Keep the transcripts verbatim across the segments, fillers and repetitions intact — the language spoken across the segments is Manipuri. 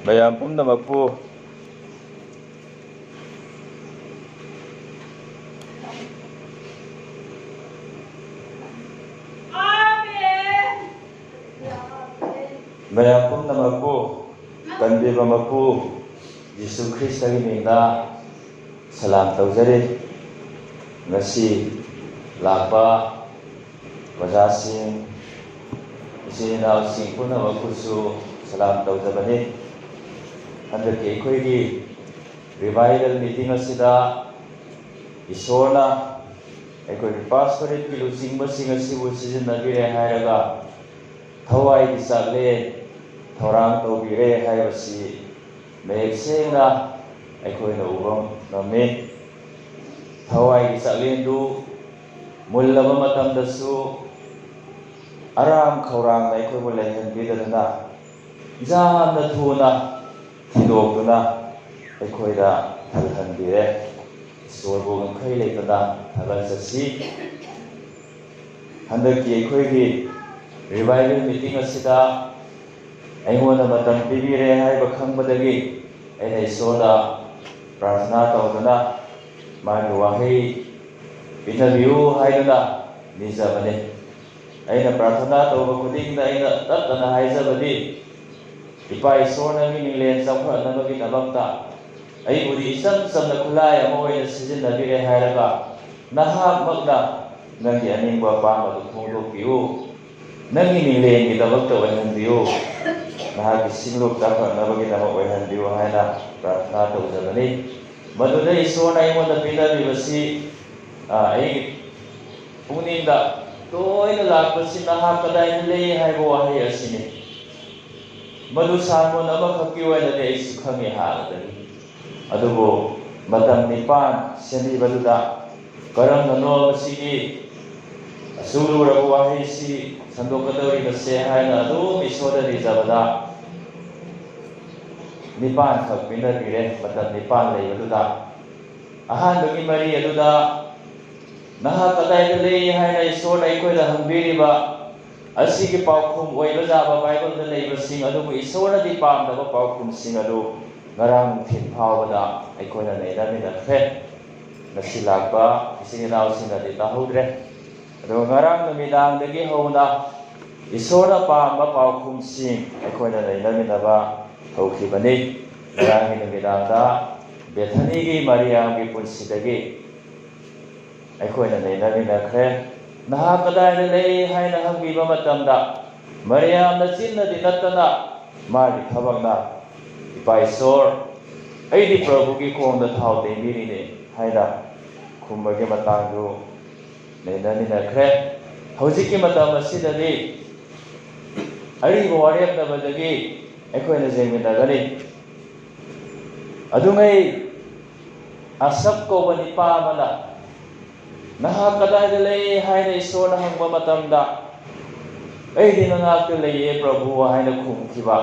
ꯃꯌꯥꯝ ꯄꯨꯝꯅꯃꯛꯄꯨ ꯃꯌꯥꯝ ꯄꯨꯝꯅꯃꯛꯄꯨ ꯀꯟꯕꯤꯕ ꯃꯄꯨ ꯖꯤꯁꯨ ꯈ꯭ꯔꯤꯁꯇꯒꯤ ꯃꯤꯡꯗ ꯁꯂꯥꯝ ꯇꯧꯖꯔꯤ꯫ ꯉꯁꯤ ꯂꯥꯛꯄ ꯑꯣꯖꯥꯁꯤꯡ, ꯏꯆꯤꯟ ꯏꯅꯥꯎꯁꯤꯡ ꯄꯨꯝꯅꯃꯛꯄꯨꯁꯨ ꯁꯂꯥꯝ ꯇꯧꯖꯕꯅꯤ꯫ ꯍꯟꯗꯛꯀꯤ ꯑꯩꯈꯣꯏꯒꯤ revival meeting ꯑꯁꯤꯗ ꯏꯁꯣꯔꯅ ꯑꯩꯈꯣꯏꯒꯤ pastorate ꯀꯤ ꯂꯨꯆꯤꯡꯕꯁꯤꯡ ꯑꯁꯤꯕꯨ ꯁꯤꯖꯤꯟꯅꯕꯤꯔꯦ ꯍꯥꯏꯔꯒ ꯊꯋꯥꯏꯒꯤ ꯆꯥꯛꯂꯦꯟ ꯊꯧꯔꯥꯡ ꯇꯧꯕꯤꯔꯦ ꯍꯥꯏꯕꯁꯤ ꯃꯌꯦꯛ ꯁꯦꯡꯅ ꯑꯩꯈꯣꯏꯅ ꯎꯕ ꯉꯝꯃꯤ꯫ ꯊꯋꯥꯏꯒꯤ ꯆꯥꯛꯂꯦꯟꯗꯨ ꯃꯨꯜꯂꯕ ꯃꯇꯝꯗꯁꯨ ꯑꯔꯥꯝ ꯈꯧꯔꯥꯡꯅ ꯑꯩꯈꯣꯏꯕꯨ ꯂꯩꯍꯟꯕꯤꯗꯗꯨꯅ ꯌꯥꯝꯅ ꯊꯨꯅ ꯊꯤꯟꯗꯣꯛꯇꯨꯅ ꯑꯩꯈꯣꯏꯗ ꯊꯜꯍꯟꯕꯤꯔꯦ꯫ ꯏꯁꯣꯔꯕꯨ ꯉꯝꯈꯩ ꯂꯩꯇꯅ ꯊꯥꯒꯠꯆꯁꯤ꯫ ꯍꯟꯗꯛꯀꯤ ꯑꯩꯈꯣꯏꯒꯤ revival meeting ꯑꯁꯤꯗ ꯑꯩꯉꯣꯟꯗ ꯃꯇꯝ ꯄꯤꯕꯤꯔꯦ ꯍꯥꯏꯕ ꯈꯪꯕꯗꯒꯤ ꯑꯩꯅ ꯏꯁꯣꯔꯗ ꯄ꯭ꯔꯥꯔꯊꯅꯥ ꯇꯧꯗꯨꯅ ꯃꯥꯒꯤ ꯋꯥꯍꯩ ꯄꯤꯅꯕꯤꯌꯨ ꯍꯥꯏꯗꯨꯅ ꯅꯤꯖꯕꯅꯤ꯫ ꯑꯩꯅ ꯄ꯭ꯔꯥꯔꯊꯅꯥ ꯇꯧꯕ ꯈꯨꯗꯤꯡꯗ ꯑꯩꯅ ꯇꯠꯇꯅ ꯍꯥꯏꯖꯕꯗꯤ, ꯏꯄꯥ ꯏꯁꯣꯔ, ꯅꯪꯒꯤ ꯃꯤꯡꯂꯦꯟ ꯆꯥꯎꯈꯠꯅꯕꯒꯤꯗꯃꯛꯇ ꯑꯩꯕꯨꯗꯤ ꯏꯆꯝ ꯆꯝꯅ ꯈꯨꯠꯂꯥꯏ ꯑꯃ ꯑꯣꯏꯅ ꯁꯤꯖꯤꯟꯅꯕꯤꯔꯦ ꯍꯥꯏꯔꯒ, ꯅꯍꯥꯛꯃꯛꯅ ꯅꯪꯒꯤ ꯑꯅꯤꯡꯕ ꯑꯄꯥꯝꯕꯗꯨ ꯐꯣꯡꯗꯣꯛꯄꯤꯌꯨ꯫ ꯅꯪꯒꯤ ꯃꯤꯡꯂꯦꯟꯒꯤꯗꯃꯛꯇ ꯑꯣꯏꯍꯟꯕꯤꯌꯨ꯫ ꯅꯍꯥꯛꯀꯤ ꯁꯤꯡꯂꯨꯞ ꯆꯥꯎꯈꯠꯅꯕꯒꯤꯗꯃꯛ ꯑꯣꯏꯍꯟꯕꯤꯌꯨ ꯍꯥꯏꯅ ꯄ꯭ꯔꯥꯔꯊꯅꯥ ꯇꯧꯖꯕꯅꯤ꯫ ꯃꯗꯨꯗ ꯏꯁꯣꯔꯅ ꯑꯩꯉꯣꯟꯗ ꯄꯤꯅꯕꯤꯕꯁꯤ, ꯑ, ꯑꯩꯒꯤ ꯄꯨꯛꯅꯤꯡꯗ ꯇꯣꯏꯅ ꯂꯥꯛꯄꯁꯤ, "ꯅꯍꯥꯛ ꯀꯗꯥꯏꯗ ꯂꯩ?" ꯍꯥꯏꯕ ꯋꯥꯍꯩ ꯑꯁꯤꯅꯤ꯫ ꯃꯗꯨ ꯁꯥꯔꯃꯣꯟ ꯑꯃꯈꯛꯀꯤ ꯑꯣꯏꯅꯗꯤ ꯑꯩꯁꯨ ꯈꯪꯉꯤ ꯍꯥꯟꯅꯗꯒꯤ꯫ ꯑꯗꯨꯕꯨ ꯃꯇꯝ ꯅꯤꯄꯥꯟ ꯁꯦꯝꯕꯤꯕꯗꯨꯗ ꯀꯔꯝꯅꯅꯣ ꯃꯁꯤꯒꯤ ꯑꯁꯨꯛ ꯂꯨꯔꯕ ꯋꯥꯍꯩꯁꯤ ꯁꯟꯗꯣꯛꯀꯗꯧꯔꯤꯕꯁꯦ ꯍꯥꯏꯅ ꯑꯗꯨꯝ ꯏꯁꯣꯔꯗ ꯅꯤꯖꯕꯗ, ꯅꯤꯄꯥꯟꯈꯛ ꯄꯤꯅꯕꯤꯔꯦ ꯃꯇꯝ ꯅꯤꯄꯥꯟ ꯂꯩꯕꯗꯨꯗ꯫ ꯑꯍꯥꯟꯕꯒꯤ ꯃꯔꯤ ꯑꯗꯨꯗ, "ꯅꯍꯥꯛ ꯀꯗꯥꯏꯗ ꯂꯩ?" ꯍꯥꯏꯅ ꯏꯁꯣꯔꯅ ꯑꯩꯈꯣꯏꯗ ꯍꯪꯕꯤꯔꯤꯕ ꯑꯁꯤꯒꯤ ꯄꯥꯎꯈꯨꯝ ꯑꯣꯏꯕ ꯌꯥꯕ ꯕꯥꯏꯕꯜꯗ ꯂꯩꯕꯁꯤꯡ ꯑꯗꯨꯕꯨ ꯏꯁꯣꯔꯅꯗꯤ ꯄꯥꯝꯗꯕ ꯄꯥꯎꯈꯨꯝꯁꯤꯡ ꯑꯗꯨ ꯉꯔꯥꯡ ꯅꯨꯡꯊꯤꯜ ꯐꯥꯎꯕꯗ ꯑꯩꯈꯣꯏꯅ ꯅꯩꯅꯃꯤꯟꯅꯈ꯭ꯔꯦ꯫ ꯉꯁꯤ ꯂꯥꯛꯄ ꯏꯆꯤꯟ ꯏꯅꯥꯎꯁꯤꯡꯅꯗꯤ ꯇꯥꯍꯧꯗ꯭ꯔꯦ꯫ ꯑꯗꯨꯒ ꯉꯔꯥꯡ ꯅꯨꯃꯤꯗꯥꯡꯗꯒꯤ ꯍꯧꯅ ꯏꯁꯣꯔꯅ ꯄꯥꯝꯕ ꯄꯥꯎꯈꯨꯝꯁꯤꯡ ꯑꯩꯈꯣꯏꯅ ꯅꯩꯅꯃꯤꯟꯅꯕ ꯍꯧꯈꯤꯕꯅꯤ꯫ ꯉꯔꯥꯡꯒꯤ ꯅꯨꯃꯤꯗꯥꯡꯗ ꯕꯦꯊꯅꯤꯒꯤ ꯃꯔꯤꯌꯥꯝꯒꯤ ꯄꯨꯟꯁꯤꯗꯒꯤ ꯑꯩꯈꯣꯏꯅ ꯅꯩꯅꯃꯤꯟꯅꯈ꯭ꯔꯦ꯫ "ꯅꯍꯥꯛ ꯀꯗꯥꯏꯗ ꯂꯩ?" ꯍꯥꯏꯅ ꯍꯪꯕꯤꯕ ꯃꯇꯝꯗ, ꯃꯔꯤꯌꯥꯝꯅ ꯆꯤꯟꯅꯗꯤ ꯅꯠꯇꯅ ꯃꯥꯒꯤ ꯊꯕꯛꯅ, "ꯏꯄꯥ ꯏꯁꯣꯔ, ꯑꯩꯗꯤ ꯄ꯭ꯔꯚꯨꯒꯤ ꯈꯣꯡꯗ ꯊꯥꯎ ꯇꯩꯕꯤꯔꯤꯅꯦ" ꯍꯥꯏꯅ ꯈꯨꯝꯕꯒꯤ ꯃꯇꯥꯡꯗꯨ ꯅꯩꯅꯃꯤꯟꯅꯈ꯭ꯔꯦ꯫ ꯍꯧꯖꯤꯛꯀꯤ ꯃꯇꯝ ꯑꯁꯤꯗꯗꯤ ꯑꯔꯤꯕ ꯋꯥꯔꯦꯞꯅꯕꯗꯒꯤ ꯑꯩꯈꯣꯏꯅ ꯌꯦꯡꯃꯤꯟꯅꯒꯅꯤ꯫ ꯑꯗꯨꯉꯩ ꯑꯁꯞ ꯀꯧꯕ ꯅꯤꯄꯥ ꯑꯃꯅ, "ꯅꯍꯥꯛ ꯀꯗꯥꯏꯗ ꯂꯩ?" ꯍꯥꯏꯅ ꯏꯁꯣꯔꯅ ꯍꯪꯕ ꯃꯇꯝꯗ, "ꯑꯩꯗꯤ ꯅꯅꯥꯛꯇ ꯂꯩꯌꯦ, ꯄ꯭ꯔꯚꯨ" ꯍꯥꯏꯅ ꯈꯨꯝꯈꯤꯕ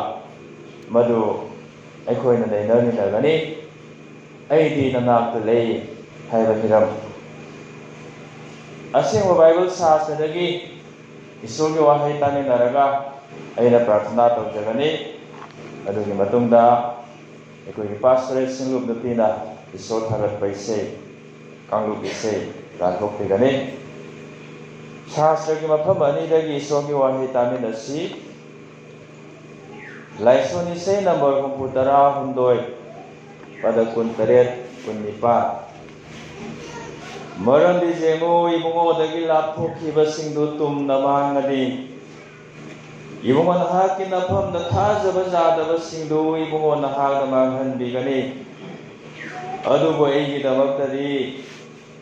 ꯃꯗꯨ ꯑꯩꯈꯣꯏꯅ ꯅꯩꯅꯃꯤꯟꯅꯒꯅꯤ꯫ "ꯑꯩꯗꯤ ꯅꯅꯥꯛꯇ ꯂꯩ" ꯍꯥꯏꯕ ꯍꯤꯔꯝ꯫ ꯑꯁꯦꯡꯕ ꯕꯥꯏꯕꯜ ꯁꯥꯁꯇ꯭ꯔꯗꯒꯤ ꯏꯁꯣꯔꯒꯤ ꯋꯥꯍꯩ ꯇꯥꯃꯤꯟꯅꯔꯒ ꯑꯩꯅ ꯄ꯭ꯔꯥꯔꯊꯅꯥ ꯇꯧꯖꯒꯅꯤ꯫ ꯑꯗꯨꯒꯤ ꯃꯇꯨꯡꯗ ꯑꯩꯈꯣꯏꯒꯤ ꯄꯥꯁꯇꯣꯔꯦꯠ ꯁꯤꯡꯂꯨꯞ ꯅꯨꯄꯤꯅ ꯏꯁꯣꯔ ꯊꯥꯒꯠꯄ ꯏꯁꯩ, ꯀꯥꯡꯂꯨꯞ ꯏꯁꯩ ꯂꯥꯟꯊꯣꯛꯄꯤꯒꯅꯤ꯫ ꯁꯥꯁꯇ꯭ꯔꯒꯤ ꯃꯐꯝ ꯑꯅꯤꯗꯒꯤ ꯏꯁꯣꯔꯒꯤ ꯋꯥꯍꯩ ꯇꯥꯃꯤꯟꯅꯁꯤ꯫ ꯂꯥꯏꯁꯣꯟ ꯏꯁꯩ ꯅꯝꯕꯔ ꯍꯨꯝꯐꯨ ꯇꯔꯥ ꯍꯨꯝꯗꯣꯏ, ꯄꯗ ꯀꯨꯟ ꯇꯔꯦꯠ, ꯀꯨꯟ ꯅꯤꯄꯥꯟ꯫ "ꯃꯔꯝꯗꯤ ꯌꯦꯡꯉꯨ, ꯏꯕꯨꯡꯉꯣꯗꯒꯤ ꯂꯥꯞꯊꯣꯛꯈꯤꯕꯁꯤꯡꯗꯨ ꯇꯨꯝꯅ ꯃꯥꯡꯉꯗꯤ, ꯏꯕꯨꯡꯉꯣ ꯅꯍꯥꯛꯀꯤ ꯅꯐꯝꯗ ꯊꯥꯖꯕ ꯌꯥꯗꯕꯁꯤꯡꯗꯨ ꯏꯕꯨꯡꯉꯣ ꯅꯍꯥꯛꯅ ꯃꯥꯡꯍꯟꯕꯤꯒꯅꯤ꯫ ꯑꯗꯨꯕꯨ ꯑꯩꯒꯤꯗꯃꯛꯇꯗꯤ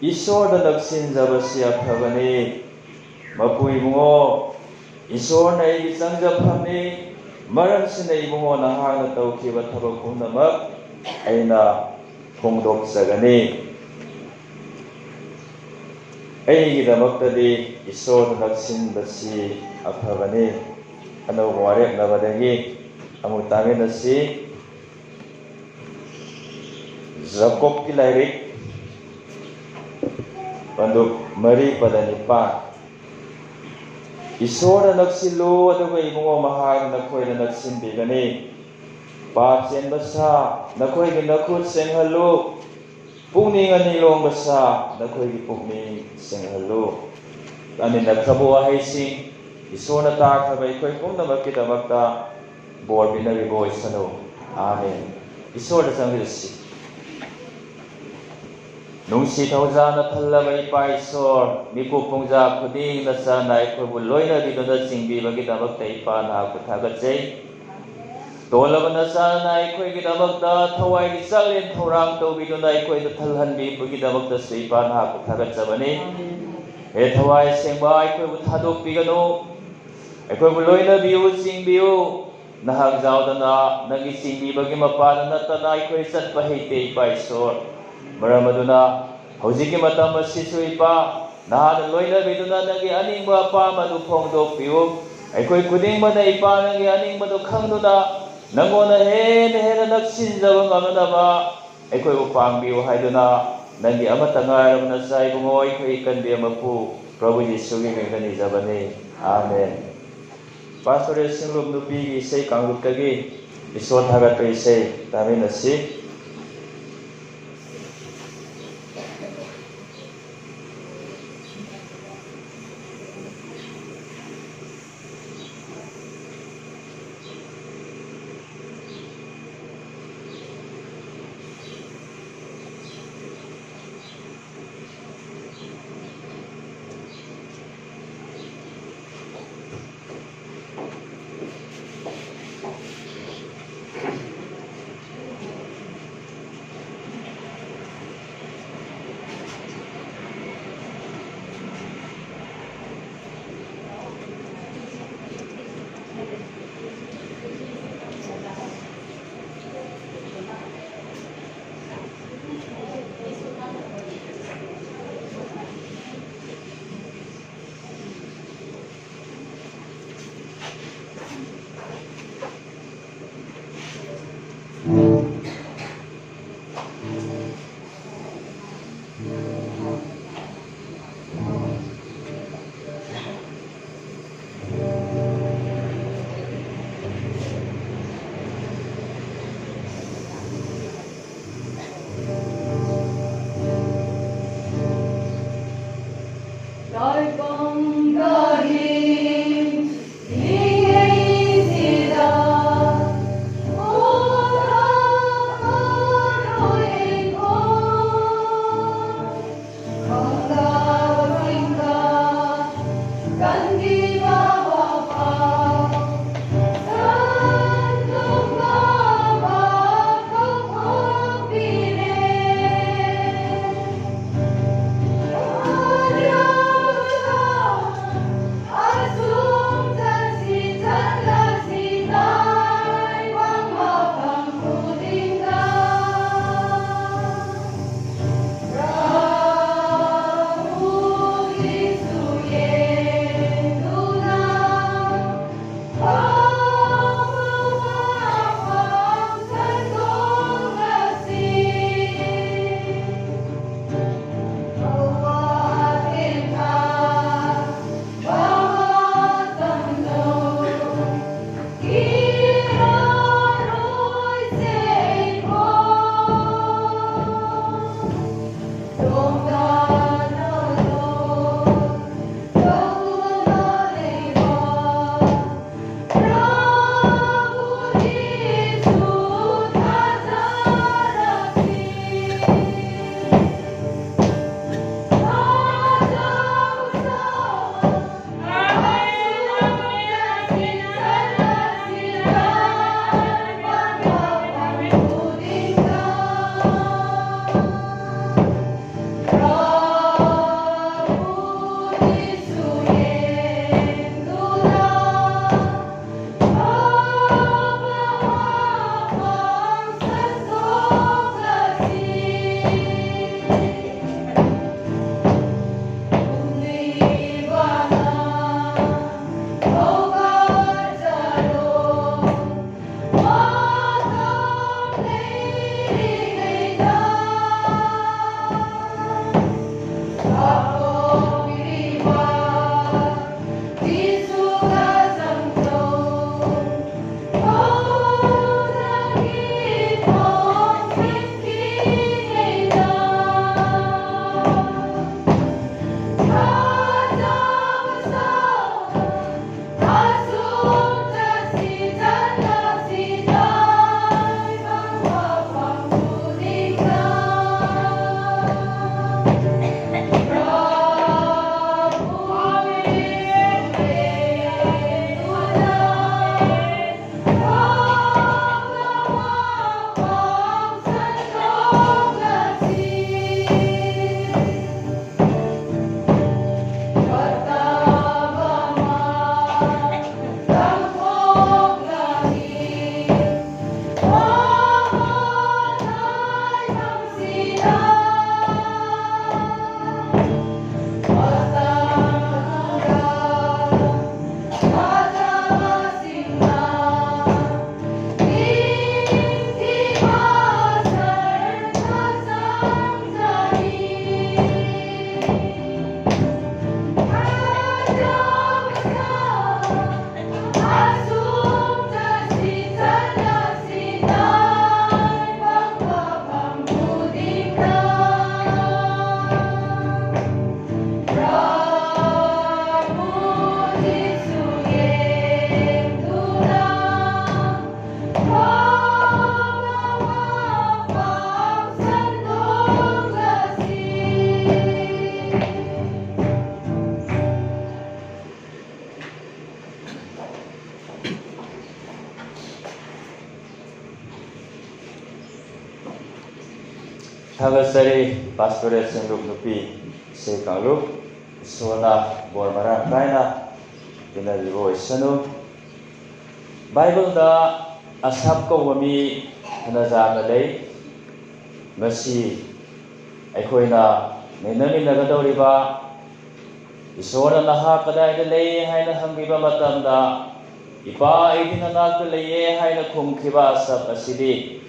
ꯏꯁꯣꯔꯗ ꯅꯛꯁꯤꯟꯖꯕꯁꯤ ꯑꯐꯕꯅꯤ꯫ ꯃꯄꯨ ꯏꯕꯨꯡꯉꯣ, ꯏꯁꯣꯔꯅ ꯑꯩꯒꯤ ꯆꯪꯖꯐꯝꯅꯤ, ꯃꯔꯝꯁꯤꯅ ꯏꯕꯨꯡꯉꯣ ꯅꯍꯥꯛꯅ ꯇꯧꯈꯤꯕ ꯊꯕꯛ ꯄꯨꯝꯅꯃꯛ ꯑꯩꯅ ꯐꯣꯡꯗꯣꯛꯆꯒꯅꯤ꯫ ꯑꯩꯒꯤꯗꯃꯛꯇꯗꯤ ꯏꯁꯣꯔꯗ ꯅꯛꯁꯤꯟꯕꯁꯤ ꯑꯐꯕꯅꯤ"꯫ ꯑꯅꯧꯕ ꯋꯥꯔꯦꯞꯅꯕꯗꯒꯤ ꯑꯃꯨꯛ ꯇꯥꯃꯤꯟꯅꯁꯤ꯫ ꯖꯀꯣꯕꯀꯤ ꯂꯥꯏꯔꯤꯛ, ꯄꯟꯗꯨꯞ ꯃꯔꯤ, ꯄꯗ ꯅꯤꯄꯥꯟ꯫ ꯏꯁꯣꯔꯗ ꯅꯛꯁꯤꯜꯂꯨ, ꯑꯗꯨꯒ ꯏꯕꯨꯡꯉꯣ ꯃꯍꯥꯛꯅ ꯅꯈꯣꯏꯗ ꯅꯛꯁꯤꯟꯕꯤꯒꯅꯤ꯫ ꯄꯥꯞ ꯆꯦꯟꯕ ꯁꯥ, ꯅꯈꯣꯏꯒꯤ ꯅꯈꯨꯠ ꯁꯦꯡꯍꯜꯂꯨ꯫ ꯄꯨꯛꯅꯤꯡ ꯑꯅꯤ ꯂꯣꯡꯕ ꯁꯥ, ꯅꯈꯣꯏꯒꯤ ꯄꯨꯛꯅꯤꯡ ꯁꯦꯡꯍꯜꯂꯨ꯫ ꯇꯥꯃꯤꯟꯅꯈ꯭ꯔꯕ ꯋꯥꯍꯩꯁꯤꯡ, ꯏꯁꯣꯔꯅ ꯇꯥꯈ꯭ꯔꯕ ꯑꯩꯈꯣꯏ ꯄꯨꯝꯅꯃꯛꯀꯤꯗꯃꯛꯇ ꯕꯣꯔ ꯄꯤꯅꯕꯤꯕ ꯑꯣꯏꯁꯅꯨ꯫ ꯑꯥꯃꯦꯟ꯫ ꯏꯁꯣꯔꯗ ꯆꯪꯕꯤꯔꯁꯤ꯫ ꯅꯨꯡꯁꯤ ꯊꯧꯖꯥꯅ ꯊꯜꯂꯕ ꯏꯄꯥ ꯏꯁꯣꯔ, ꯃꯤꯀꯨꯞ ꯄꯨꯡꯖꯥ ꯈꯨꯗꯤꯡ ꯅꯆꯥꯅ ꯑꯩꯈꯣꯏꯕꯨ ꯂꯣꯏꯅꯕꯤꯗꯨꯅ ꯆꯤꯡꯕꯤꯕꯒꯤꯗꯃꯛꯇ ꯏꯄꯥ ꯅꯍꯥꯛꯄꯨ ꯊꯥꯒꯠꯆꯩ꯫ ꯇꯣꯜꯂꯕ ꯅꯆꯥꯅ ꯑꯩꯈꯣꯏꯒꯤꯗꯃꯛꯇ ꯊꯋꯥꯏꯒꯤ ꯆꯥꯛꯂꯦꯟ ꯊꯧꯔꯥꯡ ꯇꯧꯕꯤꯗꯨꯅ ꯑꯩꯈꯣꯏꯗ ꯊꯜꯍꯟꯕꯤꯕꯒꯤꯗꯃꯛꯇꯁꯨ ꯏꯄꯥ ꯅꯍꯥꯛꯄꯨ ꯊꯥꯒꯠꯆꯕꯅꯤ꯫ ꯍꯦ ꯊꯋꯥꯏ ꯑꯁꯦꯡꯕ, ꯑꯩꯈꯣꯏꯕꯨ ꯊꯥꯗꯣꯛꯄꯤꯒꯅꯨ꯫ ꯑꯩꯈꯣꯏꯕꯨ ꯂꯣꯏꯅꯕꯤꯌꯨ, ꯆꯤꯡꯕꯤꯌꯨ꯫ ꯅꯍꯥꯛ ꯌꯥꯎꯗꯅ ꯅꯪꯒꯤ ꯆꯤꯡꯕꯤꯕꯒꯤ ꯃꯄꯥꯗ ꯅꯠꯇꯅ ꯑꯩꯈꯣꯏ ꯆꯠꯄ ꯍꯩꯇꯦ, ꯏꯄꯥ ꯏꯁꯣꯔ꯫ ꯃꯔꯝ ꯑꯗꯨꯅ ꯍꯧꯖꯤꯛꯀꯤ ꯃꯇꯝ ꯑꯁꯤꯁꯨ, ꯏꯄꯥ, ꯅꯍꯥꯛꯅ ꯂꯣꯏꯅꯕꯤꯗꯨꯅ ꯅꯪꯒꯤ ꯑꯅꯤꯡꯕ ꯑꯄꯥꯝꯕ ꯑꯗꯨ ꯐꯣꯡꯗꯣꯛꯄꯤꯌꯨ꯫ ꯑꯩꯈꯣꯏ ꯈꯨꯗꯤꯡꯃꯛꯅ, ꯏꯄꯥ, ꯅꯪꯒꯤ ꯑꯅꯤꯡꯕꯗꯨ ꯈꯪꯗꯨꯅ ꯅꯪꯉꯣꯟꯗ ꯍꯦꯟꯅ ꯍꯦꯟꯅ ꯅꯛꯁꯤꯟꯖꯕ ꯉꯝꯅꯅꯕ ꯑꯩꯈꯣꯏꯕꯨ ꯄꯥꯡꯕꯤꯌꯨ ꯍꯥꯏꯗꯨꯅ ꯅꯪꯒꯤ ꯑꯃꯠꯇ ꯉꯥꯏꯔꯕ ꯅꯆꯥ ꯏꯕꯨꯡꯉꯣ ꯑꯩꯈꯣꯏ ꯀꯟꯕꯤ ꯑꯃꯄꯨ ꯄ꯭ꯔꯚꯨ ꯌꯤꯁꯨꯒꯤ ꯃꯤꯡꯗ ꯅꯤꯖꯕꯅꯤ꯫ ꯑꯥꯃꯦꯟ꯫ ꯄꯥꯁꯇꯣꯔꯦꯜ ꯁꯤꯡꯂꯨꯞ ꯅꯨꯄꯤꯒꯤ ꯏꯁꯩ ꯀꯥꯡꯂꯨꯞꯇꯒꯤ ꯏꯁꯣꯔ ꯊꯥꯒꯠꯄ ꯏꯁꯩ ꯇꯥꯃꯤꯟꯅꯁꯤ꯫ ꯊꯥꯒꯠꯆꯔꯤ, ꯄꯥꯁꯇꯣꯔꯦꯠ ꯁꯦꯡꯂꯨꯞ ꯅꯨꯄꯤ ꯏꯁꯩ ꯀꯥꯡꯂꯨꯞ꯫ ꯏꯁꯣꯔꯅ ꯕꯣꯔ ꯃꯔꯥꯡ ꯀꯥꯏꯅ ꯄꯤꯅꯕꯤꯕ ꯑꯣꯏꯁꯅꯨ꯫ ꯕꯥꯏꯕꯜꯗ ꯑꯁꯥꯞ ꯀꯧꯕ ꯃꯤ ꯐꯅ ꯌꯥꯝꯅ ꯂꯩ꯫ ꯃꯁꯤ ꯑꯩꯈꯣꯏꯅ ꯅꯩꯅꯃꯤꯟꯅꯒꯗꯧꯔꯤꯕ, ꯏꯁꯣꯔꯅ "ꯅꯍꯥꯛ ꯀꯗꯥꯏꯗ ꯂꯩ?" ꯍꯥꯏꯅ ꯍꯪꯕꯤꯕ ꯃꯇꯝꯗ, "ꯏꯄꯥ, ꯑꯩꯗꯤ ꯅꯅꯥꯛꯇ ꯂꯩꯌꯦ" ꯍꯥꯏꯅ ꯈꯨꯝꯈꯤꯕ ꯑꯁꯥꯞ ꯑꯁꯤꯗꯤ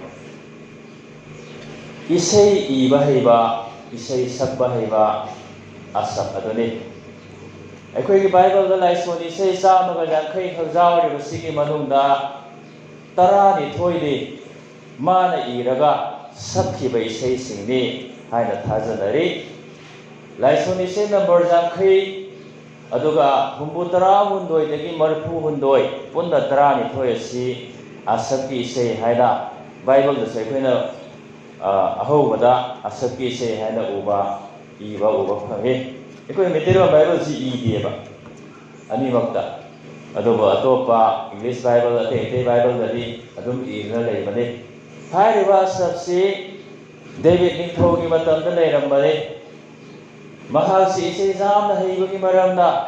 ꯏꯁꯩ ꯏꯕ ꯍꯩꯕ, ꯏꯁꯩ ꯁꯛꯄ ꯍꯩꯕ ꯑꯁꯥꯞ ꯑꯗꯨꯅꯤ꯫ ꯑꯩꯈꯣꯏꯒꯤ ꯕꯥꯏꯕꯜꯗ ꯂꯥꯏꯁꯣꯟ ꯏꯁꯩ ꯆꯥꯝꯃꯒ ꯌꯥꯡꯈꯩ ꯈꯛ ꯌꯥꯎꯔꯤꯕꯁꯤꯒꯤ ꯃꯅꯨꯡꯗ ꯇꯔꯥꯅꯤꯊꯣꯏꯗꯤ ꯃꯥꯅ ꯏꯔꯒ ꯁꯛꯈꯤꯕ ꯏꯁꯩꯁꯤꯡꯅꯤ ꯍꯥꯏꯅ ꯊꯥꯖꯅꯔꯤ꯫ ꯂꯥꯏꯁꯣꯟ ꯏꯁꯩ ꯅꯝꯕꯔ ꯌꯥꯡꯈꯩ, ꯑꯗꯨꯒ ꯍꯨꯝꯐꯨ ꯇꯔꯥ ꯍꯨꯝꯗꯣꯏꯗꯒꯤ ꯃꯔꯤꯐꯨ ꯍꯨꯝꯗꯣꯏ, ꯄꯨꯟꯅ ꯇꯔꯥꯅꯤꯊꯣꯏ ꯑꯁꯤ ꯑꯁꯥꯞꯀꯤ ꯏꯁꯩ ꯍꯥꯏꯅ ꯕꯥꯏꯕꯜꯗꯁꯨ ꯑꯩꯈꯣꯏꯅ, ꯑ, ꯑꯍꯧꯕꯗ ꯑꯁꯥꯞꯀꯤ ꯏꯁꯩ ꯍꯥꯏꯅ ꯎꯕ, ꯏꯕ ꯎꯕ ꯐꯪꯉꯤ꯫ ꯑꯩꯈꯣꯏ ꯃꯩꯇꯩꯂꯣꯟ ꯕꯥꯏꯕꯜꯁꯤ ꯏꯗꯦꯕ ꯑꯅꯤꯃꯛꯇ, ꯑꯗꯨꯕꯨ ꯑꯇꯣꯞꯄ ꯏꯪꯂꯤꯁ ꯕꯥꯏꯕꯜ, ꯑꯇꯩ ꯑꯇꯩ ꯕꯥꯏꯕꯜꯗꯗꯤ ꯑꯗꯨꯝ ꯏꯗꯨꯅ ꯂꯩꯕꯅꯤ꯫ ꯍꯥꯏꯔꯤꯕ ꯑꯁꯥꯞꯁꯤ ꯗꯦꯕꯤꯠ ꯅꯤꯡꯊꯧꯒꯤ ꯃꯇꯝꯗ ꯂꯩꯔꯝꯕꯅꯤ꯫ ꯃꯍꯥꯛꯁꯤ ꯏꯁꯩ ꯌꯥꯝꯅ ꯍꯩꯕꯒꯤ ꯃꯔꯝꯅ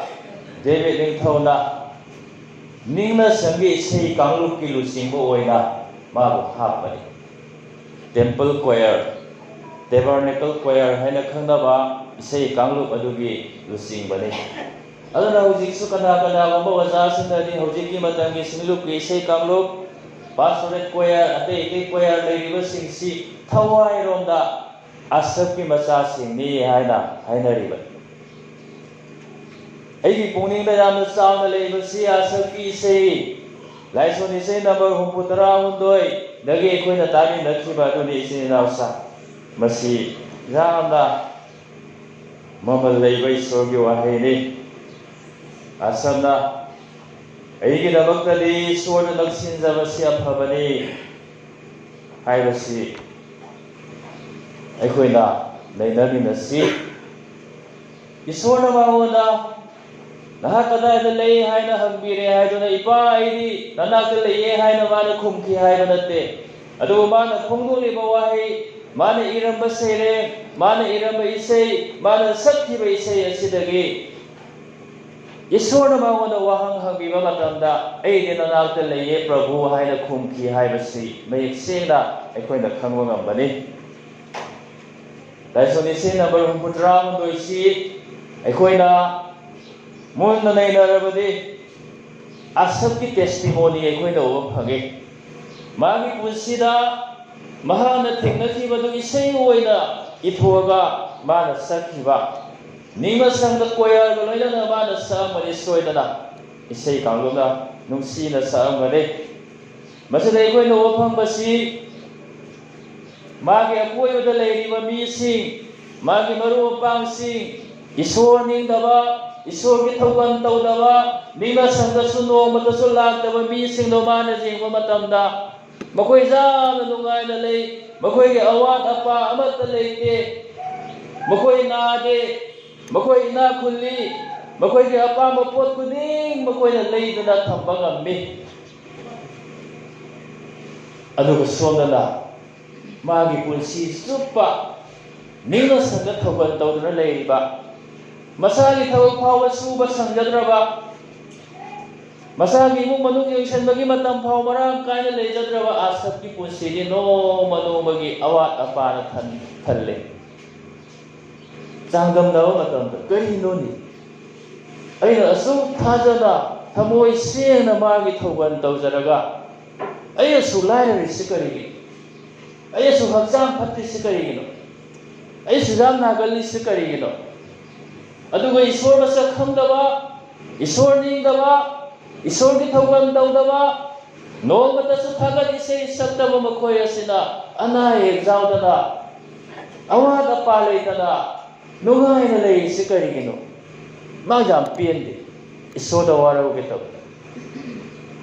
ꯗꯦꯕꯤꯠ ꯅꯤꯡꯊꯧꯅ ꯅꯤꯡꯅ ꯁꯪꯒꯤ ꯏꯁꯩ ꯀꯥꯡꯂꯨꯞꯀꯤ ꯂꯨꯆꯤꯡꯕ ꯑꯣꯏꯅ ꯃꯥꯕꯨ ꯍꯥꯞꯄꯅꯤ꯫ ꯇꯦꯝꯄꯜ ꯀ꯭ꯋꯥꯌꯔ, ꯇꯦꯕꯔꯅꯦꯀꯜ ꯀ꯭ꯋꯥꯌꯔ ꯍꯥꯏꯅ ꯈꯪꯅꯕ ꯏꯁꯩ ꯀꯥꯡꯂꯨꯞ ꯑꯗꯨꯒꯤ ꯂꯨꯆꯤꯡꯕꯅꯤ꯫ ꯑꯗꯨꯅ ꯍꯧꯖꯤꯛꯁꯨ ꯀꯅꯥ ꯀꯅꯥꯒꯨꯝꯕ ꯑꯣꯖꯥꯁꯤꯡꯅꯗꯤ ꯍꯧꯖꯤꯛꯀꯤ ꯃꯇꯝꯒꯤ ꯁꯤꯡꯂꯨꯞꯀꯤ ꯏꯁꯩ ꯀꯥꯡꯂꯨꯞ, ꯄꯥꯁꯇꯣꯔꯦꯠ ꯀ꯭ꯋꯥꯌꯔ, ꯑꯇꯩ ꯑꯇꯩ ꯀ꯭ꯋꯥꯌꯔ ꯂꯩꯔꯤꯕꯁꯤꯡꯁꯤ ꯊꯋꯥꯏꯔꯣꯝꯗ ꯑꯁꯥꯞꯀꯤ ꯃꯆꯥꯁꯤꯡꯅꯤ ꯍꯥꯏꯅ ꯍꯥꯏꯅꯔꯤꯕꯅꯤ꯫ ꯑꯩꯒꯤ ꯄꯨꯛꯅꯤꯡꯗ ꯌꯥꯝꯅ ꯆꯥꯎꯅ ꯂꯩꯕꯁꯤ ꯑꯁꯥꯞꯀꯤ ꯏꯁꯩ, ꯂꯥꯏꯁꯣꯟ ꯏꯁꯩ ꯅꯝꯕꯔ ꯍꯨꯝꯐꯨ ꯇꯔꯥ ꯍꯨꯝꯗꯣꯏꯗꯒꯤ ꯑꯩꯈꯣꯏꯅ ꯇꯥꯃꯤꯟꯅꯈꯤꯕ ꯑꯗꯨꯅꯤ, ꯏꯆꯤꯟ ꯏꯅꯥꯎꯁꯥ꯫ ꯃꯁꯤ ꯌꯥꯝꯅ ꯃꯃꯜ ꯂꯩꯕ ꯏꯁꯣꯔꯒꯤ ꯋꯥꯍꯩꯅꯤ꯫ ꯑꯁꯥꯞꯅ "ꯑꯩꯒꯤꯗꯃꯛꯇꯗꯤ ꯏꯁꯣꯔꯅ ꯂꯧꯁꯤꯟꯖꯕꯁꯤ ꯑꯐꯕꯅꯤ" ꯍꯥꯏꯕꯁꯤ ꯑꯩꯈꯣꯏꯅ ꯅꯩꯅꯃꯤꯟꯅꯁꯤ꯫ ꯏꯁꯣꯔꯅ ꯃꯉꯣꯟꯗ "ꯅꯍꯥꯛ ꯀꯗꯥꯏꯗ ꯂꯩ?" ꯍꯥꯏꯅ ꯍꯪꯕꯤꯔꯦ ꯍꯥꯏꯗꯨꯅ, "ꯏꯄꯥ, ꯑꯩꯗꯤ ꯅꯅꯥꯛꯇ ꯂꯩꯌꯦ" ꯍꯥꯏꯅ ꯃꯥꯅ ꯈꯨꯝꯈꯤ ꯍꯥꯏꯕ ꯅꯠꯇꯦ꯫ ꯑꯗꯨꯕꯨ ꯃꯥꯅ ꯐꯣꯡꯗꯣꯛꯂꯤꯕ ꯋꯥꯍꯩ ꯃꯥꯅ ꯏꯔꯝꯕ ꯁꯩꯔꯦꯡ, ꯃꯥꯅ ꯏꯔꯝꯕ ꯏꯁꯩ, ꯃꯥꯅ ꯁꯛꯈꯤꯕ ꯏꯁꯩ ꯑꯁꯤꯗꯒꯤ ꯏꯁꯣꯔꯅ ꯃꯉꯣꯟꯗ ꯋꯥꯍꯪ ꯍꯪꯕꯤꯕ ꯃꯇꯝꯗ, "ꯑꯩꯗꯤ ꯅꯅꯥꯛꯇ ꯂꯩꯌꯦ, ꯄ꯭ꯔꯚꯨ" ꯍꯥꯏꯅ ꯈꯨꯝꯈꯤ ꯍꯥꯏꯕꯁꯤ ꯃꯌꯦꯛ ꯁꯦꯡꯅ ꯑꯩꯈꯣꯏꯅ ꯈꯪꯕ ꯉꯝꯒꯅꯤ꯫ ꯂꯥꯏꯁꯣꯟ ꯏꯁꯩ ꯅꯝꯕꯔ ꯍꯨꯝꯐꯨꯇꯔꯥ ꯍꯨꯝꯗꯣꯏꯁꯤ ꯑꯩꯈꯣꯏꯅ ꯃꯨꯟꯅ ꯅꯩꯅꯔꯕꯗꯤ, ꯑꯁꯞꯀꯤ testimony ꯑꯩꯈꯣꯏꯅ ꯎꯕ ꯐꯪꯉꯤ꯫ ꯃꯥꯒꯤ ꯄꯨꯟꯁꯤꯗ ꯃꯍꯥꯛꯅ ꯊꯦꯡꯅꯈꯤꯕꯗꯨ ꯏꯁꯩ ꯑꯣꯏꯅ ꯏꯊꯣꯛꯑꯒ ꯃꯥꯅ ꯁꯛꯈꯤꯕ, ꯅꯤꯡꯕ ꯁꯪꯗ choirꯒ ꯂꯣꯏꯅꯅ ꯃꯥꯅ ꯁꯛꯑꯝꯒꯅꯤ ꯁꯣꯏꯗꯅ, ꯏꯁꯩ ꯀꯥꯡꯂꯨꯞꯅ ꯅꯨꯡꯁꯤꯅ ꯁꯛꯑꯝꯒꯅꯤ꯫ ꯃꯁꯤꯗ ꯑꯩꯈꯣꯏꯅ ꯎꯕ ꯐꯪꯕꯁꯤ, ꯃꯥꯒꯤ ꯑꯀꯣꯏꯕꯗ ꯂꯩꯔꯤꯕ ꯃꯤꯁꯤꯡ, ꯃꯥꯒꯤ ꯃꯔꯨꯞ ꯃꯄꯥꯡꯁꯤꯡ, ꯏꯁꯣꯔ ꯅꯤꯡꯗꯕ, ꯏꯁꯣꯔꯒꯤ ꯊꯧꯒꯜ ꯇꯧꯗꯕ, ꯅꯤꯡꯕ ꯁꯪꯗꯁꯨ ꯅꯣꯡꯃꯇꯁꯨ ꯂꯥꯛꯇꯕ ꯃꯤꯁꯤꯡꯗꯣ ꯃꯥꯅ ꯌꯦꯡꯕ ꯃꯇꯝꯗ, ꯃꯈꯣꯏ ꯌꯥꯝꯅ ꯅꯨꯡꯉꯥꯏꯅ ꯂꯩ, ꯃꯈꯣꯏꯒꯤ ꯑꯋꯥꯠ ꯑꯄꯥ ꯑꯃꯠꯇ ꯂꯩꯇꯦ, ꯃꯈꯣꯏ ꯅꯥꯗꯦ, ꯃꯈꯣꯏ ꯏꯅꯥꯛ ꯈꯨꯜꯂꯤ, ꯃꯈꯣꯏꯒꯤ ꯑꯄꯥꯝꯕ ꯄꯣꯠ ꯈꯨꯗꯤꯡ ꯃꯈꯣꯏꯅ ꯂꯩꯗꯨꯅ ꯊꯝꯕ ꯉꯝꯃꯤ꯫ ꯑꯗꯨꯒ ꯁꯣꯝꯗꯅ ꯃꯥꯒꯤ ꯄꯨꯟꯁꯤ ꯆꯨꯞꯄ ꯅꯤꯡꯅ ꯁꯪꯅ ꯊꯧꯒꯜ ꯇꯧꯗꯨꯅ ꯂꯩꯔꯤꯕ, ꯃꯁꯥꯒꯤ ꯊꯕꯛ ꯐꯥꯎꯕ ꯁꯨꯕ ꯁꯪꯖꯗ꯭ꯔꯕ, ꯃꯁꯥꯒꯤ ꯏꯃꯨꯡ ꯃꯅꯨꯡ ꯌꯦꯡꯁꯤꯟꯕꯒꯤ ꯃꯇꯝ ꯐꯥꯎ ꯃꯔꯥꯡ ꯀꯥꯏꯅ ꯂꯩꯖꯗ꯭ꯔꯕ ꯑꯁꯞꯀꯤ ꯄꯨꯟꯁꯤꯗꯤ ꯅꯣꯡꯃ ꯅꯣꯡꯃꯒꯤ ꯑꯋꯥꯠ ꯑꯄꯥꯅ ꯊꯟ-, ꯊꯜꯂꯦ꯫ ꯆꯥꯡꯗꯝꯅꯕ ꯃꯇꯝꯗ ꯀꯔꯤꯅꯣꯅꯤ? ꯑꯩꯅ ꯑꯁꯨꯛ ꯊꯥꯖꯅ ꯊꯃꯣꯏ ꯁꯦꯡꯅ ꯃꯥꯒꯤ ꯊꯧꯒꯜ ꯇꯧꯖꯔꯒ, ꯑꯩ ꯑꯁꯨꯛ ꯂꯥꯏꯔꯔꯤꯁꯤ ꯀꯔꯤꯒꯤꯅꯣ? ꯑꯩ ꯑꯁꯨꯛ ꯍꯛꯆꯥꯡ ꯐꯠꯇ꯭ꯔꯤꯁꯤ ꯀꯔꯤꯒꯤꯅꯣ? ꯑꯩ ꯁꯨꯖꯥꯝ ꯅꯥꯒꯜꯂꯤꯁꯤ ꯀꯔꯤꯒꯤꯅꯣ? ꯑꯗꯨꯒ ꯏꯁꯣꯔ ꯃꯁꯛ ꯈꯪꯗꯕ, ꯏꯁꯣꯔ ꯅꯤꯡꯗꯕ, ꯏꯁꯣꯔꯒꯤ ꯊꯧꯒꯜ ꯇꯧꯗꯕ, ꯅꯣꯡꯃꯇꯁꯨ ꯊꯥꯒꯠ ꯏꯁꯩ ꯁꯛꯇꯕ ꯃꯈꯣꯏ ꯑꯁꯤꯅ ꯑꯅꯥ ꯑꯌꯦꯛ ꯌꯥꯎꯗꯅ, ꯑꯋꯥꯠ ꯑꯄꯥ ꯂꯩꯇꯅ ꯅꯨꯡꯉꯥꯏꯅ ꯂꯩꯔꯤꯁꯤ ꯀꯔꯤꯒꯤꯅꯣ? ꯃꯥ ꯌꯥꯝ ꯄꯦꯟꯗꯦ꯫ ꯏꯁꯣꯔꯗ ꯋꯥꯔꯧꯒꯦ ꯇꯧꯏ꯫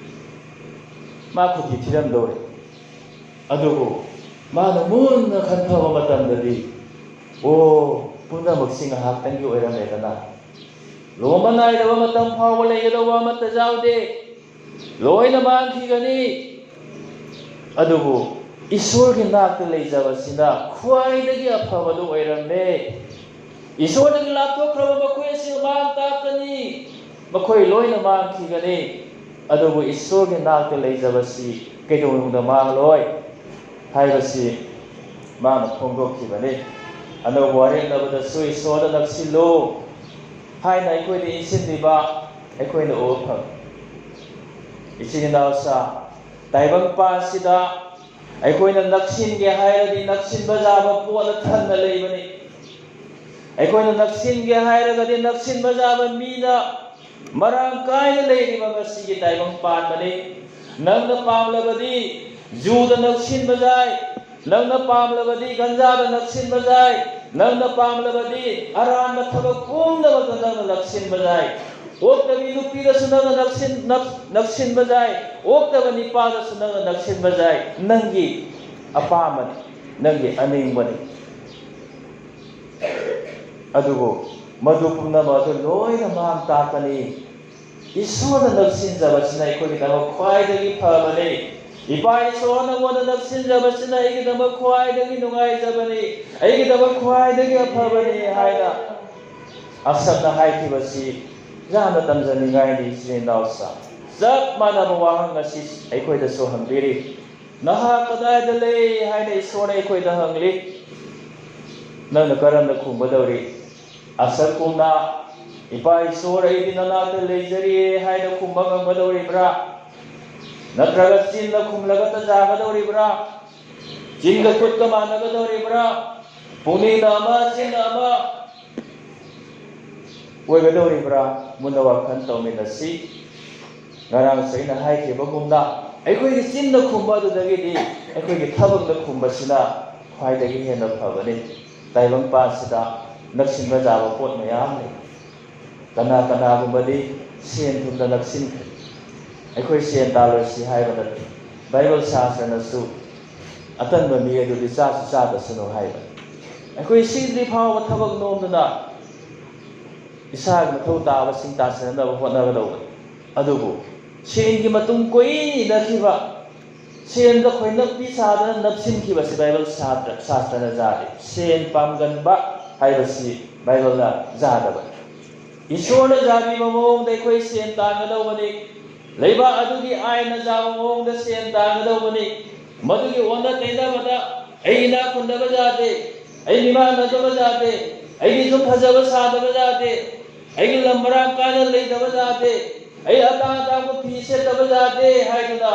ꯃꯥ ꯈꯨꯗꯤ ꯊꯤꯔꯝꯗꯧꯔꯦ꯫ ꯑꯗꯨꯕꯨ ꯃꯥꯅ ꯃꯨꯟꯅ ꯈꯟꯊꯕ ꯃꯇꯝꯗꯗꯤ, ꯑꯣ, ꯄꯨꯝꯅꯃꯛꯁꯤ ꯉꯥꯏꯍꯥꯛꯇꯪꯒꯤ ꯑꯣꯏꯔꯝꯃꯦꯗꯅ꯫ ꯂꯨꯍꯣꯡꯕ ꯅꯥꯏꯗꯕ ꯃꯇꯝ ꯐꯥꯎꯕ ꯂꯩꯒꯗꯧꯕ ꯑꯃꯠꯇ ꯌꯥꯎꯗꯦ꯫ ꯂꯣꯏꯅ ꯃꯥꯡꯈꯤꯒꯅꯤ꯫ ꯑꯗꯨꯕꯨ ꯏꯁꯣꯔꯒꯤ ꯅꯥꯛꯇ ꯂꯩꯖꯕꯁꯤꯅ ꯈ꯭ꯋꯥꯏꯗꯒꯤ ꯑꯐꯕꯗꯨ ꯑꯣꯏꯔꯝꯃꯦ꯫ ꯏꯁꯣꯔꯗꯒꯤ ꯂꯥꯞꯊꯣꯛꯈ꯭ꯔꯕ ꯃꯈꯣꯏ ꯑꯁꯤ ꯃꯥꯡ ꯇꯥꯛꯀꯅꯤ, ꯃꯈꯣꯏ ꯂꯣꯏꯅ ꯃꯥꯡꯈꯤꯒꯅꯤ꯫ ꯑꯗꯨꯕꯨ ꯏꯁꯣꯔꯒꯤ ꯅꯥꯛꯇ ꯂꯩꯖꯕꯁꯤ ꯀꯩꯗꯧꯅꯨꯡꯗ ꯃꯥꯡꯂꯣꯏ ꯍꯥꯏꯕꯁꯤ ꯃꯥꯅ ꯐꯣꯡꯗꯣꯛꯈꯤꯕꯅꯤ꯫ ꯑꯅꯧꯕ ꯋꯥꯔꯦꯡꯅꯕꯗꯁꯨ ꯏꯁꯣꯔꯗ ꯅꯛꯁꯤꯜꯂꯨ ꯍꯥꯏꯅ ꯑꯩꯈꯣꯏꯗ ꯏꯟꯁꯤꯟꯕꯤꯕ ꯑꯩꯈꯣꯏꯅ ꯎꯕ ꯐꯪꯏ꯫ ꯏꯆꯤꯟ ꯏꯅꯥꯎꯁꯥ, ꯇꯥꯏꯕꯪꯄꯥꯟꯁꯤꯗ ꯑꯩꯈꯣꯏꯅ ꯅꯛꯁꯤꯟꯒꯦ ꯍꯥꯏꯔꯗꯤ ꯅꯛꯁꯤꯟꯕ ꯌꯥꯕ ꯄꯣꯠꯅ ꯊꯟꯅ ꯂꯩꯕꯅꯤ꯫ ꯑꯩꯈꯣꯏꯅ ꯅꯛꯁꯤꯟꯒꯦ ꯍꯥꯏꯔꯒꯗꯤ ꯅꯛꯁꯤꯟꯕ ꯌꯥꯕ ꯃꯤꯅ ꯃꯔꯥꯡ ꯀꯥꯏꯅ ꯂꯩꯔꯤꯕ ꯉꯁꯤꯒꯤ ꯇꯥꯏꯕꯪ ꯄꯥꯟꯕꯅꯤ꯫ ꯅꯪꯅ ꯄꯥꯝꯂꯕꯗꯤ ꯖꯨꯗ ꯅꯛꯁꯤꯟꯕ ꯌꯥꯏ, ꯅꯪꯅ ꯄꯥꯝꯂꯕꯗꯤ ꯒꯟꯖꯥꯗ ꯅꯛꯁꯤꯟꯕ ꯌꯥꯏ, ꯅꯪꯅ ꯄꯥꯝꯂꯕꯗꯤ ꯑꯔꯥꯟꯕ ꯊꯕꯛ ꯄꯨꯝꯅꯃꯛꯇ ꯅꯪꯅ ꯅꯛꯁꯤꯟꯕ ꯌꯥꯏ꯫ ꯑꯣꯛꯇꯕꯤ ꯅꯨꯄꯤꯗꯁꯨ ꯅꯪꯅ ꯅꯛꯁꯤꯟ-, ꯅꯛ-, ꯅꯛꯁꯤꯟꯕ ꯌꯥꯏ, ꯑꯣꯛꯇꯕ ꯅꯤꯄꯥꯗꯁꯨ ꯅꯪꯅ ꯅꯛꯁꯤꯟꯕ ꯌꯥꯏ꯫ ꯅꯪꯒꯤ ꯑꯄꯥꯝꯕꯅꯤ, ꯅꯪꯒꯤ ꯑꯅꯤꯡꯕꯅꯤ꯫ ꯑꯗꯨꯕꯨ ꯃꯗꯨ ꯄꯨꯝꯅꯃꯛ ꯑꯗꯨ ꯂꯣꯏꯅ ꯃꯥꯡ ꯇꯥꯛꯀꯅꯤ꯫ ꯏꯁꯣꯔꯅ ꯅꯛꯁꯤꯟꯖꯕꯁꯤꯅ ꯑꯩꯈꯣꯏꯒꯤꯗꯃꯛ ꯈ꯭ꯋꯥꯏꯗꯒꯤ ꯐꯕꯅꯤ꯫ ꯏꯄꯥ ꯏꯁꯣꯔ, ꯅꯉꯣꯟꯗ ꯅꯛꯁꯤꯟꯖꯕꯁꯤꯅ ꯑꯩꯒꯤꯗꯃꯛ ꯈ꯭ꯋꯥꯏꯗꯒꯤ ꯅꯨꯡꯉꯥꯏꯖꯕꯅꯤ, ꯑꯩꯒꯤꯗꯃꯛ ꯈ꯭ꯋꯥꯏꯗꯒꯤ ꯑꯐꯕꯅꯤ ꯍꯥꯏꯅ ꯑꯁꯞꯅ ꯍꯥꯏꯈꯤꯕꯁꯤ ꯌꯥꯝꯅ ꯇꯝꯖꯅꯤꯡꯉꯥꯏꯅꯤ꯫ ꯏꯆꯤꯟ ꯏꯅꯥꯎꯁꯥ, ꯆꯞ ꯃꯥꯟꯅꯕ ꯋꯥꯍꯪ ꯑꯁꯤ ꯑꯩꯈꯣꯏꯗꯁꯨ ꯍꯪꯕꯤꯔꯤ꯫ ꯅꯍꯥꯛ ꯀꯗꯥꯏꯗ ꯂꯩ ꯍꯥꯏꯅ ꯏꯁꯣꯔꯅ ꯑꯩꯈꯣꯏꯗ ꯍꯪꯂꯤ꯫ ꯅꯪꯅ ꯀꯔꯝꯅ ꯈꯨꯝꯒꯗꯧꯔꯤ? ꯑꯁꯛꯀꯨꯝꯅ, "ꯏꯄꯥ ꯏꯁꯣꯔ, ꯑꯩꯗꯤ ꯅꯅꯥꯛꯇ ꯂꯩꯖꯔꯤꯌꯦ" ꯍꯥꯏꯅ ꯈꯨꯝꯕ ꯉꯝꯒꯗꯧꯔꯤꯕ꯭ꯔꯥ? ꯅꯠꯇ꯭ꯔꯒ ꯆꯤꯟꯅ ꯈꯨꯝꯂꯒ ꯇꯟꯖꯥꯒꯗꯧꯔꯤꯕ꯭ꯔꯥ? ꯆꯤꯟꯒ ꯈꯨꯠꯀ ꯃꯥꯟꯅꯒꯗꯧꯔꯤꯕ꯭ꯔꯥ? ꯄꯨꯛꯅꯤꯡꯅ ꯑꯃ, ꯆꯤꯟꯅ ꯑꯃ ꯑꯣꯏꯒꯗꯧꯔꯤꯕ꯭ꯔꯥ? ꯃꯨꯟꯅ ꯋꯥꯈꯜ ꯇꯧꯃꯤꯟꯅꯁꯤ꯫ ꯉꯔꯥꯡꯁꯨ ꯑꯩꯅ ꯍꯥꯏꯈꯤꯕꯒꯨꯝꯅ, ꯑꯩꯈꯣꯏꯒꯤ ꯆꯤꯟꯅ ꯈꯨꯝꯕ ꯑꯗꯨꯗꯒꯤꯗꯤ ꯑꯩꯈꯣꯏꯒꯤ ꯊꯕꯛꯇ ꯈꯨꯝꯕꯁꯤꯅ ꯈ꯭ꯋꯥꯏꯗꯒꯤ ꯍꯦꯟꯅ ꯐꯕꯅꯤ꯫ ꯇꯥꯏꯕꯪꯄꯥꯟꯁꯤꯗ ꯅꯛꯁꯤꯟꯕ ꯌꯥꯕ ꯄꯣꯠ ꯃꯌꯥꯝ ꯂꯩ꯫ ꯀꯅꯥ ꯀꯅꯥꯒꯨꯝꯕꯗꯤ ꯁꯦꯟ ꯊꯨꯝꯗ ꯅꯛꯁꯤꯟꯈ꯭ꯔꯦ꯫ ꯑꯩꯈꯣꯏ ꯁꯦꯟ ꯇꯥꯜꯂꯣꯏꯁꯤ ꯍꯥꯏꯕ ꯅꯠꯇꯦ꯫ ꯕꯥꯏꯕꯜ ꯁꯥꯁ꯭ꯇꯔꯅꯁꯨ "ꯑꯇꯟꯕ ꯃꯤ ꯑꯗꯨꯗꯤ ꯆꯥꯁꯨ ꯆꯥꯗꯁꯅꯨ" ꯍꯥꯏꯕ꯫ ꯑꯩꯈꯣꯏ ꯁꯤꯗ꯭ꯔꯤ ꯐꯥꯎꯕ ꯊꯕꯛ ꯅꯣꯝꯗꯨꯅ ꯏꯁꯥꯒꯤ ꯃꯊꯧ ꯇꯥꯕꯁꯤꯡ ꯇꯥꯟꯁꯤꯟꯅꯅꯕ ꯍꯣꯠꯅꯒꯗꯧꯕꯅꯤ꯫ ꯑꯗꯨꯕꯨ ꯁꯦꯟꯒꯤ ꯃꯇꯨꯡ ꯀꯣꯏꯏꯟ ꯏꯟꯅꯈꯤꯕ, ꯁꯦꯟꯗ ꯈꯣꯏꯅꯞꯄꯤ ꯁꯥꯗꯅ ꯅꯞꯁꯤꯟꯈꯤꯕꯁꯤ ꯕꯥꯏꯕꯜ ꯁꯥꯇ꯭ꯔ-, ꯁꯥꯁꯇ꯭ꯔꯅ ꯌꯥꯗꯦ꯫ ꯁꯦꯟ ꯄꯥꯝꯒꯟꯕ ꯍꯥꯏꯕꯁꯤ ꯕꯥꯏꯕꯜꯅ ꯌꯥꯗꯕꯅꯤ꯫ ꯏꯁꯣꯔꯅ ꯌꯥꯕꯤꯕ ꯃꯑꯣꯡꯗ ꯑꯩꯈꯣꯏ ꯁꯦꯟ ꯇꯥꯟꯒꯗꯧꯕꯅꯤ꯫ ꯂꯩꯕꯥꯛ ꯑꯗꯨꯒꯤ ꯑꯥꯏꯟꯅ ꯌꯥꯕ ꯃꯑꯣꯡꯗ ꯁꯦꯟ ꯇꯥꯟꯒꯗꯧꯕꯅꯤ꯫ ꯃꯗꯨꯒꯤ ꯑꯣꯟꯅ ꯇꯩꯅꯕꯗ ꯑꯩ ꯏꯅꯥꯛ ꯈꯨꯟꯗꯕ ꯌꯥꯗꯦ, ꯑꯩ ꯃꯤꯃꯥꯟꯅꯗꯕ ꯌꯥꯗꯦ, ꯑꯩꯒꯤ ꯌꯨꯝ ꯐꯖꯕ ꯁꯥꯗꯕ ꯌꯥꯗꯦ, ꯑꯩꯒꯤ ꯂꯝ ꯃꯔꯥꯡ ꯀꯥꯏꯅ ꯂꯩꯇꯕ ꯌꯥꯗꯦ, ꯑꯩ ꯑꯇꯥꯡ ꯑꯇꯥꯡꯕ ꯐꯤ ꯁꯦꯠꯇꯕ ꯌꯥꯗꯦ ꯍꯥꯏꯗꯨꯅ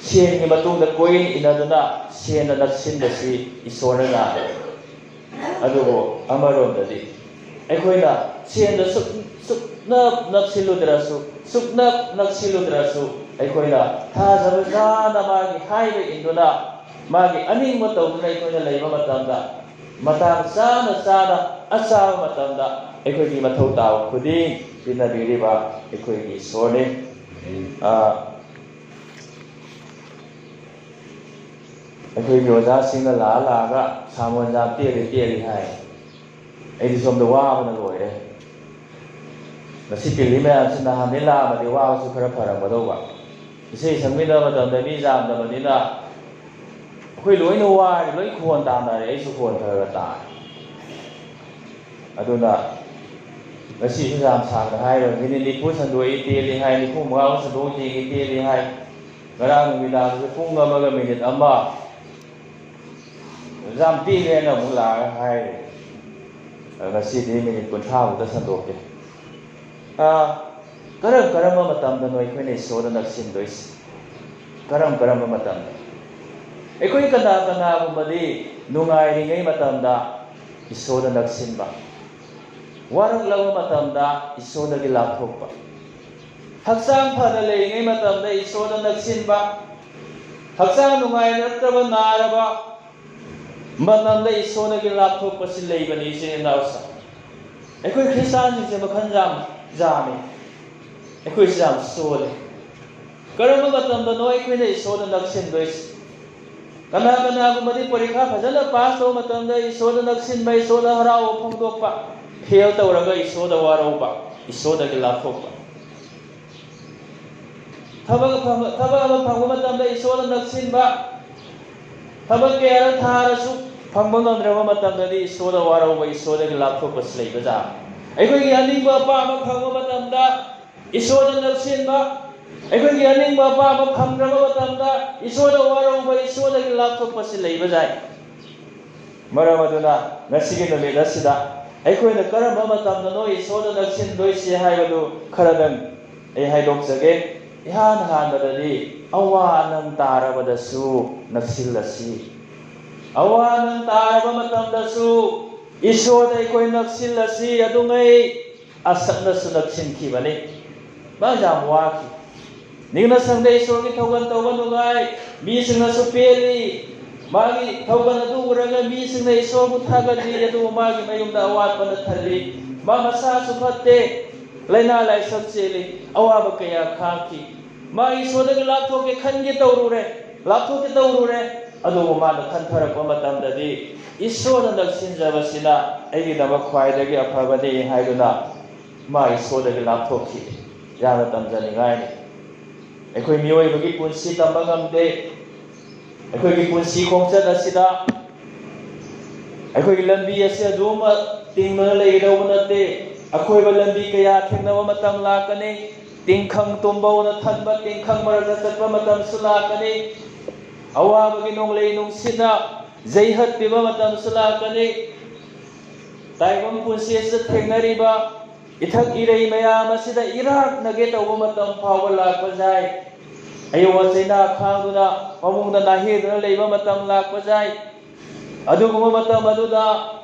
ꯁꯦꯟꯒꯤ ꯃꯇꯨꯡꯗ ꯀꯣꯏꯏꯟ ꯏꯟꯅꯗꯨꯅ ꯁꯦꯟꯗ ꯅꯛꯁꯤꯟꯕꯁꯤ ꯏꯁꯣꯔꯅ ꯌꯥꯗꯦ꯫ ꯑꯗꯨꯕꯨ ꯑꯃꯔꯣꯝꯗꯗꯤ ꯑꯩꯈꯣꯏꯅ ꯁꯦꯟꯗ ꯁꯨꯛ-, ꯁꯨꯛꯅꯞ ꯅꯛꯁꯤꯜꯂꯨꯗ꯭ꯔꯁꯨ, ꯁꯨꯛꯅꯞ ꯅꯛꯁꯤꯜꯂꯨꯗ꯭ꯔꯁꯨ, ꯑꯩꯈꯣꯏꯅ ꯊꯥꯖꯕ ꯆꯥꯅ ꯃꯥꯒꯤ ꯍꯥꯏꯕ ꯏꯟꯗꯨꯅ, ꯃꯥꯒꯤ ꯑꯅꯤꯡꯕ ꯇꯧꯗꯨꯅ ꯑꯩꯈꯣꯏꯅ ꯂꯩꯕ ꯃꯇꯝꯗ, ꯃꯇꯥꯡ ꯆꯥꯅ ꯆꯥꯅ ꯑꯆꯥꯕ ꯃꯇꯝꯗ ꯑꯩꯈꯣꯏꯒꯤ ꯃꯊꯧ ꯇꯥꯕ ꯈꯨꯗꯤꯡ ꯄꯤꯅꯕꯤꯔꯤꯕ ꯑꯩꯈꯣꯏꯒꯤ ꯏꯁꯣꯔꯅꯤ꯫ ꯑꯥ, ꯑꯩꯈꯣꯏꯒꯤ ꯑꯣꯖꯥꯁꯤꯡꯅ ꯂꯥꯛꯑ ꯂꯥꯛꯑꯒ ꯁꯥꯃꯣꯟ ꯌꯥꯝ ꯇꯦꯜꯂꯤ ꯇꯦꯜꯂꯤ ꯍꯥꯏ꯫ ꯑꯩꯗꯤ ꯁꯣꯝꯗ ꯋꯥꯕꯅ ꯂꯣꯏꯔꯦ꯫ ꯉꯁꯤ ꯇꯤꯜꯂꯤ ꯃꯌꯥꯝꯁꯤ ꯅꯍꯥꯟꯗꯩ ꯂꯥꯛꯑꯝꯃꯗꯤ ꯋꯥꯕꯁꯨ ꯈꯔ ꯐꯔꯝꯒꯗꯧꯕ꯫ ꯏꯁꯩ ꯁꯛꯃꯤꯟꯅꯕ ꯃꯇꯝꯗ ꯃꯤ ꯌꯥꯝꯗꯕꯅꯤꯅ ꯑꯩꯈꯣꯏ ꯂꯣꯏꯅ ꯋꯥꯔꯦ, ꯂꯣꯏ ꯈꯣꯟ ꯇꯥꯅꯔꯦ, ꯑꯩꯁꯨ ꯈꯣꯟ ꯈꯔ ꯈꯔ ꯇꯥꯔꯦ꯫ ꯑꯗꯨꯅ ꯉꯁꯤꯁꯨ ꯌꯥꯝ ꯁꯥꯡꯅ ꯍꯥꯏꯔꯣꯏ꯫ ꯃꯤꯅꯤꯠ ꯅꯤꯐꯨ ꯁꯟꯗꯣꯛꯏ ꯇꯦꯜꯂꯤ ꯍꯥꯏ, ꯅꯤꯐꯨ ꯃꯉꯥꯃꯨꯛ ꯁꯟꯗꯣꯛ ꯌꯦꯡꯉꯤ ꯇꯦꯜꯂꯤ ꯍꯥꯏ꯫ ꯉꯔꯥꯡ ꯅꯨꯃꯤꯗꯥꯡꯁꯨ ꯄꯨꯡ ꯑꯃꯒ ꯃꯤꯅꯤꯠ ꯑꯃ ꯌꯥꯝ ꯇꯦꯜꯂꯦꯅ ꯑꯃꯨꯛ ꯂꯥꯛꯑꯒ ꯍꯥꯏꯔꯦ꯫ ꯑꯗꯣ ꯉꯁꯤꯗꯤ ꯃꯤꯅꯤꯠ ꯀꯨꯟꯊ꯭ꯔꯥꯃꯨꯛꯇ ꯁꯟꯗꯣꯛꯀꯦ꯫ ꯑꯥ, ꯀꯔꯝ ꯀꯔꯝꯕ ꯃꯇꯝꯗꯅꯣ ꯑꯩꯈꯣꯏꯅ ꯏꯁꯣꯔꯗ ꯅꯛꯁꯤꯟꯗꯣꯏꯁꯦ? ꯀꯔꯝ ꯀꯔꯝꯕ ꯃꯇꯝꯗ? ꯑꯩꯈꯣꯏ ꯀꯅꯥ ꯀꯅꯥꯒꯨꯝꯕꯗꯤ ꯅꯨꯡꯉꯥꯏꯔꯤꯉꯩ ꯃꯇꯝꯗ ꯏꯁꯣꯔꯗ ꯅꯛꯁꯤꯟꯕ, ꯋꯥꯔꯛꯂꯕ ꯃꯇꯝꯗ ꯏꯁꯣꯔꯗꯒꯤ ꯂꯥꯞꯊꯣꯛꯄ, ꯍꯛꯆꯥꯡ ꯐꯅ ꯂꯩꯔꯤꯉꯩ ꯃꯇꯝꯗ ꯏꯁꯣꯔꯗ ꯅꯛꯁꯤꯟꯕ, ꯍꯛꯆꯥꯡ ꯅꯨꯡꯉꯥꯏꯔꯛꯇꯕ, ꯅꯥꯔꯕ ꯃꯇꯝꯗ ꯏꯁꯣꯔꯗꯒꯤ ꯂꯥꯞꯊꯣꯛꯄꯁꯤ ꯂꯩꯕꯅꯤ, ꯏꯆꯤꯟ ꯏꯅꯥꯎꯁꯤꯡ꯫ ꯑꯩꯈꯣꯏ ꯈ꯭ꯔꯤꯁꯇꯥꯟꯁꯤꯡꯁꯦ ꯃꯈꯜ ꯌꯥꯝ ꯌꯥꯝꯃꯤ꯫ ꯑꯩꯈꯣꯏꯁꯤ ꯌꯥꯝ ꯁꯣꯜꯂꯤ꯫ ꯀꯔꯝꯕ ꯃꯇꯝꯗꯅꯣ ꯑꯩꯈꯣꯏꯅ ꯏꯁꯣꯔꯗ ꯅꯛꯁꯤꯟꯗꯣꯏꯁꯤ? ꯀꯅꯥ ꯀꯅꯥꯒꯨꯝꯕꯗꯤ ꯄꯔꯤꯈꯥ ꯐꯖꯅ ꯄꯥꯁ ꯇꯧꯕ ꯃꯇꯝꯗ ꯏꯁꯣꯔꯗ ꯅꯛꯁꯤꯟꯕ, ꯏꯁꯣꯔꯗ ꯍꯔꯥꯎꯕ ꯐꯣꯡꯗꯣꯛꯄ, ꯐꯦꯜ ꯇꯧꯔꯒ ꯏꯁꯣꯔꯗ ꯋꯥꯔꯧꯕ, ꯏꯁꯣꯔꯗꯒꯤ ꯂꯥꯞꯊꯣꯛꯄ꯫ ꯊꯕꯛ ꯑꯐꯕ, ꯊꯕꯛ ꯑꯃ ꯐꯪꯕ ꯃꯇꯝꯗ ꯏꯁꯣꯔꯗ ꯅꯛꯁꯤꯟꯕ, ꯊꯕꯛ ꯀꯌꯥ ꯊꯥꯔꯁꯨ ꯐꯪꯕ ꯉꯝꯗ꯭ꯔꯕ ꯃꯇꯝꯗꯗꯤ ꯏꯁꯣꯔꯗ ꯋꯥꯔꯧꯕ, ꯏꯁꯣꯔꯗꯒꯤ ꯂꯥꯞꯊꯣꯛꯄꯁꯨ ꯂꯩꯕꯖꯥꯠ꯫ ꯑꯩꯈꯣꯏꯒꯤ ꯑꯅꯤꯡꯕ ꯑꯄꯥꯝꯕ ꯐꯪꯕ ꯃꯇꯝꯗ ꯏꯁꯣꯔꯗ ꯅꯛꯁꯤꯟꯕ, ꯑꯩꯈꯣꯏꯒꯤ ꯑꯅꯤꯡꯕ ꯑꯄꯥꯝꯕ ꯐꯪꯗ꯭ꯔꯕ ꯃꯇꯝꯗ ꯏꯁꯣꯔꯗ ꯋꯥꯔꯧꯕ, ꯏꯁꯣꯔꯗꯒꯤ ꯂꯥꯞꯊꯣꯛꯄꯁꯤ ꯂꯩꯕꯖꯥꯠ꯫ ꯃꯔꯝ ꯑꯗꯨꯅ ꯉꯁꯤꯒꯤ ꯅꯨꯃꯤꯠ ꯑꯁꯤꯗ ꯑꯩꯈꯣꯏꯅ ꯀꯔꯝꯕ ꯃꯇꯝꯗꯅꯣ ꯏꯁꯣꯔꯗ ꯅꯛꯁꯤꯟꯗꯣꯏꯁꯤ ꯍꯥꯏꯕꯗꯨ ꯈꯔꯗꯪ ꯑꯩ ꯍꯥꯏꯗꯣꯛꯆꯒꯦ꯫ ꯏꯍꯥꯟ ꯍꯥꯟꯕꯗꯗꯤ ꯑꯋꯥ ꯑꯅꯪ ꯇꯥꯔꯕꯗꯁꯨ ꯅꯛꯁꯤꯜꯂꯁꯤ꯫ ꯑꯋꯥ ꯑꯅꯪ ꯇꯥꯔꯕ ꯃꯇꯝꯗꯁꯨ ꯏꯁꯣꯔꯗ ꯑꯩꯈꯣꯏ ꯅꯛꯁꯤꯜꯂꯁꯤ꯫ ꯑꯗꯨꯉꯩ ꯑꯁꯛꯅꯁꯨ ꯅꯛꯁꯤꯟꯈꯤꯕꯅꯤ꯫ ꯃꯥ ꯌꯥꯝ ꯋꯥꯈꯤ꯫ ꯅꯤꯡꯅ ꯁꯪꯗ ꯏꯁꯣꯔꯒꯤ ꯊꯧꯒꯜ ꯇꯧꯕ ꯅꯨꯡꯉꯥꯏ, ꯃꯤꯁꯤꯡꯅꯁꯨ ꯄꯦꯜꯂꯤ꯫ ꯃꯥꯒꯤ ꯊꯧꯒꯜ ꯑꯗꯨ ꯎꯔꯒ ꯃꯤꯁꯤꯡꯅ ꯏꯁꯣꯔꯕꯨ ꯊꯥꯒꯠꯂꯤ, ꯑꯗꯨꯕꯨ ꯃꯥꯒꯤ ꯃꯌꯨꯝꯗ ꯑꯋꯥꯠꯄꯅ ꯊꯜꯂꯤ꯫ ꯃꯥ ꯃꯁꯥꯁꯨ ꯐꯠꯇꯦ, ꯂꯥꯏꯅꯥ ꯂꯥꯏꯁꯛ ꯆꯦꯜꯂꯤ, ꯑꯋꯥꯕ ꯀꯌꯥ ꯈꯥꯡꯈꯤ꯫ ꯃꯥ ꯏꯁꯣꯔꯗꯒꯤ ꯂꯥꯞꯊꯣꯛꯀꯦ ꯈꯟꯒꯦ ꯇꯧꯔꯨꯔꯦ, ꯂꯥꯞꯊꯣꯛꯀꯦ ꯇꯧꯔꯨꯔꯦ꯫ ꯑꯗꯨꯕꯨ ꯃꯥꯅ ꯈꯟꯊꯔꯛꯄ ꯃꯇꯝꯗꯗꯤ ꯏꯁꯣꯔꯅ ꯅꯛꯁꯤꯟꯖꯕꯁꯤꯅ ꯑꯩꯒꯤꯗꯃꯛ ꯈ꯭ꯋꯥꯏꯗꯒꯤ ꯑꯐꯕꯅꯤ ꯍꯥꯏꯗꯨꯅ ꯃꯥ ꯏꯁꯣꯔꯗꯒꯤ ꯂꯥꯞꯊꯣꯛꯈꯤ꯫ ꯌꯥꯝꯅ ꯇꯝꯖꯅꯤꯡꯉꯥꯏꯅꯤ꯫ ꯑꯩꯈꯣꯏ ꯃꯤꯑꯣꯏꯕꯒꯤ ꯄꯨꯟꯁꯤ ꯇꯝꯕ ꯉꯝꯗꯦ꯫ ꯑꯩꯈꯣꯏꯒꯤ ꯄꯨꯟꯁꯤ ꯈꯣꯡꯆꯠ ꯑꯁꯤꯗ ꯑꯩꯈꯣꯏꯒꯤ ꯂꯝꯕꯤ ꯑꯁꯤ ꯑꯗꯨꯃ ꯇꯤꯡꯗꯨꯅ ꯂꯩꯒꯗꯧꯕ ꯅꯠꯇꯦ꯫ ꯑꯀꯣꯏꯕ ꯂꯝꯕꯤ ꯀꯌꯥ ꯊꯦꯡꯅꯕ ꯃꯇꯝ ꯂꯥꯛꯀꯅꯤ꯫ ꯇꯤꯡꯈꯪ ꯇꯨꯝꯕꯧꯅ ꯊꯟꯕ ꯇꯤꯡꯈꯪ ꯃꯔꯛꯇ ꯆꯠꯄ ꯃꯇꯝꯁꯨ ꯂꯥꯛꯀꯅꯤ꯫ ꯑꯋꯥꯕꯒꯤ ꯅꯣꯡꯂꯩ ꯅꯨꯡꯁꯤꯠꯅ ꯌꯩꯍꯠꯄꯤꯕ ꯃꯇꯝꯁꯨ ꯂꯥꯛꯀꯅꯤ꯫ ꯇꯥꯏꯕꯪ ꯄꯨꯟꯁꯤ ꯑꯁꯤꯗ ꯊꯦꯡꯅꯔꯤꯕ ꯏꯊꯛ ꯏꯔꯩ ꯃꯌꯥꯝ ꯑꯁꯤꯗ ꯏꯔꯥꯛꯅꯒꯦ ꯇꯧꯕ ꯃꯇꯝ ꯐꯥꯎꯕ ꯂꯥꯛꯄ ꯌꯥꯏ꯫ ꯑꯌꯣ ꯑꯆꯩꯅꯥ ꯈꯥꯡꯗꯨꯅ ꯃꯃꯨꯡꯗ ꯅꯥꯍꯦꯗꯨꯅ ꯂꯩꯕ ꯃꯇꯝ ꯂꯥꯛꯄ ꯌꯥꯏ꯫ ꯑꯗꯨꯒꯨꯝꯕ ꯃꯇꯝ ꯑꯗꯨꯗ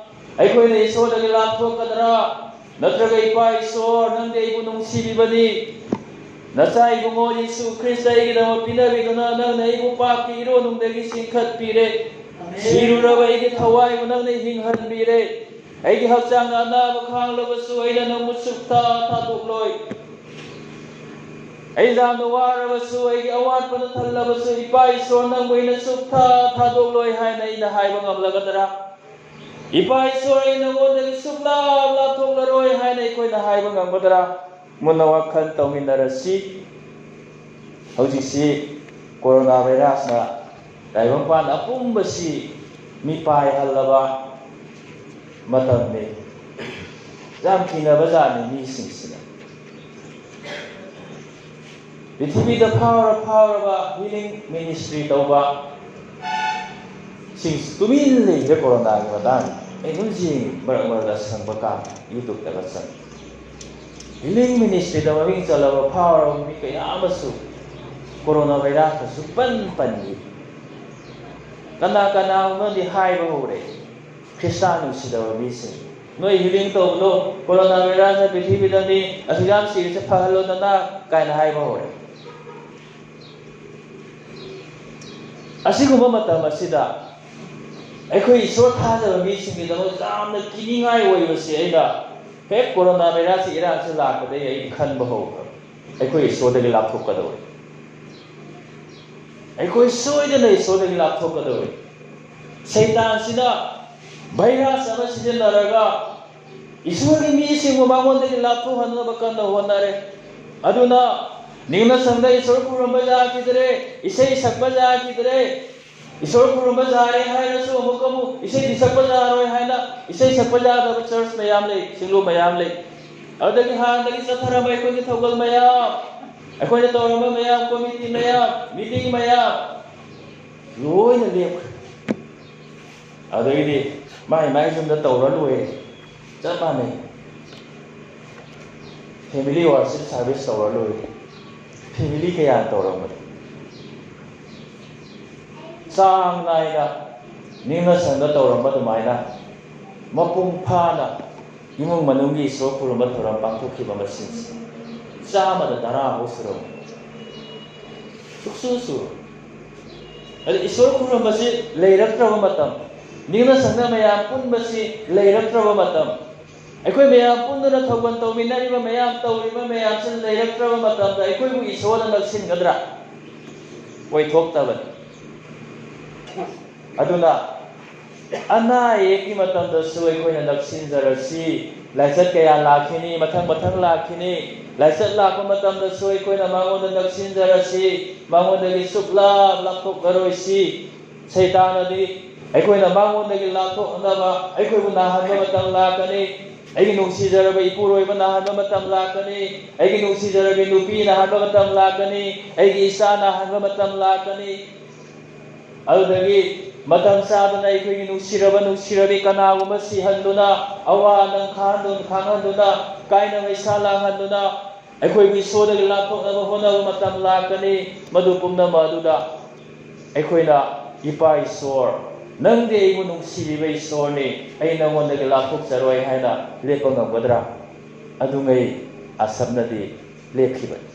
ꯑꯩꯈꯣꯏꯅ ꯏꯁꯣꯔꯗꯒꯤ ꯂꯥꯞꯊꯣꯛꯀꯗ꯭ꯔꯥ? ꯅꯠꯇ꯭ꯔꯒ ꯏꯄꯥ ꯏꯁꯣꯔ, ꯅꯪꯗꯤ ꯑꯩꯕꯨ ꯅꯨꯡꯁꯤꯕꯤꯕꯅꯤ, ꯅꯆꯥ ꯏꯕꯨꯡꯉꯣ ꯌꯤꯁꯨ ꯈ꯭ꯔꯤꯁꯇ ꯑꯩꯒꯤꯗꯃꯛ ꯄꯤꯅꯕꯤꯗꯨꯅ ꯅꯪꯅ ꯑꯩꯕꯨ ꯄꯥꯞꯀꯤ ꯏꯔꯣꯟꯅꯨꯡꯗꯒꯤ ꯆꯤꯡꯈꯠꯄꯤꯔꯦ꯫ ꯁꯤꯔꯨꯔꯕ ꯑꯩꯒꯤ ꯊꯋꯥꯏꯕꯨ ꯅꯪꯅ ꯍꯤꯡꯍꯟꯕꯤꯔꯦ꯫ ꯑꯩꯒꯤ ꯍꯛꯆꯥꯡꯅ ꯑꯅꯥꯕ ꯈꯥꯡꯂꯕꯁꯨ ꯑꯩꯅ ꯅꯪꯕꯨ ꯁꯨꯛꯊꯥ ꯊꯥꯗꯣꯛꯂꯣꯏ꯫ ꯑꯩ ꯌꯥꯝꯅ ꯋꯥꯔꯕꯁꯨ, ꯑꯩꯒꯤ ꯑꯋꯥꯠꯄꯅ ꯊꯜꯂꯕꯁꯨ, ꯏꯄꯥ ꯏꯁꯣꯔ ꯅꯪꯕꯨ ꯑꯩꯅ ꯁꯨꯛꯊꯥ ꯊꯥꯗꯣꯛꯂꯣꯏ ꯍꯥꯏꯅ ꯑꯩꯅ ꯍꯥꯏꯕ ꯉꯝꯂꯒꯗ꯭ꯔꯥ? ꯏꯄꯥ ꯏꯁꯣꯔ, ꯑꯩ ꯅꯉꯣꯟꯗꯒꯤ ꯁꯨꯛꯂꯥꯞ ꯂꯥꯞꯊꯣꯛꯂꯔꯣꯏ ꯍꯥꯏꯅ ꯑꯩꯈꯣꯏꯅ ꯍꯥꯏꯕ ꯉꯝꯒꯗ꯭ꯔꯥ? ꯃꯨꯟꯅ ꯋꯥꯈꯜ ꯇꯧꯃꯤꯟꯅꯔꯁꯤ꯫ ꯍꯧꯖꯤꯛꯁꯤ ꯀꯣꯔꯣꯅꯥ ꯚꯥꯏꯔꯁꯅ ꯇꯥꯏꯕꯪꯄꯥꯟ ꯑꯄꯨꯝꯕꯁꯤ ꯃꯤꯄꯥꯏꯍꯜꯂꯕ ꯃꯇꯝꯅꯤ꯫ ꯌꯥꯝ ꯀꯤꯅꯕ ꯖꯥꯠꯅꯤ ꯃꯤꯁꯤꯡꯁꯤꯅ꯫ ꯄ꯭ꯔꯤꯊꯤꯕꯤꯗ ꯐꯥꯎꯔ ꯐꯥꯎꯔꯕ ꯍꯤꯂꯤꯡ ꯃꯤꯅꯤꯁꯇ꯭ꯔꯤ ꯇꯧꯕ ꯁꯤꯡꯁꯤ ꯇꯨꯃꯤꯟ ꯂꯩꯈ꯭ꯔꯦ ꯀꯣꯔꯣꯅꯥꯒꯤ ꯃꯇꯥꯡꯗ꯫ ꯑꯩ ꯑꯗꯨꯝ ꯌꯦꯡꯉꯤ, ꯃꯔꯛ ꯃꯔꯛꯇ ꯁꯪꯕ ꯀꯥꯟꯗ ꯌꯨꯇ꯭ꯌꯨꯕꯇꯒ ꯆꯪꯉꯤ꯫ ꯍꯤꯂꯤꯡ ꯃꯤꯅꯤꯁꯇ꯭ꯔꯤꯗ ꯃꯃꯤꯡ ꯆꯠꯂꯕ ꯐꯥꯎꯔꯕ ꯃꯤ ꯀꯌꯥ ꯑꯃꯁꯨ ꯀꯣꯔꯣꯅꯥ ꯚꯥꯏꯔꯁꯇ ꯁꯨꯡꯄꯟ ꯄꯟꯈꯤꯗꯦ꯫ ꯀꯅꯥ ꯀꯅꯥꯅꯣꯗꯤ ꯍꯥꯏꯕ ꯍꯧꯔꯦ, ꯈ꯭ꯔꯤꯁꯇꯥꯟ ꯅꯨꯡꯁꯤꯗꯕ ꯃꯤꯁꯤꯡ, "ꯅꯣꯏ ꯍꯤꯂꯤꯡ ꯇꯧꯕꯗꯣ ꯀꯣꯔꯣꯅꯥ ꯚꯥꯏꯔꯁꯅ ꯄ꯭ꯔꯤꯊꯤꯕꯤꯗ ꯃꯤ ꯑꯁꯨꯛ ꯌꯥꯝ ꯁꯤꯔꯤꯁꯦ ꯐꯍꯜꯂꯣꯗꯅ" ꯀꯥꯏꯅ ꯍꯥꯏꯕ ꯍꯧꯔꯦ꯫ ꯑꯁꯤꯒꯨꯝꯕ ꯃꯇꯝ ꯑꯁꯤꯗ ꯑꯩꯈꯣꯏ ꯏꯁꯣꯔ ꯊꯥꯖꯕ ꯃꯤꯁꯤꯡꯒꯤꯗꯃꯛ ꯌꯥꯝꯅ ꯀꯤꯅꯤꯡꯉꯥꯏ ꯑꯣꯏꯕꯁꯤ ꯑꯩꯅ ꯍꯦꯛ ꯀꯣꯔꯣꯅꯥ ꯚꯥꯏꯔꯁꯀꯤ ꯏꯔꯥꯡꯁꯤ ꯂꯥꯛꯄꯗꯒꯤ ꯑꯩ ꯈꯟꯕ ꯍꯧꯈ꯭ꯔꯕ꯫ ꯑꯩꯈꯣꯏ ꯏꯁꯣꯔꯗꯒꯤ ꯂꯥꯞꯊꯣꯛꯀꯗꯧꯔꯦ꯫ ꯑꯩꯈꯣꯏ ꯁꯣꯏꯗꯅ ꯏꯁꯣꯔꯗꯒꯤ ꯂꯥꯞꯊꯣꯛꯀꯗꯧꯔꯦ꯫ ꯁꯩꯇꯥꯟꯁꯤꯅ ꯚꯥꯏꯔꯁ ꯑꯃ ꯁꯤꯖꯤꯟꯅꯔꯒ ꯏꯁꯣꯔꯒꯤ ꯃꯤꯁꯤꯡꯕꯨ ꯃꯉꯣꯟꯗꯒꯤ ꯂꯥꯞꯊꯣꯛꯍꯟꯅꯕ ꯀꯟꯅ ꯍꯣꯠꯅꯔꯦ꯫ ꯑꯗꯨꯅ ꯅꯤꯡꯅ ꯁꯪꯗ ꯏꯁꯣꯔ ꯈꯨꯔꯨꯝꯕ ꯌꯥꯈꯤꯗ꯭ꯔꯦ, ꯏꯁꯩ ꯁꯛꯄ ꯌꯥꯈꯤꯗ꯭ꯔꯦ꯫ ꯏꯁꯣꯔ ꯈꯨꯔꯨꯝꯕ ꯌꯥꯔꯦ ꯍꯥꯏꯔꯁꯨ ꯑꯃꯨꯛ ꯑꯃꯨꯛ ꯏꯁꯩꯗꯤ ꯁꯛꯄ ꯌꯥꯔꯣꯏ ꯍꯥꯏꯅ ꯏꯁꯩ ꯁꯛꯄ ꯌꯥꯗꯕ ꯆꯔꯆ ꯃꯌꯥꯝ ꯂꯩ, ꯁꯤꯡꯂꯨ ꯃꯌꯥꯝ ꯂꯩ꯫ ꯑꯗꯨꯗꯒꯤ ꯍꯥꯟꯅꯗꯒꯤ ꯆꯠꯊꯔꯝꯕ ꯑꯩꯈꯣꯏꯒꯤ ꯊꯧꯒꯜ ꯃꯌꯥꯝ, ꯑꯩꯈꯣꯏꯅ ꯇꯧꯔꯝꯕ ꯃꯌꯥꯝ, ꯀꯣꯃꯤꯇꯤ ꯃꯌꯥꯝ, ꯃꯤꯇꯤꯡ ꯃꯌꯥꯝ ꯂꯣꯏꯅ ꯂꯦꯞꯈ꯭ꯔꯦ꯫ ꯑꯗꯨꯗꯒꯤꯗꯤ ꯃꯥꯏ ꯃꯥꯏ ꯌꯨꯝꯗ ꯇꯧꯔ ꯂꯣꯏꯔꯦ꯫ ꯆꯞ ꯃꯥꯟꯅꯩ꯫ ꯐꯦꯃꯤꯂꯤ ꯋꯥꯔꯁꯤꯞ ꯁꯥꯔꯚꯤꯁ ꯇꯧꯔ ꯂꯣꯏꯔꯦ꯫ ꯐꯦꯃꯤꯂꯤ ꯀꯌꯥꯅ ꯇꯧꯔꯝꯕꯅꯤ? ꯆꯥꯡ ꯅꯥꯏꯅ ꯅꯤꯡꯅ ꯁꯪꯗ ꯇꯧꯔꯝꯕ ꯑꯗꯨꯃꯥꯏꯅ ꯃꯄꯨꯡ ꯐꯥꯅ ꯏꯃꯨꯡ ꯃꯅꯨꯡꯒꯤ ꯏꯁꯣꯔ ꯈꯨꯔꯨꯝꯕ ꯊꯧꯔꯝ ꯄꯥꯡꯊꯣꯛꯈꯤꯕ ꯃꯁꯤꯡꯁꯤ ꯆꯥꯝꯃꯗ ꯇꯔꯥ ꯐꯥꯎ ꯁꯨꯔꯝꯃꯤ꯫ ꯁꯨꯛꯁꯨ ꯁꯨꯔꯣꯏ꯫ ꯑꯗꯨ ꯏꯁꯣꯔ ꯈꯨꯔꯨꯝꯕꯁꯤ ꯂꯩꯔꯛꯇ꯭ꯔꯕ ꯃꯇꯝ, ꯅꯤꯡꯅ ꯁꯪꯅ ꯃꯌꯥꯝ ꯄꯨꯟꯕꯁꯤ ꯂꯩꯔꯛꯇ꯭ꯔꯕ ꯃꯇꯝ, ꯑꯩꯈꯣꯏ ꯃꯌꯥꯝ ꯄꯨꯟꯗꯨꯅ ꯊꯧꯒꯜ ꯇꯧꯃꯤꯟꯅꯔꯤꯕ ꯃꯌꯥꯝ, ꯇꯧꯔꯤꯕ ꯃꯌꯥꯝꯁꯤ ꯂꯩꯔꯛꯇ꯭ꯔꯕ ꯃꯇꯝꯗ ꯑꯩꯈꯣꯏꯕꯨ ꯏꯁꯣꯔꯅ ꯅꯛꯁꯤꯟꯒꯗ꯭ꯔꯥ? ꯑꯣꯏꯊꯣꯛꯇꯕꯅꯤ꯫ ꯑꯗꯨꯅ ꯑꯅꯥ ꯑꯌꯦꯛꯀꯤ ꯃꯇꯝꯗꯁꯨ ꯑꯩꯈꯣꯏꯅ ꯅꯛꯁꯤꯟꯖꯔꯁꯤ꯫ ꯂꯥꯏꯆꯠ ꯀꯌꯥ ꯂꯥꯛꯈꯤꯅꯤ, ꯃꯊꯪ ꯃꯊꯪ ꯂꯥꯛꯈꯤꯅꯤ꯫ ꯂꯥꯏꯆꯠ ꯂꯥꯛꯄ ꯃꯇꯝꯗꯁꯨ ꯑꯩꯈꯣꯏꯅ ꯃꯉꯣꯟꯗ ꯅꯛꯁꯤꯟꯖꯔꯁꯤ, ꯃꯉꯣꯟꯗꯒꯤ ꯁꯨꯛꯂꯥꯞ ꯂꯥꯞꯊꯣꯛꯂꯔꯣꯏꯁꯤ꯫ ꯁꯩꯇꯥꯅꯗꯤ ꯑꯩꯈꯣꯏꯅ ꯃꯉꯣꯟꯗꯒꯤ ꯂꯥꯞꯊꯣꯛꯅꯕ ꯑꯩꯈꯣꯏꯕꯨ ꯅꯥꯍꯟꯕ ꯃꯇꯝ ꯂꯥꯛꯀꯅꯤ꯫ ꯑꯩꯒꯤ ꯅꯨꯡꯁꯤꯖꯔꯕ ꯏꯄꯨꯔꯣꯏꯕ ꯅꯥꯍꯟꯕ ꯃꯇꯝ ꯂꯥꯛꯀꯅꯤ꯫ ꯑꯩꯒꯤ ꯅꯨꯡꯁꯤꯖꯔꯕꯤ ꯅꯨꯄꯤ ꯅꯥꯍꯟꯕ ꯃꯇꯝ ꯂꯥꯛꯀꯅꯤ꯫ ꯑꯩꯒꯤ ꯏꯆꯥ ꯅꯥꯍꯟꯕ ꯃꯇꯝ ꯂꯥꯛꯀꯅꯤ꯫ ꯑꯗꯨꯗꯒꯤ ꯃꯇꯝ ꯆꯥꯗꯅ ꯑꯩꯈꯣꯏꯒꯤ ꯅꯨꯡꯁꯤꯔꯕ ꯅꯨꯡꯁꯤꯔꯕꯤ ꯀꯅꯥꯒꯨꯝꯕ ꯁꯤꯍꯟꯗꯨꯅ, ꯑꯋꯥ ꯑꯅꯪ ꯈꯥꯡꯍꯟꯗꯨꯅ, ꯈꯥꯡꯍꯟꯗꯨꯅ, ꯀꯥꯏꯅ ꯃꯩꯁꯥ ꯂꯥꯡꯍꯟꯗꯨꯅ, ꯑꯩꯈꯣꯏꯕꯨ ꯏꯁꯣꯔꯗꯒꯤ ꯂꯥꯞꯊꯣꯛꯅꯕ ꯍꯣꯠꯅꯕ ꯃꯇꯝ ꯂꯥꯛꯀꯅꯤ꯫ ꯃꯗꯨ ꯄꯨꯝꯅꯃꯛ ꯑꯗꯨꯗ ꯑꯩꯈꯣꯏꯅ, "ꯏꯄꯥ ꯏꯁꯣꯔ, ꯅꯪꯗꯤ ꯑꯩꯕꯨ ꯅꯨꯡꯁꯤꯕꯤꯕ ꯏꯁꯣꯔꯅꯤ, ꯑꯩ ꯅꯪꯉꯣꯟꯗꯒꯤ ꯂꯥꯞꯊꯣꯛꯆꯔꯣꯏ" ꯍꯥꯏꯅ ꯂꯦꯞꯄ ꯉꯝꯒꯗ꯭ꯔꯥ? ꯑꯗꯨꯉꯩ ꯑꯁꯞꯅꯗꯤ ꯂꯦꯞꯈꯤꯕꯅꯤ꯫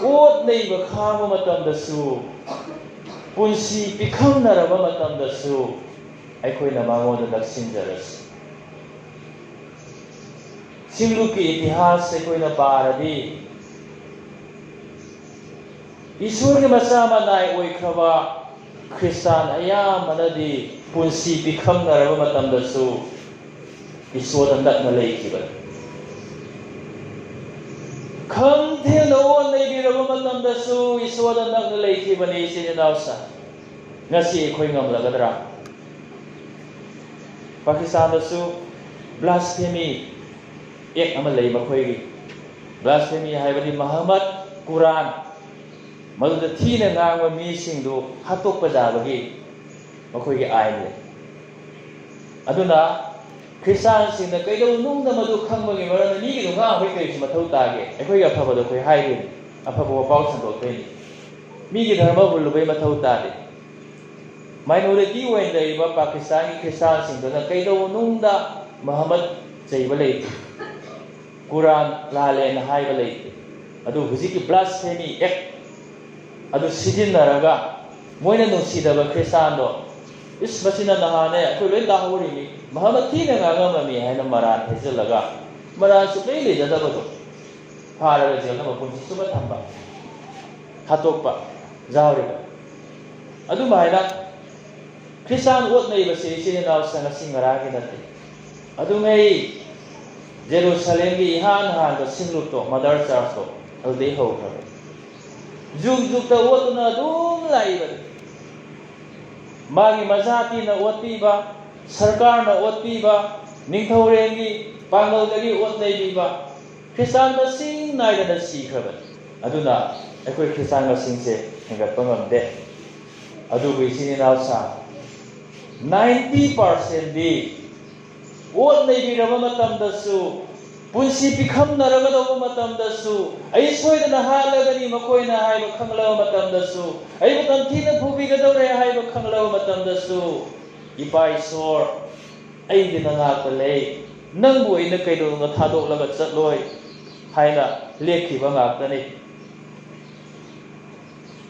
ꯑꯣꯠ ꯅꯩꯕ ꯈꯥꯡꯕ ꯃꯇꯝꯗꯁꯨ, ꯄꯨꯟꯁꯤ ꯄꯤꯈꯝꯅꯔꯕ ꯃꯇꯝꯗꯁꯨ ꯑꯩꯈꯣꯏꯅ ꯃꯉꯣꯟꯗ ꯅꯛꯁꯤꯟꯖꯔꯁꯤ꯫ ꯁꯤꯡꯂꯨꯞꯀꯤ ꯏꯇꯤꯍꯥꯁ ꯑꯩꯈꯣꯏꯅ ꯄꯥꯔꯗꯤ, ꯏꯁꯣꯔꯒꯤ ꯃꯆꯥ ꯃꯅꯥꯏ ꯑꯣꯏꯈ꯭ꯔꯕ ꯈ꯭ꯔꯤꯁꯇꯥꯟ ꯑꯌꯥꯝꯕꯅꯗꯤ ꯄꯨꯟꯁꯤ ꯄꯤꯈꯝꯅꯔꯕ ꯃꯇꯝꯗꯁꯨ ꯏꯁꯣꯔꯗ ꯅꯛꯅ ꯂꯩꯈꯤꯕꯅꯤ꯫ ꯈꯝ ꯊꯦꯡꯅ ꯑꯣꯟ ꯅꯩꯕꯤꯔꯕ ꯃꯇꯝꯗꯁꯨ ꯏꯁꯣꯔꯗ ꯅꯛꯅ ꯂꯩꯈꯤꯕꯅꯤ, ꯏꯆꯤꯟ ꯏꯅꯥꯎꯁꯤꯡ꯫ ꯉꯁꯤ ꯑꯩꯈꯣꯏ ꯉꯝꯂꯒꯗ꯭ꯔꯥ? ꯄꯥꯀꯤꯁꯇꯥꯟꯗꯁꯨ blasphemy act ꯑꯃ ꯂꯩ ꯃꯈꯣꯏꯒꯤ꯫ Blasphemy ꯍꯥꯏꯕꯗꯤ ꯃꯍꯃꯠ, ꯀꯨꯔꯥꯟ, ꯃꯗꯨꯗ ꯊꯤꯅ ꯉꯥꯡꯕ ꯃꯤꯁꯤꯡꯗꯨ ꯍꯥꯠꯇꯣꯛꯄ ꯌꯥꯕꯒꯤ ꯃꯈꯣꯏꯒꯤ ꯑꯥꯏꯟ ꯂꯩ꯫ ꯑꯗꯨꯅ ꯈ꯭ꯔꯤꯁꯇꯥꯟꯁꯤꯡꯅ ꯀꯩꯗꯧꯅꯨꯡꯗ ꯃꯗꯨ ꯈꯪꯕꯒꯤ ꯃꯔꯝꯅ ꯃꯤꯒꯤꯗꯣ ꯉꯥꯡꯕꯒꯤ ꯀꯔꯤꯁꯨ ꯃꯊꯧ ꯇꯥꯒꯦ? ꯑꯩꯈꯣꯏꯒꯤ ꯑꯐꯕꯗꯣ ꯑꯩꯈꯣꯏ ꯍꯥꯏꯗꯣꯏꯅꯤ, ꯑꯐꯕ ꯋꯥꯄꯥꯎ ꯁꯟꯗꯣꯛꯇꯣꯏꯅꯤ꯫ ꯃꯤꯒꯤ ꯙꯔꯃ ꯍꯨꯜꯂꯨꯕꯒꯤ ꯃꯊꯧ ꯇꯥꯗꯦ꯫ Minority ꯑꯣꯏꯅ ꯂꯩꯔꯤꯕ ꯄꯥꯀꯤꯁꯇꯥꯟꯒꯤ ꯈ꯭ꯔꯤꯁꯇꯥꯟꯁꯤꯡꯗꯨꯅ ꯀꯩꯗꯧꯅꯨꯡꯗ ꯃꯍꯃꯠ ꯆꯩꯕ ꯂꯩꯇꯦ, ꯀꯨꯔꯥꯟ ꯂꯥꯜꯂꯦꯅ ꯍꯥꯏꯕ ꯂꯩꯇꯦ꯫ ꯑꯗꯨ ꯍꯧꯖꯤꯛꯀꯤ blasphemy act ꯑꯗꯨ ꯁꯤꯖꯤꯟꯅꯔꯒ ꯃꯣꯏꯅ ꯅꯨꯡꯁꯤꯗꯕ ꯈ꯭ꯔꯤꯁꯇꯥꯟꯗꯣ, "ꯏꯁ, ꯃꯁꯤꯅ ꯅꯍꯥꯟꯅꯦ ꯑꯩꯈꯣꯏ ꯂꯣꯏ ꯇꯥꯍꯧꯔꯤꯅꯤ, ꯃꯍꯃꯠ ꯊꯤꯅ ꯉꯥꯡꯉꯝꯃꯃꯤ" ꯍꯥꯏꯅ ꯃꯔꯥꯜ ꯍꯩꯖꯤꯜꯂꯒ ꯃꯔꯥꯜ ꯁꯨꯛꯂꯩ ꯂꯩꯖꯗꯕꯗꯣ ꯐꯥꯔꯒ ꯖꯦꯜꯗ ꯃꯄꯨꯟꯁꯤ ꯆꯨꯞꯄ ꯊꯝꯕ, ꯍꯥꯠꯇꯣꯛꯄ ꯌꯥꯎꯔꯤꯕ꯫ ꯑꯗꯨꯃꯥꯏꯅ ꯈ꯭ꯔꯤꯁꯇꯥꯟ ꯑꯣꯠ ꯅꯩꯕꯁꯤ ꯏꯆꯤꯟ ꯏꯅꯥꯎꯁꯤꯡ ꯉꯁꯤ ꯉꯔꯥꯡꯒꯤ ꯅꯠꯇꯦ꯫ ꯑꯗꯨꯉꯩ ꯖꯦꯔꯨꯁꯂꯦꯝꯒꯤ ꯏꯍꯥꯟ ꯍꯥꯟꯕ ꯁꯤꯡꯂꯨꯞꯇꯣ, ꯃꯗꯔ ꯆꯔꯆꯇꯣ, ꯑꯗꯨꯗꯩ ꯍꯧꯈ꯭ꯔꯕꯅꯤ꯫ ꯖꯨꯛ ꯖꯨꯛꯇ ꯑꯣꯠꯇꯨꯅ ꯑꯗꯨꯝ ꯂꯥꯛꯏꯕꯅꯤ꯫ ꯃꯥꯒꯤ ꯃꯖꯥꯇꯤꯅ ꯑꯣꯠꯄꯤꯕ, ꯁꯔꯀꯥꯔꯅ ꯑꯣꯠꯄꯤꯕ, ꯅꯤꯡꯊꯧꯔꯦꯜꯒꯤ ꯄꯥꯡꯒꯜꯗꯒꯤ ꯑꯣꯠ ꯅꯩꯕꯤꯕ, ꯈ꯭ꯔꯤꯁꯇꯥꯟ ꯃꯁꯤꯡ ꯅꯥꯏꯗꯅ ꯁꯤꯈ꯭ꯔꯕꯅꯤ꯫ ꯑꯗꯨꯅ ꯑꯩꯈꯣꯏ ꯈ꯭ꯔꯤꯁꯇꯥꯟ ꯃꯁꯤꯡꯁꯦ ꯍꯦꯟꯒꯠꯄ ꯉꯝꯗꯦ꯫ ꯑꯗꯨꯕꯨ ꯏꯆꯤꯟ ꯏꯅꯥꯎꯁꯥ, ꯅꯥꯏꯟꯇꯤ ꯄꯥꯔꯁꯦꯟꯗꯤ ꯑꯣꯠ ꯅꯩꯕꯤꯔꯕ ꯃꯇꯝꯗꯁꯨ, ꯄꯨꯟꯁꯤ ꯄꯤꯈꯝꯅꯔꯒꯗꯧꯕ ꯃꯇꯝꯗꯁꯨ, ꯑꯩ ꯁꯣꯏꯗꯅ ꯍꯥꯠꯂꯒꯅꯤ ꯃꯈꯣꯏꯅ ꯍꯥꯏꯕ ꯈꯪꯂꯕ ꯃꯇꯝꯗꯁꯨ, ꯑꯩꯕꯨ ꯇꯝꯊꯤꯅ ꯐꯨꯕꯤꯒꯗꯧꯔꯦ ꯍꯥꯏꯕ ꯈꯪꯂꯕ ꯃꯇꯝꯗꯁꯨ, "ꯏꯄꯥ ꯏꯁꯣꯔ, ꯑꯩꯗꯤ ꯅꯅꯥꯛꯇ ꯂꯩ, ꯅꯪꯕꯨ ꯑꯩꯅ ꯀꯩꯗꯧꯅꯨꯡꯗ ꯊꯥꯗꯣꯛꯂꯒ ꯆꯠꯂꯣꯏ" ꯍꯥꯏꯅ ꯂꯦꯞꯈꯤꯕ ꯉꯥꯛꯇꯅꯤ꯫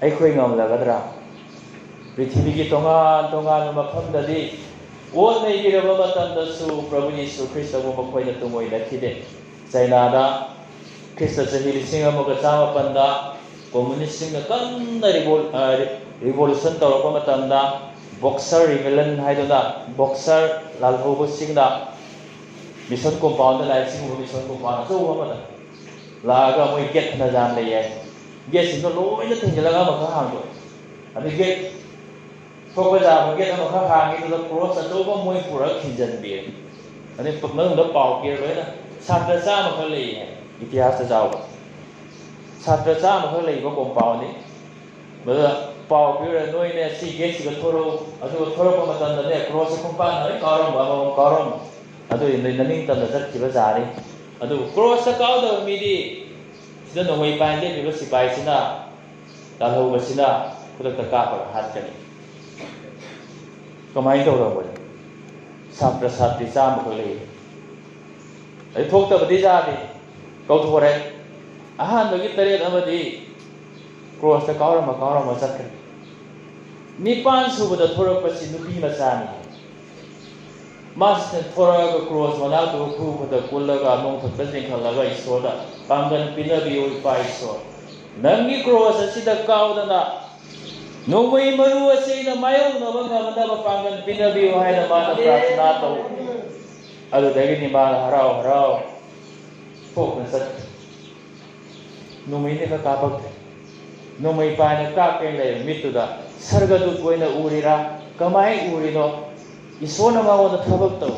ꯑꯩꯈꯣꯏ ꯉꯝꯂꯒꯗ꯭ꯔꯥ? ꯄ꯭ꯔꯤꯊꯤꯕꯤꯒꯤ ꯇꯣꯉꯥꯟ ꯇꯣꯉꯥꯟꯕ ꯃꯐꯝꯗꯗꯤ ꯑꯣꯠ ꯅꯩꯕꯤꯔꯕ ꯃꯇꯝꯗꯁꯨ ꯄ꯭ꯔꯚꯨ ꯌꯤꯁꯨ ꯈ꯭ꯔꯤꯁꯇꯕꯨ ꯃꯈꯣꯏꯅ ꯇꯨꯡꯑꯣꯏꯅꯈꯤꯗꯦ꯫ ꯆꯩꯅꯥꯗ ꯈ꯭ꯔꯤꯁꯇ ꯆꯍꯤ ꯂꯤꯁꯤꯡ ꯑꯃꯒ ꯆꯥꯃꯥꯄꯟꯗ ꯀꯝꯃꯨꯅꯤꯁꯁꯤꯡꯅ ꯀꯟꯅ ꯔꯤꯚꯣꯜ-, ꯑ, ꯔꯤ-, ꯔꯤꯚꯣꯂꯨꯁꯟ ꯇꯧꯔꯛꯄ ꯃꯇꯝꯗ, ꯕꯣꯛꯁꯔ ꯔꯤꯕꯦꯂꯟ ꯍꯥꯏꯗꯨꯅ ꯕꯣꯛꯁꯔ ꯂꯥꯜꯍꯧꯕꯁꯤꯡꯅ ꯃꯤꯁꯟ ꯀꯣꯝꯄꯥꯎꯟꯗ ꯂꯥꯛꯑꯦ꯫ ꯁꯤꯒꯨꯝꯕ ꯃꯤꯁꯟ ꯀꯣꯝꯄꯥꯎꯟ ꯑꯆꯧꯕ ꯑꯃꯗ ꯂꯥꯛꯑꯒ ꯃꯣꯏ ꯒꯦꯠ ꯐꯅ ꯌꯥꯝ ꯂꯩ ꯍꯥꯏ꯫ ꯒꯦꯠꯁꯤꯡꯗꯣ ꯂꯣꯏꯅ ꯊꯤꯡꯖꯤꯜꯂꯒ ꯑꯃꯈꯛ ꯍꯥꯡꯗꯣꯛꯑꯦ꯫ ꯑꯗꯩ ꯒꯦꯠ ꯊꯣꯛꯄ ꯌꯥꯕ ꯒꯦꯠ ꯑꯃꯈꯛ ꯍꯥꯡꯉꯤ, ꯑꯗꯨꯗ ꯀ꯭ꯔꯣꯁ ꯑꯆꯧꯕ ꯃꯣꯏ ꯄꯨꯔꯒ ꯈꯤꯟꯖꯤꯟꯕꯤꯔꯦ꯫ ꯑꯗꯩ ꯄ-, ꯃꯅꯨꯡꯗ ꯄꯥꯎ ꯄꯤꯔ ꯂꯣꯏꯅ, "ꯁꯥꯇ꯭ꯔ ꯆꯥꯝꯃꯈꯛ ꯂꯩ" ꯍꯥꯏ, ꯏꯇꯤꯍꯥꯁꯇ ꯌꯥꯎꯕ꯫ ꯁꯥꯇ꯭ꯔ ꯆꯥꯝꯃꯈꯛ ꯂꯩꯕ ꯀꯣꯝꯄꯥꯎꯟꯅꯤ꯫ ꯃꯗꯨꯗ ꯄꯥꯎ ꯄꯤꯔ, "ꯅꯣꯏꯅꯦ ꯁꯤ ꯒꯦꯠꯁꯤꯒ ꯊꯣꯔꯛꯎ, ꯑꯗꯨꯒ ꯊꯣꯔꯛꯄ ꯃꯇꯝꯗꯅꯦ ꯀ꯭ꯔꯣꯁꯁꯦ ꯈꯣꯡꯄꯥꯛꯅ ꯂꯣꯏ ꯀꯥꯎꯔꯝꯕ, ꯑꯃꯃꯝ ꯀꯥꯎꯔꯝꯕ꯫ ꯑꯗꯨ ꯅꯣꯏ ꯅꯅꯤꯡꯇꯝꯅ ꯆꯠꯈꯤꯕ ꯌꯥꯅꯤ꯫ ꯑꯗꯨꯕꯨ ꯀ꯭ꯔꯣꯁꯇ ꯀꯥꯎꯗꯕ ꯃꯤꯗꯤ ꯁꯤꯗ ꯅꯣꯡꯃꯩ ꯄꯥꯏꯅ ꯂꯦꯞꯄꯤꯕ ꯁꯤꯐꯥꯏꯁꯤꯅ, ꯂꯥꯜꯍꯧꯕꯁꯤꯅ ꯈꯨꯗꯛꯇ ꯀꯥꯞꯄꯒ ꯍꯥꯠꯀꯅꯤ"꯫ ꯀꯃꯥꯏꯅ ꯇꯧꯔꯕꯅꯣ? ꯁꯥꯇ꯭ꯔ ꯁꯥꯇ꯭ꯔꯤ ꯆꯥꯝꯃꯈꯛ ꯂꯩ꯫ ꯑꯗꯩ ꯊꯣꯛꯇꯕꯗꯤ ꯌꯥꯗꯦ, ꯀꯧꯊꯣꯔꯦ꯫ ꯑꯍꯥꯟꯕꯒꯤ ꯇꯔꯦꯠ ꯑꯃꯗꯤ ꯀ꯭ꯔꯣꯁꯇ ꯀꯥꯎꯔꯝꯃ ꯀꯥꯎꯔꯝꯃ ꯆꯠꯈ꯭ꯔꯦ꯫ ꯅꯤꯄꯥꯟ ꯁꯨꯕꯗ ꯊꯣꯔꯛꯄꯁꯤ ꯅꯨꯄꯤ ꯃꯆꯥꯅꯤ꯫ ꯃꯥꯁꯤꯅ ꯊꯣꯔꯛꯑꯒ ꯀ꯭ꯔꯣꯁ ꯃꯅꯥꯛꯇꯨ ꯈꯨ ꯈꯨꯠꯇ ꯀꯨꯜꯂꯒ ꯅꯣꯡꯊꯛꯇ ꯆꯤꯡꯈꯠꯂꯒ ꯏꯁꯣꯔꯗ, "ꯄꯥꯡꯒꯜ ꯄꯤꯅꯕꯤꯌꯨ, ꯏꯄꯥ ꯏꯁꯣꯔ꯫ ꯅꯪꯒꯤ ꯀ꯭ꯔꯣꯁ ꯑꯁꯤꯗ ꯀꯥꯎꯗꯅ ꯅꯣꯡꯃꯩ ꯃꯔꯨ ꯑꯁꯤ ꯑꯩꯅ ꯃꯥꯌꯣꯛꯅꯕ ꯉꯝꯅꯕ ꯄꯥꯡꯒꯜ ꯄꯤꯅꯕꯤꯌꯨ" ꯍꯥꯏꯅ ꯃꯥꯅ ꯄ꯭ꯔꯥꯔꯊꯅꯥ ꯇꯧ꯫ ꯑꯗꯨꯗꯒꯤꯗꯤ ꯃꯥꯅ ꯍꯔꯥꯎ ꯍꯔꯥꯎ ꯊꯣꯛꯅ ꯆꯠꯈ꯭ꯔꯦ꯫ ꯅꯣꯡꯃꯩꯅ ꯈꯔ ꯀꯥꯞꯄꯛꯇ꯭ꯔꯦ꯫ ꯅꯣꯡꯃꯩ ꯄꯥꯏꯅ ꯀꯥꯞꯀꯦꯅ ꯂꯩꯕ ꯃꯤꯠꯇꯨꯗ ꯁꯔꯒꯗꯨꯠ ꯑꯣꯏꯅ ꯎꯔꯤꯔꯥ? ꯀꯃꯥꯏꯅ ꯎꯔꯤꯅꯣ? ꯏꯁꯣꯔꯅ ꯃꯉꯣꯟꯗ ꯊꯕꯛ ꯇꯧ꯫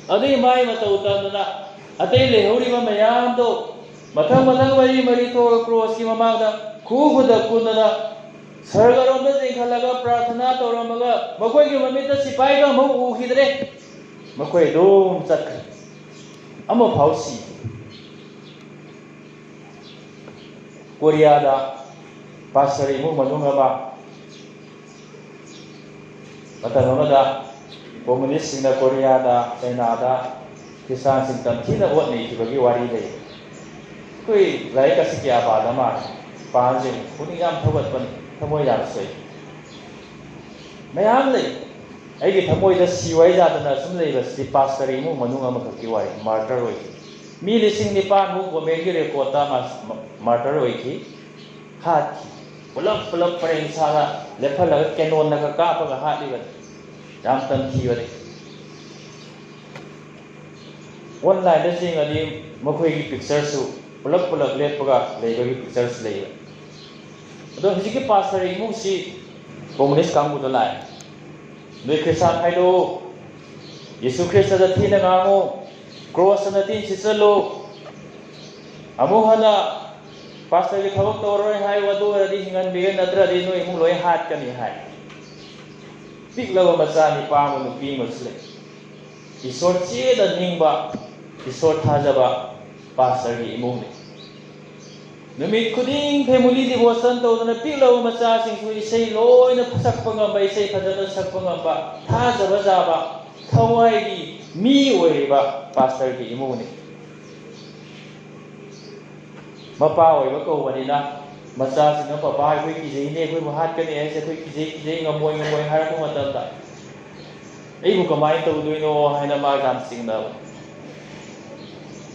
ꯑꯗꯨꯒꯤ ꯃꯥꯏ ꯃꯇꯧ ꯇꯝꯗꯅ ꯑꯇꯩ ꯂꯩꯍꯧꯔꯤꯕ ꯃꯌꯥꯝꯗꯣ ꯃꯊꯪ ꯃꯊꯪ ꯃꯔꯤ ꯃꯔꯤ ꯊꯣꯛꯑꯒ ꯀ꯭ꯔꯣꯁꯀꯤ ꯃꯃꯥꯡꯗ ꯈꯨ ꯈꯨꯗ ꯀꯨꯟꯗꯅ ꯁꯔꯒꯔꯣꯝꯗ ꯆꯤꯡꯈꯠꯂꯒ ꯄ꯭ꯔꯥꯔꯊꯅꯥ ꯇꯧꯔꯝꯃꯒ ꯃꯈꯣꯏꯒꯤ ꯃꯃꯤꯠꯇ ꯁꯤꯐꯥꯏꯒ ꯑꯃꯨꯛ ꯎꯈꯤꯗ꯭ꯔꯦ꯫ ꯃꯈꯣꯏ ꯑꯗꯨꯝ ꯆꯠꯈ꯭ꯔꯦ꯫ ꯑꯃꯐꯥꯎ ꯁꯤꯗꯦ꯫ ꯀꯣꯔꯤꯌꯥꯗ ꯄꯥꯁꯇꯔ ꯏꯃꯨꯡ ꯃꯅꯨꯡ ꯑꯃ ꯃꯇꯝ ꯑꯃꯗ ꯀꯣꯃꯨꯅꯤꯁꯁꯤꯡꯅ ꯀꯣꯔꯤꯌꯥꯗ, ꯆꯩꯅꯥꯗ ꯈ꯭ꯔꯤꯁꯇꯥꯟꯁꯤꯡ ꯇꯝꯊꯤꯅ ꯑꯣꯠ ꯅꯩꯈꯤꯕꯒꯤ ꯋꯥꯔꯤ ꯂꯩ꯫ ꯑꯩꯈꯣꯏ ꯂꯥꯏꯔꯤꯛ ꯑꯁꯤ ꯀꯌꯥ ꯄꯥꯗ ꯃꯥꯜꯂꯦ꯫ ꯄꯥꯍꯟꯁꯦ꯫ ꯄꯨꯛꯅꯤꯡ ꯌꯥꯝ ꯊꯧꯒꯠꯄꯅꯤ, ꯊꯃꯣꯏ ꯌꯥꯝ ꯁꯣꯛꯏ꯫ ꯃꯌꯥꯝ ꯂꯩ꯫ ꯑꯩꯒꯤ ꯊꯃꯣꯏꯗ ꯁꯤ ꯋꯥꯏ ꯌꯥꯗꯅ ꯁꯨꯝ ꯂꯩꯕꯁꯤꯗꯤ ꯄꯥꯁꯇꯔ ꯏꯃꯨꯡ ꯃꯅꯨꯡ ꯑꯃꯈꯛꯀꯤ ꯋꯥꯔꯤ, ꯃꯥꯔꯇꯔ ꯑꯣꯏꯈꯤ꯫ ꯃꯤ ꯂꯤꯁꯤꯡ ꯅꯤꯄꯥꯟꯃꯨꯛ ꯒꯣꯔꯃꯦꯟꯒꯤ ꯔꯦꯀꯣꯔꯠꯇ ꯃꯥ-, ꯃꯥꯔꯇꯔ ꯑꯣꯏꯈꯤ꯫ ꯍꯥꯠꯈꯤ꯫ ꯄꯨꯂꯞ ꯄꯨꯂꯞ ꯄꯔꯦꯡ ꯁꯥꯅ ꯂꯦꯞꯍꯜꯂꯒ ꯀꯦꯅꯣꯟꯅꯒ ꯀꯥꯞꯄꯒ ꯍꯥꯠꯂꯤꯕꯅꯤ꯫ ꯌꯥꯝ ꯇꯝꯊꯤꯕꯅꯤ꯫ ꯑꯣꯟꯂꯥꯏꯟꯗ ꯌꯦꯡꯉꯗꯤ ꯃꯈꯣꯏꯒꯤ ꯄꯤꯛꯆꯔꯁꯨ ꯄꯨꯂꯞ ꯄꯨꯂꯞ ꯂꯦꯞꯄꯒ ꯂꯩꯕꯒꯤ ꯄꯤꯛꯆꯔꯁꯨ ꯂꯩꯕ꯫ ꯑꯗꯣ ꯍꯧꯖꯤꯛꯀꯤ ꯄꯥꯁꯇꯔ ꯏꯃꯨꯡꯁꯤ ꯀꯣꯃꯨꯅꯤꯁ ꯀꯥꯡꯕꯨꯗ ꯂꯥꯛꯑꯦ꯫ ꯅꯣꯏ ꯈ꯭ꯔꯤꯁꯇꯥꯟ ꯈꯥꯏꯗꯣꯛꯎ, ꯌꯦꯁꯨ ꯈ꯭ꯔꯤꯁꯇꯗ ꯊꯤꯅ ꯉꯥꯡꯉꯨ, ꯀ꯭ꯔꯣꯁꯇ ꯅꯇꯤꯟ ꯁꯤꯠꯆꯜꯂꯨ, ꯑꯃꯨꯛ ꯍꯟꯅ ꯄꯥꯁꯇꯔꯒꯤ ꯊꯕꯛ ꯇꯧꯔꯔꯣꯏ ꯍꯥꯏꯌꯨ, ꯑꯗꯨ ꯑꯣꯏꯔꯗꯤ ꯍꯤꯡꯍꯟꯕꯤꯒꯦ, ꯅꯠꯇ꯭ꯔꯗꯤ ꯅꯣꯏ ꯏꯃꯨꯡ ꯂꯣꯏ ꯍꯥꯠꯀꯅꯤ ꯍꯥꯏ꯫ ꯄꯤꯛꯂꯕ ꯃꯆꯥ ꯅꯤꯄꯥ ꯑꯃ ꯅꯨꯄꯤ ꯑꯃꯁꯨ ꯂꯩ꯫ ꯏꯁꯣꯔ ꯆꯦꯠꯅ ꯅꯤꯡꯕ, ꯏꯁꯣꯔ ꯊꯥꯖꯕ ꯄꯥꯁꯇꯔꯒꯤ ꯏꯃꯨꯡꯅꯤ꯫ ꯅꯨꯃꯤꯠ ꯈꯨꯗꯤꯡ family devotion ꯇꯧꯗꯨꯅ ꯄꯤꯛꯂꯕ ꯃꯆꯥꯁꯤꯡꯁꯨ ꯏꯁꯩ ꯂꯣꯏꯅ ꯁꯛꯄ ꯉꯝꯕ, ꯏꯁꯩ ꯐꯖꯅ ꯁꯛꯄ ꯉꯝꯕ, ꯊꯥꯖꯕ ꯆꯥꯕ, ꯊꯋꯥꯏꯒꯤ ꯃꯤ ꯑꯣꯏꯔꯤꯕ ꯄꯥꯁꯇꯔꯒꯤ ꯏꯃꯨꯡꯅꯤ꯫ ꯃꯄꯥ ꯑꯣꯏꯕ ꯀꯧꯕꯅꯤꯅ ꯃꯆꯥꯁꯤꯡꯅ, "ꯄꯄꯥ, ꯑꯩꯈꯣꯏ ꯀꯤꯖꯩꯅꯦ, ꯑꯩꯈꯣꯏꯕꯨ ꯍꯥꯠꯀꯅꯤ ꯍꯥꯏꯁꯦ ꯑꯩꯈꯣꯏ ꯀꯤꯖꯩ, ꯀꯤꯖꯩ, ꯉꯝꯃꯣꯏ, ꯉꯝꯃꯣꯏ" ꯍꯥꯏꯔꯛꯄ ꯃꯇꯝꯗ, "ꯑꯩꯕꯨ ꯀꯃꯥꯏꯅ ꯇꯧꯗꯣꯏꯅꯣ?" ꯍꯥꯏꯅ ꯃꯥ ꯌꯥꯝ ꯆꯤꯡꯅꯕ꯫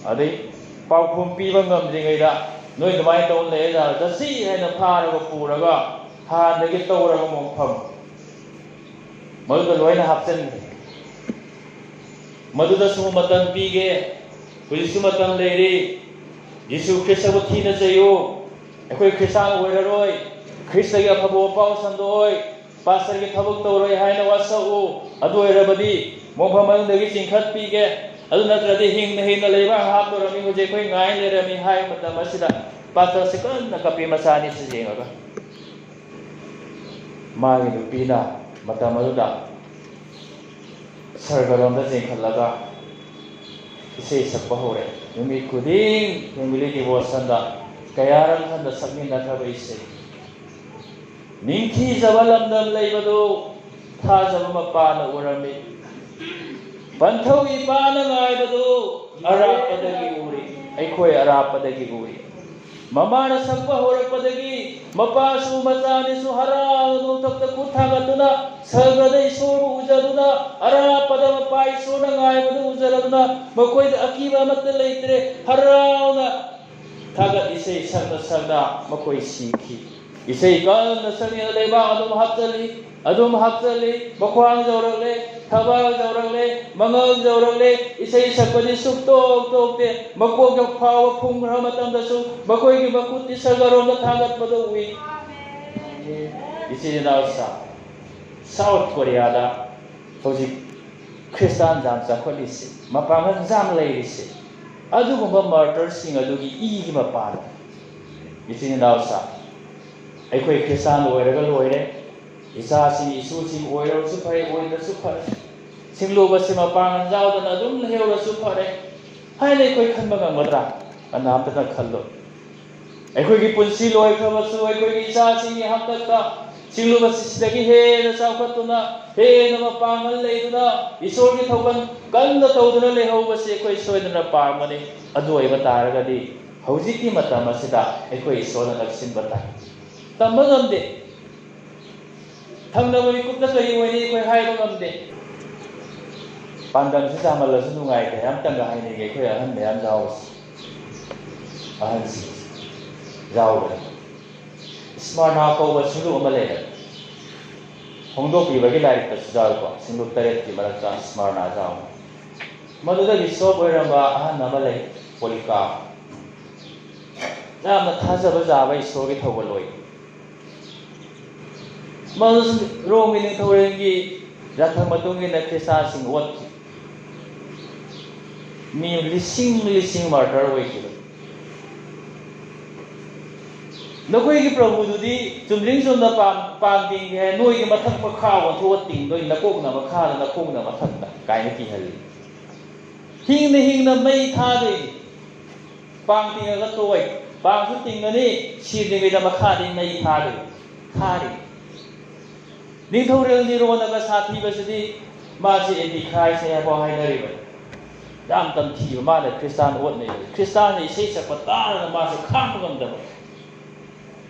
ꯑꯗꯩ ꯄꯥꯎꯈꯨꯝ ꯄꯤꯕ ꯉꯝꯗ꯭ꯔꯤꯉꯩꯗ, "ꯅꯣꯏ ꯑꯗꯨꯃꯥꯏꯅ ꯇꯧ ꯂꯩꯔꯦ, ꯆꯠꯁꯤ" ꯍꯥꯏꯅ ꯐꯥꯔꯒ ꯄꯨꯔꯒ ꯍꯥꯟꯅꯗꯒꯤ ꯇꯧꯔꯕ ꯃꯐꯝ ꯃꯗꯨꯗ ꯂꯣꯏꯅ ꯍꯥꯞꯆꯤꯟꯈ꯭ꯔꯦ꯫ ꯃꯗꯨꯗꯁꯨ ꯃꯇꯝ ꯄꯤꯒꯦ꯫ ꯍꯧꯖꯤꯛꯁꯨ ꯃꯇꯝ ꯂꯩꯔꯤ꯫ ꯖꯤꯁꯨ ꯈ꯭ꯔꯤꯁꯇꯕꯨ ꯊꯤꯅ ꯆꯩꯌꯨ꯫ ꯑꯩꯈꯣꯏ ꯈ꯭ꯔꯤꯁꯇꯥꯟ ꯑꯣꯏꯔꯔꯣꯏ꯫ ꯈ꯭ꯔꯤꯁꯇꯒꯤ ꯑꯐꯕ ꯋꯥꯄꯥꯎ ꯁꯟꯗꯣꯛꯑꯣꯏ꯫ ꯄꯥꯁꯇꯔꯒꯤ ꯊꯕꯛ ꯇꯧꯔꯣꯏ ꯍꯥꯏꯅ ꯋꯥꯁꯛꯎ꯫ ꯑꯗꯨ ꯑꯣꯏꯔꯕꯗꯤ ꯃꯣꯡꯐꯝ ꯃꯅꯨꯡꯗꯒꯤ ꯆꯤꯡꯈꯠꯄꯤꯒꯦ꯫ ꯑꯗꯨ ꯅꯠꯇ꯭ꯔꯗꯤ ꯍꯤꯡꯅ ꯍꯤꯡꯅ ꯂꯩꯕꯥꯛ ꯍꯥꯞꯇꯧꯔꯝꯃꯤ꯫ ꯍꯧꯖꯤꯛ ꯑꯩꯈꯣꯏ ꯉꯥꯏ ꯂꯩꯔꯝꯃꯤ ꯍꯥꯏꯕ ꯃꯇꯝ ꯑꯁꯤꯗ ꯄꯥꯁꯇꯔꯁꯦ ꯀꯟꯅ ꯀꯞꯄꯤ, ꯃꯆꯥ ꯑꯅꯤꯁꯤ ꯌꯦꯡꯉꯒ꯫ ꯃꯥꯒꯤ ꯅꯨꯄꯤꯅ ꯃꯇꯝ ꯑꯗꯨꯗ ꯁꯔꯒꯔꯣꯝꯗ ꯆꯦꯟꯈꯠꯂꯒ ꯏꯁꯩ ꯁꯛꯄ ꯍꯧꯔꯦ꯫ ꯅꯨꯃꯤꯠ ꯈꯨꯗꯤꯡ ꯐꯦꯃꯤꯂꯤ ꯗꯤꯚꯣꯁꯟꯗ ꯀꯌꯥꯔꯛ ꯍꯟꯅ ꯁꯛꯃꯤꯟꯅꯈ꯭ꯔꯕ ꯏꯁꯩ꯫ ꯅꯤꯡꯊꯤꯖꯕ ꯂꯝꯗꯝ ꯂꯩꯕꯗꯨ ꯊꯥꯖꯕ ꯃꯄꯥꯅ ꯎꯔꯝꯃꯤ꯫ ꯄꯟꯊꯧ ꯏꯄꯥꯅ ꯉꯥꯏꯕꯗꯨ ꯑꯔꯥꯞꯄꯗꯒꯤ ꯎꯔꯤ꯫ ꯑꯩꯈꯣꯏ ꯑꯔꯥꯞꯄꯗꯒꯤ ꯎꯔꯤ꯫ ꯃꯃꯥꯅ ꯁꯛꯄ ꯍꯧꯔꯛꯄꯗꯒꯤ ꯃꯄꯥꯁꯨ ꯃꯆꯥꯅꯤꯁꯨ ꯍꯔꯥꯎꯅ ꯅꯣꯡꯊꯛꯇ ꯈꯨꯠ ꯊꯥꯡꯒꯠꯇꯨꯅ ꯁꯔꯒꯗ ꯏꯁꯣꯔꯕꯨ ꯎꯖꯗꯨꯅ ꯑꯔꯥꯞꯄꯗ ꯃꯄꯥ ꯏꯁꯣꯔꯅ ꯉꯥꯏꯕꯗꯨ ꯎꯖꯔꯗꯨꯅ ꯃꯈꯣꯏꯗ ꯑꯀꯤꯕ ꯑꯃꯠꯇ ꯂꯩꯇ꯭ꯔꯦ꯫ ꯍꯔꯥꯎꯅ ꯊꯥꯒꯠ ꯏꯁꯩ ꯁꯛꯅ ꯁꯛꯅ ꯃꯈꯣꯏ ꯁꯤꯈꯤ꯫ ꯏꯁꯩ ꯀꯟꯅ ꯁꯛꯅ ꯂꯩꯕꯥꯛ ꯑꯗꯨꯝ ꯍꯥꯞꯆꯜꯂꯤ, ꯑꯗꯨꯝ ꯍꯥꯞꯆꯜꯂꯤ꯫ ꯃꯈ꯭ꯋꯥꯡ ꯌꯧꯔꯛꯂꯦ, ꯊꯕꯥꯛ ꯌꯧꯔꯛꯂꯦ, ꯃꯉꯛ ꯌꯧꯔꯛꯂꯦ꯫ ꯏꯁꯩ ꯁꯛꯄꯗꯤ ꯁꯨꯛꯇꯣꯛ ꯇꯣꯛꯇꯦ꯫ ꯃꯀꯣꯛ ꯐꯥꯎꯕ ꯐꯨꯝꯈ꯭ꯔ ꯃꯇꯝꯗꯁꯨ ꯃꯈꯣꯏꯒꯤ ꯃꯈꯨꯠꯇꯤ ꯁꯔꯒꯔꯣꯝꯗ ꯊꯥꯡꯒꯠꯄꯗ ꯎꯏ꯫ ꯏꯆꯤꯟ ꯏꯅꯥꯎ ꯁꯥ-, ꯁꯥꯎꯠ ꯀꯣꯔꯤꯌꯥꯗ ꯍꯧꯖꯤꯛ ꯈ꯭ꯔꯤꯁꯇꯥꯟ ꯌꯥꯝ ꯆꯥꯎꯈꯠꯂꯤꯁꯦ, ꯃꯄꯥꯡꯒꯜ ꯌꯥꯝ ꯂꯩꯔꯤꯁꯦ, ꯑꯗꯨꯒꯨꯝꯕ ꯃꯥꯔꯇꯔꯁꯤꯡ ꯑꯗꯨꯒꯤ ꯏꯒꯤ ꯃꯄꯥꯟ꯫ ꯏꯆꯤꯟ ꯏꯅꯥꯎ ꯁꯥ-, ꯑꯩꯈꯣꯏ ꯈ꯭ꯔꯤꯁꯇꯥꯟ ꯑꯣꯏꯔꯒ ꯂꯣꯏꯔꯦ, ꯏꯆꯥꯁꯤꯡ ꯏꯁꯨꯁꯤꯡ ꯑꯣꯏꯔꯕꯁꯨ ꯐꯔꯦ, ꯑꯣꯏꯗ꯭ꯔꯁꯨ ꯐꯔꯦ, ꯁꯤꯡꯂꯨꯕꯁꯤ ꯃꯄꯥꯡꯒꯜ ꯌꯥꯎꯗꯅ ꯑꯗꯨꯝ ꯂꯩꯍꯧꯔꯁꯨ ꯐꯔꯦ ꯍꯥꯏꯅ ꯑꯩꯈꯣꯏ ꯈꯟꯕ ꯉꯝꯒꯗ꯭ꯔꯥ? ꯀꯅꯥꯝꯇꯅ ꯈꯜꯂꯣ꯫ ꯑꯩꯈꯣꯏꯒꯤ ꯄꯨꯟꯁꯤ ꯂꯣꯏꯈ꯭ꯔꯕꯁꯨ ꯑꯩꯈꯣꯏꯒꯤ ꯏꯆꯥꯁꯤꯡꯒꯤ ꯍꯥꯛꯇꯛꯇ ꯁꯤꯡꯂꯨꯕꯁꯤ ꯁꯤꯗꯒꯤ ꯍꯦꯟꯅ ꯆꯥꯎꯈꯠꯇꯨꯅ, ꯍꯦꯟꯅ ꯃꯄꯥꯡꯒꯜ ꯂꯩꯗꯨꯅ, ꯏꯁꯣꯔꯒꯤ ꯊꯧꯒꯜ ꯀꯟꯅ ꯇꯧꯗꯨꯅ ꯂꯩꯍꯧꯕꯁꯤ ꯑꯩꯈꯣꯏ ꯁꯣꯏꯗꯅ ꯄꯥꯝꯒꯅꯤ꯫ ꯑꯗꯨ ꯑꯣꯏꯕ ꯇꯥꯔꯒꯗꯤ ꯍꯧꯖꯤꯛꯀꯤ ꯃꯇꯝ ꯑꯁꯤꯗ ꯑꯩꯈꯣꯏ ꯏꯁꯣꯔꯅ ꯅꯛꯁꯤꯟꯕ ꯇꯥꯏ꯫ ꯇꯝꯕ ꯉꯝꯗꯦ꯫ ꯊꯪꯅꯕ ꯃꯤꯀꯨꯞꯇ ꯀꯔꯤ ꯑꯣꯏꯅꯤ ꯑꯩꯈꯣꯏ ꯍꯥꯏꯕ ꯉꯝꯗꯦ꯫ ꯄꯥꯟꯗꯝꯁꯤ ꯆꯥꯃꯜꯂꯁꯨ ꯅꯨꯡꯉꯥꯏꯇꯦ꯫ ꯑꯝꯇꯪꯒ ꯍꯥꯏꯅꯤꯡꯉꯦ ꯑꯩꯈꯣꯏ ꯑꯍꯟ ꯃꯌꯥꯝ ꯌꯥꯎꯕꯁꯦ꯫ ꯑꯍꯟꯁꯤꯡ ꯌꯥꯎꯕꯅꯤ꯫ ꯁ꯭ꯃꯔꯅꯥ ꯀꯧꯕ ꯁꯤꯡꯂꯨꯞ ꯑꯃ ꯂꯩꯔꯦ꯫ ꯐꯣꯡꯗꯣꯛꯄꯤꯕꯒꯤ ꯂꯥꯏꯔꯤꯛꯇꯁꯨ ꯌꯥꯎꯏꯀꯣ꯫ ꯁꯤꯡꯂꯨꯞ ꯇꯔꯦꯠꯀꯤ ꯃꯔꯛꯇ ꯁ꯭ꯃꯔꯅꯥ ꯌꯥꯎꯏ꯫ ꯃꯗꯨꯗꯒꯤ ꯁꯣꯞ ꯑꯣꯏꯔꯝꯕ ꯑꯍꯟ ꯑꯃ ꯂꯩ, ꯄꯣꯂꯤꯀꯥꯞ꯫ ꯌꯥꯝꯅ ꯊꯥꯖꯕ ꯌꯥꯕ ꯏꯁꯣꯔꯒꯤ ꯊꯧꯒꯜꯂꯣꯏ꯫ ꯃꯗꯨꯁꯨ ꯔꯣꯝꯒꯤ ꯅꯤꯡꯊꯧꯔꯦꯜꯒꯤ ꯌꯥꯊꯪ ꯃꯇꯨꯡ ꯏꯟꯅ ꯈ꯭ꯔꯤꯁꯇꯥꯟꯁꯤꯡ ꯑꯣꯠꯈꯤ꯫ ꯃꯤ ꯂꯤꯁꯤꯡ ꯂꯤꯁꯤꯡ ꯃꯥꯔꯇꯔ ꯑꯣꯏꯈꯤꯕ꯫ "ꯅꯈꯣꯏꯒꯤ ꯄ꯭ꯔꯚꯨꯗꯨꯗꯤ ꯆꯨꯝꯗ꯭ꯔꯤꯡ ꯆꯨꯝꯅ ꯄꯥꯡ-, ꯄꯥꯡ ꯇꯤꯡꯒꯦ ꯍꯥꯏ, ꯅꯣꯏꯒꯤ ꯃꯊꯛ ꯃꯈꯥ ꯑꯣꯟꯊꯣꯛꯑ ꯇꯤꯡꯗꯣꯏ, ꯅꯀꯣꯛꯅ ꯃꯈꯥꯗ, ꯅꯈꯣꯡꯅ ꯃꯊꯛꯇ" ꯀꯥꯏꯅ ꯀꯤꯍꯜꯂꯤ꯫ ꯍꯤꯡꯅ ꯍꯤꯡꯅ ꯃꯩ ꯊꯥꯗꯣꯏꯅꯤ꯫ ꯄꯥꯡ ꯇꯤꯡꯉꯒ ꯇꯣꯛꯑꯣꯏ꯫ ꯄꯥꯡꯁꯨ ꯇꯤꯡꯒꯅꯤ, ꯁꯤꯗ꯭ꯔꯤꯉꯩꯗ ꯃꯈꯥꯗꯤ ꯃꯩ ꯊꯥꯗꯣꯏꯅꯤ꯫ ꯊꯥꯔꯤ꯫ ꯅꯤꯡꯊꯧꯔꯦꯜ ꯅꯤꯔꯣꯅꯒ ꯁꯥꯊꯤꯕꯁꯤꯗꯤ ꯃꯥꯁꯤ ꯑꯦꯟꯇꯤ ꯈ꯭ꯔꯥꯏꯁꯅꯦ ꯍꯥꯏꯐꯥꯎ ꯍꯥꯏꯅꯔꯤꯕꯅꯤ꯫ ꯌꯥꯝ ꯇꯝꯊꯤꯕ ꯃꯥꯅ ꯈ꯭ꯔꯤꯁꯇꯥꯟ ꯑꯣꯠꯅꯩꯕ꯫ ꯈ꯭ꯔꯤꯁꯇꯥꯟꯅ ꯏꯁꯩ ꯁꯛꯄ ꯇꯥꯔꯒ ꯃꯥꯁꯦ ꯈꯥꯡꯕ ꯉꯝꯗꯕ꯫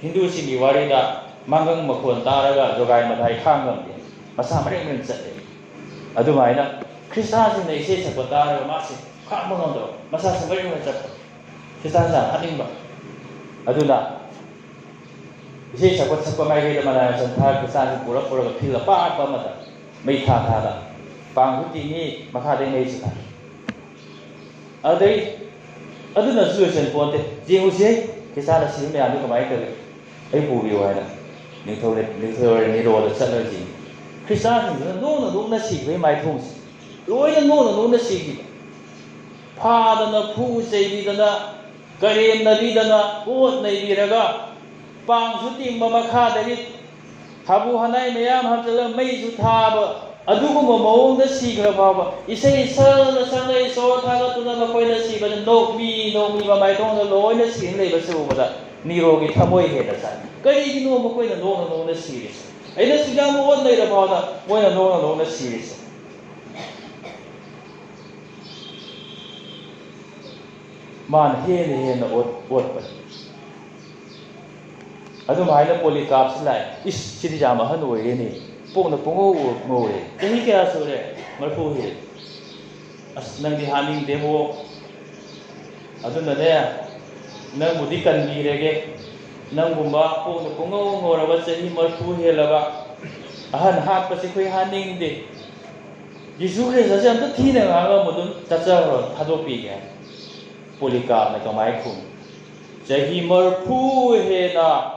ꯍꯤꯟꯗꯨꯁꯤꯡꯒꯤ ꯋꯥꯔꯤꯗ ꯃꯥꯡꯒꯪ ꯃꯈꯣꯟ ꯇꯥꯔꯒ ꯖꯣꯒꯥꯏ ꯃꯇꯥꯏ ꯈꯥꯡ ꯉꯝꯗꯦ, ꯃꯁꯥ ꯃꯔꯦꯡ ꯃꯔꯦꯡ ꯆꯠꯂꯦ꯫ ꯑꯗꯨꯃꯥꯏꯅ ꯈ꯭ꯔꯤꯁꯇꯥꯟꯁꯤꯡꯅ ꯏꯁꯩ ꯁꯛꯄ ꯇꯥꯔꯒ ꯃꯥꯁꯦ ꯈꯥꯡꯕ ꯉꯝꯗꯕ, ꯃꯁꯥꯁꯦ ꯃꯔꯦꯡ ꯃꯔꯦꯡ ꯆꯠꯄ, ꯈ꯭ꯔꯤꯁꯇꯥꯟꯁꯦ ꯌꯥꯝ ꯍꯥꯠꯅꯤꯡꯕ꯫ ꯑꯗꯨꯅ ꯏꯁꯩ ꯁꯛꯄ ꯁꯛꯄ ꯃꯥꯏꯀꯩꯗ ꯃꯅꯥ ꯃꯁꯤꯡ ꯊꯥꯔ ꯈ꯭ꯔꯤꯁꯇꯥꯟꯁꯤꯡ ꯄꯨꯔ ꯄꯨꯔꯒ ꯐꯤꯜꯗ ꯑꯄꯥꯛꯄ ꯑꯃꯗ ꯃꯩ ꯊꯥ ꯊꯥꯗ ꯄꯥꯡꯁꯨ ꯇꯤꯡꯉꯤ, ꯃꯈꯥꯗꯩ ꯃꯩꯁꯨ ꯊꯥ꯫ ꯑꯗꯩ ꯑꯗꯨꯅꯁꯨ ꯂꯣꯏꯁꯤꯟ ꯄꯣꯟꯇꯦ꯫ ꯌꯦꯡꯉꯨꯁꯦ, ꯈ꯭ꯔꯤꯁꯇꯥꯟ ꯑꯁꯤꯕ ꯃꯌꯥꯝꯗꯨ ꯀꯃꯥꯏꯅ ꯇꯧꯏ? "ꯑꯩ ꯄꯨꯕꯤꯌꯨ" ꯍꯥꯏꯅ ꯅꯤꯡꯊꯧ ꯅꯤꯡꯊꯧ ꯅꯤꯔꯣꯗ ꯆꯠꯂꯒ ꯌꯦꯡꯉꯤ꯫ ꯈ꯭ꯔꯤꯁꯇꯥꯟꯁꯤꯡꯗꯨꯅ ꯅꯣꯛꯅ ꯅꯣꯛꯅ ꯁꯤꯈꯤꯕꯒꯤ ꯃꯥꯏꯊꯣꯡꯁꯦ, ꯂꯣꯏꯅ ꯅꯣꯛꯅ ꯅꯣꯛꯅ ꯁꯤꯈꯤꯕ꯫ ꯐꯥꯗꯅ, ꯐꯨ ꯆꯩꯕꯤꯗꯅ, ꯀꯔꯦꯝꯅꯕꯤꯗꯅ, ꯑꯣꯠ ꯅꯩꯕꯤꯔꯒ, ꯄꯥꯡꯁꯨ ꯇꯤꯡꯕ, ꯃꯈꯥꯗꯒꯤ ꯍꯥꯕꯨ ꯍꯅꯥꯏ ꯃꯌꯥꯝ ꯍꯥꯞꯆꯤꯜꯂꯒ ꯃꯩꯁꯨ ꯊꯥꯕ, ꯑꯗꯨꯒꯨꯝꯕ ꯃꯑꯣꯡꯗ ꯁꯤꯈ꯭ꯔ ꯐꯥꯎꯕ ꯏꯁꯩ ꯁꯛꯅ ꯁꯛꯅ ꯏꯁꯣꯔ ꯊꯥꯒꯠꯇꯨꯅ ꯃꯈꯣꯏꯅ ꯁꯤꯕꯗ ꯅꯣꯛꯃꯤ ꯅꯣꯛꯃꯤ ꯃꯃꯥꯏꯊꯣꯡꯗ ꯂꯣꯏꯅ ꯁꯤꯅ ꯂꯩꯕꯁꯤ ꯎꯕꯗ ꯅꯤꯔꯣꯒꯤ ꯊꯃꯣꯏ ꯍꯦꯟꯅ ꯆꯥꯛꯏ꯫ ꯀꯔꯤꯒꯤꯅꯣ ꯃꯈꯣꯏꯅ ꯅꯣꯛꯅ ꯅꯣꯛꯅ ꯁꯤꯔꯤꯁꯦ? ꯑꯩꯅ ꯁꯨꯛꯌꯥꯝ ꯑꯣꯠ ꯂꯩꯔ ꯐꯥꯎꯗ ꯃꯣꯏꯅ ꯅꯣꯛꯅ ꯅꯣꯛꯅ ꯁꯤꯔꯤꯁꯦ꯫ ꯃꯥꯅ ꯍꯦꯟꯅ ꯍꯦꯟꯅ ꯑꯣꯠ-, ꯑꯣꯠꯄꯅꯤ꯫ ꯑꯗꯨꯝ ꯍꯥꯏꯅ ꯄꯣꯂꯤꯀꯥꯞꯁꯤ ꯂꯥꯛꯑꯦ꯫ "ꯏꯁ, ꯁꯤꯗꯤ ꯌꯥꯝ ꯑꯍꯟ ꯑꯣꯏꯔꯦꯅꯦ꯫ ꯄꯣꯛꯅ ꯄꯨꯡꯉꯧ ꯉꯧꯔꯦ꯫ ꯆꯍꯤ ꯀꯌꯥ ꯁꯨꯔꯦ?" "ꯃꯔꯤꯐꯨ ꯍꯦꯜꯂꯦ꯫" "ꯑꯁ, ꯅꯪꯗꯤ ꯍꯥꯠꯅꯤꯡꯗꯦꯕꯣ꯫ ꯑꯗꯨꯅꯅꯦ, ꯅꯪꯕꯨꯗꯤ ꯀꯟꯕꯤꯔꯒꯦ꯫ ꯅꯪꯒꯨꯝꯕ ꯄꯣꯛꯅ ꯄꯨꯡꯉꯧ ꯉꯧꯔꯕ, ꯆꯍꯤ ꯃꯔꯤꯐꯨ ꯍꯦꯜꯂꯕ ꯑꯍꯟ ꯍꯥꯠꯄꯁꯤ ꯑꯩꯈꯣꯏ ꯍꯥꯠꯅꯤꯡꯗꯦ꯫ ꯖꯤꯁꯨ ꯈ꯭ꯔꯤꯁꯇꯁꯦ ꯑꯝꯇ ꯊꯤꯅ ꯉꯥꯡꯉꯝꯃꯨ, ꯑꯗꯨꯝ ꯆꯠꯆꯈ꯭ꯔꯣ, ꯊꯥꯗꯣꯛꯄꯤꯒꯦ ꯍꯥꯏ꯫ ꯄꯣꯂꯤꯀꯥꯞꯅ ꯀꯃꯥꯏꯅ ꯈꯨꯝꯃꯤ? "ꯆꯍꯤ ꯃꯔꯐꯨ ꯍꯦꯟꯅ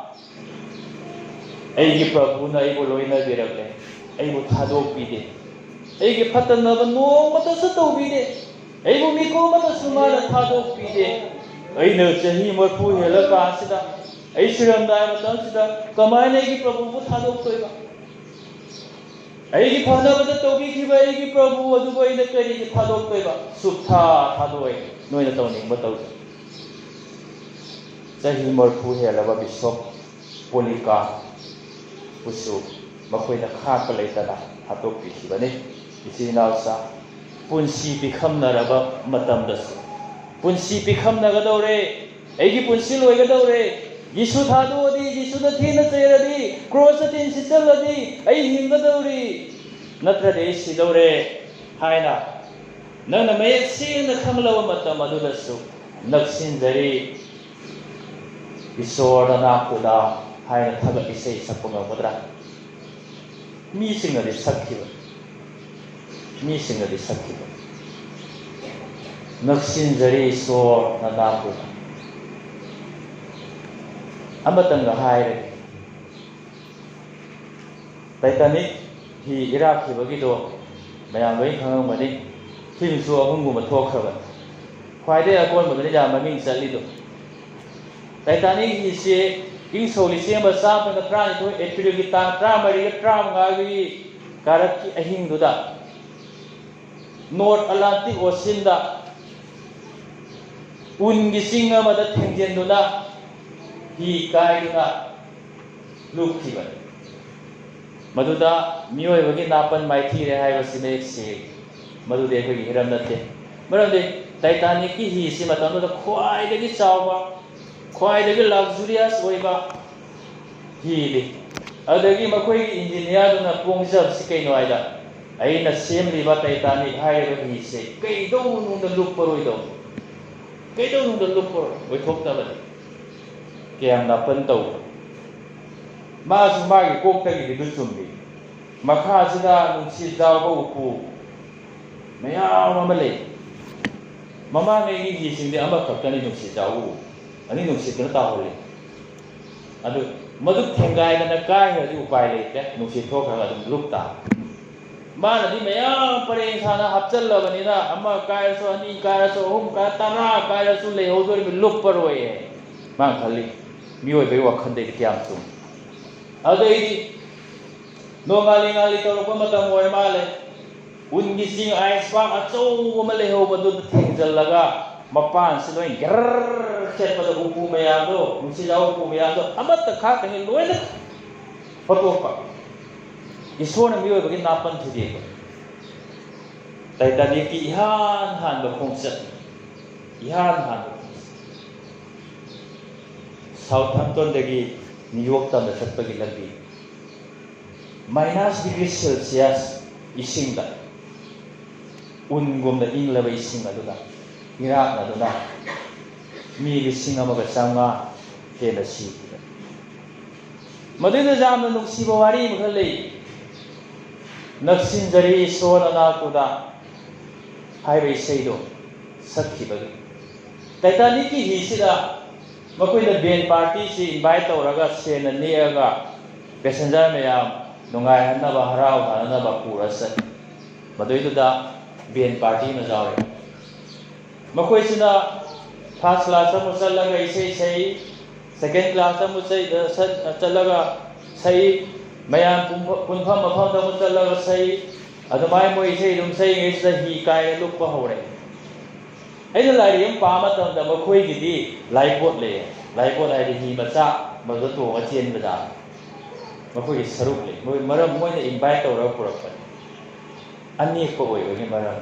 ꯑꯩꯒꯤ ꯄ꯭ꯔꯚꯨꯅ ꯑꯩꯕꯨ ꯂꯣꯏꯅꯕꯤꯔꯛꯂꯦ, ꯑꯩꯕꯨ ꯊꯥꯗꯣꯛꯄꯤꯗꯦ, ꯑꯩꯒꯤ ꯐꯠꯇꯅꯕ ꯅꯣꯡꯃꯇꯁꯨ ꯇꯧꯕꯤꯗꯦ, ꯑꯩꯕꯨ ꯃꯤꯀꯨꯞ ꯑꯃꯇꯁꯨ ꯃꯥꯅ ꯊꯥꯗꯣꯛꯄꯤꯗꯦ꯫ ꯑꯩꯅ ꯆꯍꯤ ꯃꯔꯐꯨ ꯍꯦꯜꯂꯀꯥꯟꯁꯤꯗ, ꯑꯩ ꯁꯤꯔꯝꯗꯥꯏ ꯃꯇꯝꯁꯤꯗ ꯀꯃꯥꯏꯅ ꯑꯩꯒꯤ ꯄ꯭ꯔꯚꯨꯕꯨ ꯊꯥꯗꯣꯛꯇꯣꯏꯕ? ꯑꯩꯒꯤ ꯐꯅꯕꯗ ꯇꯧꯕꯤꯈꯤꯕ ꯑꯩꯒꯤ ꯄ꯭ꯔꯚꯨ ꯑꯗꯨꯕꯨ ꯑꯩꯅ ꯀꯔꯤꯒꯤ ꯊꯥꯗꯣꯛꯇꯣꯏꯕ? ꯁꯨꯛꯊꯥ ꯊꯥꯗꯣꯛꯑꯣꯏ, ꯅꯣꯏꯅ ꯇꯧꯅꯤꯡꯕ ꯇꯧꯖꯧ"꯫ ꯆꯍꯤ ꯃꯔꯐꯨ ꯍꯦꯜꯂꯕ ꯕꯤꯁꯣꯞ ꯄꯣꯂꯤꯀꯥꯔꯞꯄꯨꯁꯨ ꯃꯈꯣꯏꯅ ꯈꯥꯛꯄ ꯂꯩꯇꯅ ꯍꯥꯠꯇꯣꯛꯄꯤꯈꯤꯕꯅꯤ꯫ ꯏꯆꯤꯜ ꯏꯅꯥꯎꯁꯥ, ꯄꯨꯟꯁꯤ ꯄꯤꯈꯝꯅꯔꯕ ꯃꯇꯝꯗꯁꯨ, ꯄꯨꯟꯁꯤ ꯄꯤꯈꯝꯅꯒꯗꯧꯔꯦ, ꯑꯩꯒꯤ ꯄꯨꯟꯁꯤ ꯂꯣꯏꯒꯗꯧꯔꯦ, ꯌꯤꯁꯨ ꯊꯥꯗꯣꯛꯑꯗꯤ, ꯌꯤꯁꯨꯗ ꯊꯤꯅ ꯆꯩꯔꯗꯤ, ꯀ꯭ꯔꯣꯁꯇ ꯇꯤꯟ ꯁꯤꯠꯆꯜꯂꯗꯤ ꯑꯩ ꯍꯤꯡꯒꯗꯧꯔꯤ, ꯅꯠꯇ꯭ꯔꯗꯤ ꯑꯩ ꯁꯤꯗꯧꯔꯦ ꯍꯥꯏꯅ ꯅꯪꯅ ꯃꯌꯦꯛ ꯁꯦꯡꯅ ꯈꯪꯂꯕ ꯃꯇꯝ ꯑꯗꯨꯗꯁꯨ ꯅꯛꯁꯤꯟꯖꯔꯤ, "ꯏꯁꯣꯔ ꯅꯅꯥꯛꯇꯨꯗ" ꯍꯥꯏꯅ ꯊꯥꯒꯠ ꯏꯁꯩ ꯁꯛꯄ ꯉꯝꯒꯗ꯭ꯔꯥ? ꯃꯤꯁꯤꯡꯅꯗꯤ ꯁꯛꯈꯤꯕ, ꯃꯤꯁꯤꯡꯅꯗꯤ ꯁꯛꯈꯤꯕ, "ꯅꯛꯁꯤꯟꯖꯔꯤ ꯏꯁꯣꯔ ꯅꯅꯥꯛꯇꯨꯗ"꯫ ꯑꯃꯇꯪꯒ ꯍꯥꯏꯔꯦ, ꯇꯥꯏꯇꯥꯅꯤꯛ ꯍꯤ ꯏꯔꯥꯛꯈꯤꯕꯒꯤꯗꯣ ꯃꯌꯥꯝ ꯂꯣꯏ ꯈꯪꯉꯝꯒꯅꯤ꯫ ꯐꯤꯂꯝꯁꯨ ꯑꯍꯨꯝꯒꯨꯝꯕ ꯊꯣꯛꯈ꯭ꯔꯕꯅꯤ꯫ ꯈ꯭ꯋꯥꯏꯗꯒꯤ ꯑꯀꯣꯟꯕꯗꯅꯤ ꯌꯥꯝ ꯃꯃꯤꯡ ꯆꯠꯂꯤꯗꯣ꯫ ꯇꯥꯏꯇꯥꯅꯤꯛ ꯍꯤꯁꯦ ꯏꯪ ꯁꯣꯛ ꯂꯤꯁꯤꯡ ꯑꯃ ꯆꯥꯝꯃꯒ ꯇꯔꯥꯅꯤꯊꯣꯏ ꯑꯦꯄ꯭ꯔꯤꯜꯒꯤ ꯇꯥꯡ ꯇꯔꯥꯃꯔꯤꯒ ꯇꯔꯥꯃꯉꯥꯒꯤ ꯀꯥꯔꯛꯀꯤ ꯑꯍꯤꯡꯗꯨꯗ ꯅꯣꯔꯠ ꯑꯦꯠꯂꯥꯟꯇꯤꯛ ꯑꯣꯁꯤꯟꯗ ꯎꯟꯒꯤ ꯆꯤꯡ ꯑꯃꯗ ꯊꯦꯡꯖꯤꯟꯗꯨꯅ ꯍꯤ ꯀꯥꯏꯗꯨꯅ ꯂꯨꯞꯈꯤꯕꯅꯤ꯫ ꯃꯗꯨꯗ ꯃꯤꯑꯣꯏꯕꯒꯤ ꯅꯥꯄꯟ ꯃꯥꯏꯊꯤꯔꯦ ꯍꯥꯏꯕꯁꯤ ꯃꯌꯦꯛ ꯁꯦꯡꯏ꯫ ꯃꯗꯨꯗꯤ ꯑꯩꯈꯣꯏꯒꯤ ꯍꯤꯔꯝ ꯅꯠꯇꯦ꯫ ꯃꯔꯝꯗꯤ ꯇꯥꯏꯇꯥꯅꯤꯛꯀꯤ ꯍꯤꯁꯤ ꯃꯇꯝꯗꯨꯗ ꯈ꯭ꯋꯥꯏꯗꯒꯤ ꯆꯥꯎꯕ, ꯈ꯭ꯋꯥꯏꯗꯒꯤ ꯂꯛꯖꯨꯔꯤꯌꯁ ꯑꯣꯏꯕ ꯍꯤꯅꯤ꯫ ꯑꯗꯨꯗꯒꯤ ꯃꯈꯣꯏꯒꯤ ꯏꯟꯖꯤꯅꯤꯌꯥꯔꯗꯨꯅ ꯄꯣꯡꯖꯕꯁꯤ ꯀꯩꯅꯣ ꯍꯥꯏꯗ, "ꯑꯩꯅ ꯁꯦꯝꯂꯤꯕ ꯇꯥꯏꯇꯥꯅꯤꯛ ꯍꯥꯏꯔꯤꯕ ꯍꯤꯁꯦ ꯀꯩꯗꯧꯅꯨꯡꯗ ꯂꯨꯞꯄꯔꯣꯏꯗꯧꯕ, ꯀꯩꯗꯧꯅꯨꯡꯗ ꯂꯨꯞꯄꯔꯣꯏ, ꯑꯣꯏꯊꯣꯛꯇꯕꯅꯤ"꯫ ꯀꯌꯥꯝ ꯅꯥꯄꯟ ꯇꯧꯕ꯫ ꯃꯥꯁꯨ ꯃꯥꯒꯤ ꯀꯣꯛꯇꯒꯤꯗꯤ ꯑꯗꯨ ꯆꯨꯝꯃꯤ꯫ ꯃꯈꯥꯁꯤꯗ ꯅꯨꯡꯁꯤꯠ ꯌꯥꯎꯕ ꯎꯄꯨ, ꯃꯌꯥꯝ ꯑꯃ ꯂꯩ꯫ ꯃꯃꯥꯡꯉꯩꯒꯤ ꯍꯤꯁꯤꯡꯗꯤ ꯑꯃꯈꯛꯇꯅꯤ ꯅꯨꯡꯁꯤꯠ ꯌꯥꯎꯕ꯫ ꯑꯅꯤ ꯅꯨꯡꯁꯤꯠꯇꯨꯅ ꯇꯥꯍꯧꯔꯤ꯫ ꯑꯗꯨ ꯃꯗꯨ ꯊꯦꯡꯒꯥꯏꯗꯅ ꯀꯥꯏꯈ꯭ꯔꯗꯤ ꯎꯄꯥꯏ ꯂꯩꯇ꯭ꯔꯦ, ꯅꯨꯡꯁꯤꯠ ꯊꯣꯛꯈ꯭ꯔꯒ ꯑꯗꯨꯝ ꯂꯨꯞ ꯇꯥꯕ꯫ ꯃꯥꯅꯗꯤ ꯃꯌꯥꯝ ꯄꯔꯦꯡ ꯁꯥꯅ ꯍꯥꯞꯆꯜꯂꯕꯅꯤꯅ, ꯑꯃ ꯀꯥꯏꯔꯁꯨ, ꯑꯅꯤ ꯀꯥꯏꯔꯁꯨ, ꯑꯍꯨꯝ ꯀꯥꯏꯔ, ꯇꯔꯥ ꯀꯥꯏꯔꯁꯨ ꯂꯩꯍꯧꯗꯣꯔꯤꯕ, ꯂꯨꯞꯄꯔꯣꯏꯌꯦ꯫ ꯃꯥꯅ ꯈꯜꯂꯤ, ꯃꯤꯑꯣꯏꯕꯒꯤ ꯋꯥꯈꯜꯗꯗꯤ ꯀꯌꯥꯝ ꯆꯨꯝꯃꯤ꯫ ꯑꯗꯩꯗꯤ ꯅꯣꯡꯉꯥꯜꯂꯤ ꯉꯥꯜꯂꯤ ꯇꯧꯔꯛꯄ ꯃꯇꯝ ꯑꯣꯏꯔ ꯃꯥꯜꯂꯦ꯫ ꯎꯟꯒꯤ ꯆꯤꯡ, ꯑꯥꯏꯁ ꯄꯥꯛ ꯑꯆꯧꯕ ꯑꯃ ꯂꯩꯍꯧꯕꯗꯨꯗ ꯊꯦꯡꯖꯤꯜꯂꯒ ꯃꯄꯥꯟꯁꯤ ꯂꯣꯏ ꯒ꯭ꯔꯔ ꯈꯦꯠꯄꯗ ꯎꯄꯨ ꯃꯌꯥꯝꯗꯣ, ꯅꯨꯡꯁꯤꯠ ꯌꯥꯎꯕ ꯎꯄꯨ ꯃꯌꯥꯝꯗꯣ ꯑꯃꯠꯇ ꯈꯥꯛꯇꯉꯩ ꯂꯣꯏꯅ ꯐꯠꯇꯣꯛꯄ꯫ ꯏꯁꯣꯔꯅ ꯃꯤꯑꯣꯏꯕꯒꯤ ꯅꯥꯄꯟ ꯊꯨꯗꯦꯛꯄ꯫ ꯇꯥꯏꯇꯥꯅꯤꯛꯀꯤ ꯏꯍꯥꯟ ꯍꯥꯟꯕ ꯈꯣꯡꯆꯠ, ꯏꯍꯥꯟ ꯍꯥꯟꯕ ꯈꯣꯡꯆꯠ꯫ ꯁꯥꯎꯊꯍꯦꯝꯇꯟꯗꯒꯤ ꯅ꯭ꯌꯨꯌꯣꯔꯛ ꯇꯝꯅ ꯆꯠꯄꯒꯤ ꯂꯝꯕꯤ꯫ ꯃꯥꯏꯅꯁ ꯗꯤꯒ꯭ꯔꯤ ꯁꯦꯜꯁꯤꯌꯁ ꯏꯁꯤꯡꯗ ꯎꯟꯒꯨꯝꯅ ꯏꯪꯂꯕ ꯏꯁꯤꯡ ꯑꯗꯨꯗ ꯏꯔꯥꯛꯅꯗꯨꯅ ꯃꯤ ꯂꯤꯁꯤꯡ ꯑꯃꯒ ꯆꯥꯝꯃꯉꯥ ꯍꯦꯟꯅ ꯁꯤꯈꯤꯕ꯫ ꯃꯗꯨꯗ ꯌꯥꯝꯅ ꯅꯨꯡꯁꯤꯕ ꯋꯥꯔꯤ ꯑꯃꯈꯛ ꯂꯩ꯫ ꯅꯛꯁꯤꯟꯖꯔꯤ ꯏꯁꯣꯔ ꯅꯅꯥꯛꯇꯨꯗ ꯍꯥꯏꯕ ꯏꯁꯩꯗꯣ ꯁꯛꯈꯤꯕꯒꯤ꯫ ꯇꯥꯏꯇꯥꯅꯤꯛꯀꯤ ꯍꯤꯁꯤꯗ ꯃꯈꯣꯏꯅ ꯕꯦꯟ ꯄꯥꯔꯇꯤꯁꯤ ꯏꯟꯚꯥꯏꯠ ꯇꯧꯔꯒ ꯁꯦꯟꯅ ꯅꯦꯛꯑꯒ ꯄꯦꯁꯦꯟꯖꯔ ꯃꯌꯥꯝ ꯅꯨꯡꯉꯥꯏꯍꯟꯅꯕ, ꯍꯔꯥꯎꯍꯟꯅꯕ ꯄꯨꯔ ꯆꯠꯂꯤ꯫ ꯃꯗꯨꯏꯗꯨꯗ ꯕꯦꯟ ꯄꯥꯔꯇꯤ ꯑꯃ ꯌꯥꯎꯔꯦ꯫ ꯃꯈꯣꯏꯁꯤꯅ ꯐꯥꯔꯁ ꯀ꯭ꯂꯥꯁꯇ ꯑꯃꯨꯛ ꯆꯠꯂꯒ ꯏꯁꯩ ꯁꯛꯏ, ꯁꯦꯀꯦꯟ ꯀ꯭ꯂꯥꯁꯇ ꯑꯃꯨꯛ ꯆꯠ-, ꯆꯠ-, ꯆꯠꯂꯒ ꯁꯛꯏ, ꯃꯌꯥꯝ ꯄꯨꯟꯐ-, ꯄꯨꯟꯐꯝ ꯃꯐꯝꯗ ꯑꯃꯨꯛ ꯆꯠꯂꯒ ꯁꯛꯏ꯫ ꯑꯗꯨꯃꯥꯏꯅ ꯃꯣꯏ ꯏꯁꯩ ꯑꯗꯨꯝ ꯁꯛꯏꯉꯩꯁꯤꯗ ꯍꯤ ꯀꯥꯏꯔ ꯂꯨꯞꯄ ꯍꯧꯔꯦ꯫ ꯑꯩꯅ ꯂꯥꯏꯔꯤꯛ ꯑꯃ ꯄꯥꯕ ꯃꯇꯝꯗ ꯃꯈꯣꯏꯒꯤꯗꯤ ꯂꯥꯏꯐꯕꯣꯠ ꯂꯩꯌꯦ꯫ ꯂꯥꯏꯐꯕꯣꯠ ꯍꯥꯏꯗꯤ ꯍꯤ ꯃꯆꯥ, ꯃꯗꯨꯗ ꯇꯣꯡꯉ ꯆꯦꯟꯕꯗ ꯃꯈꯣꯏꯒꯤ ꯁꯔꯨꯛ ꯂꯩ꯫ ꯃꯣꯏ ꯃꯔꯝ, ꯃꯣꯏꯅ ꯏꯟꯚꯥꯏꯠ ꯇꯧꯔꯒ ꯄꯨꯔꯛꯄꯅꯤ꯫ ꯑꯅꯦꯛꯄ ꯑꯣꯏꯕꯒꯤ ꯃꯔꯝ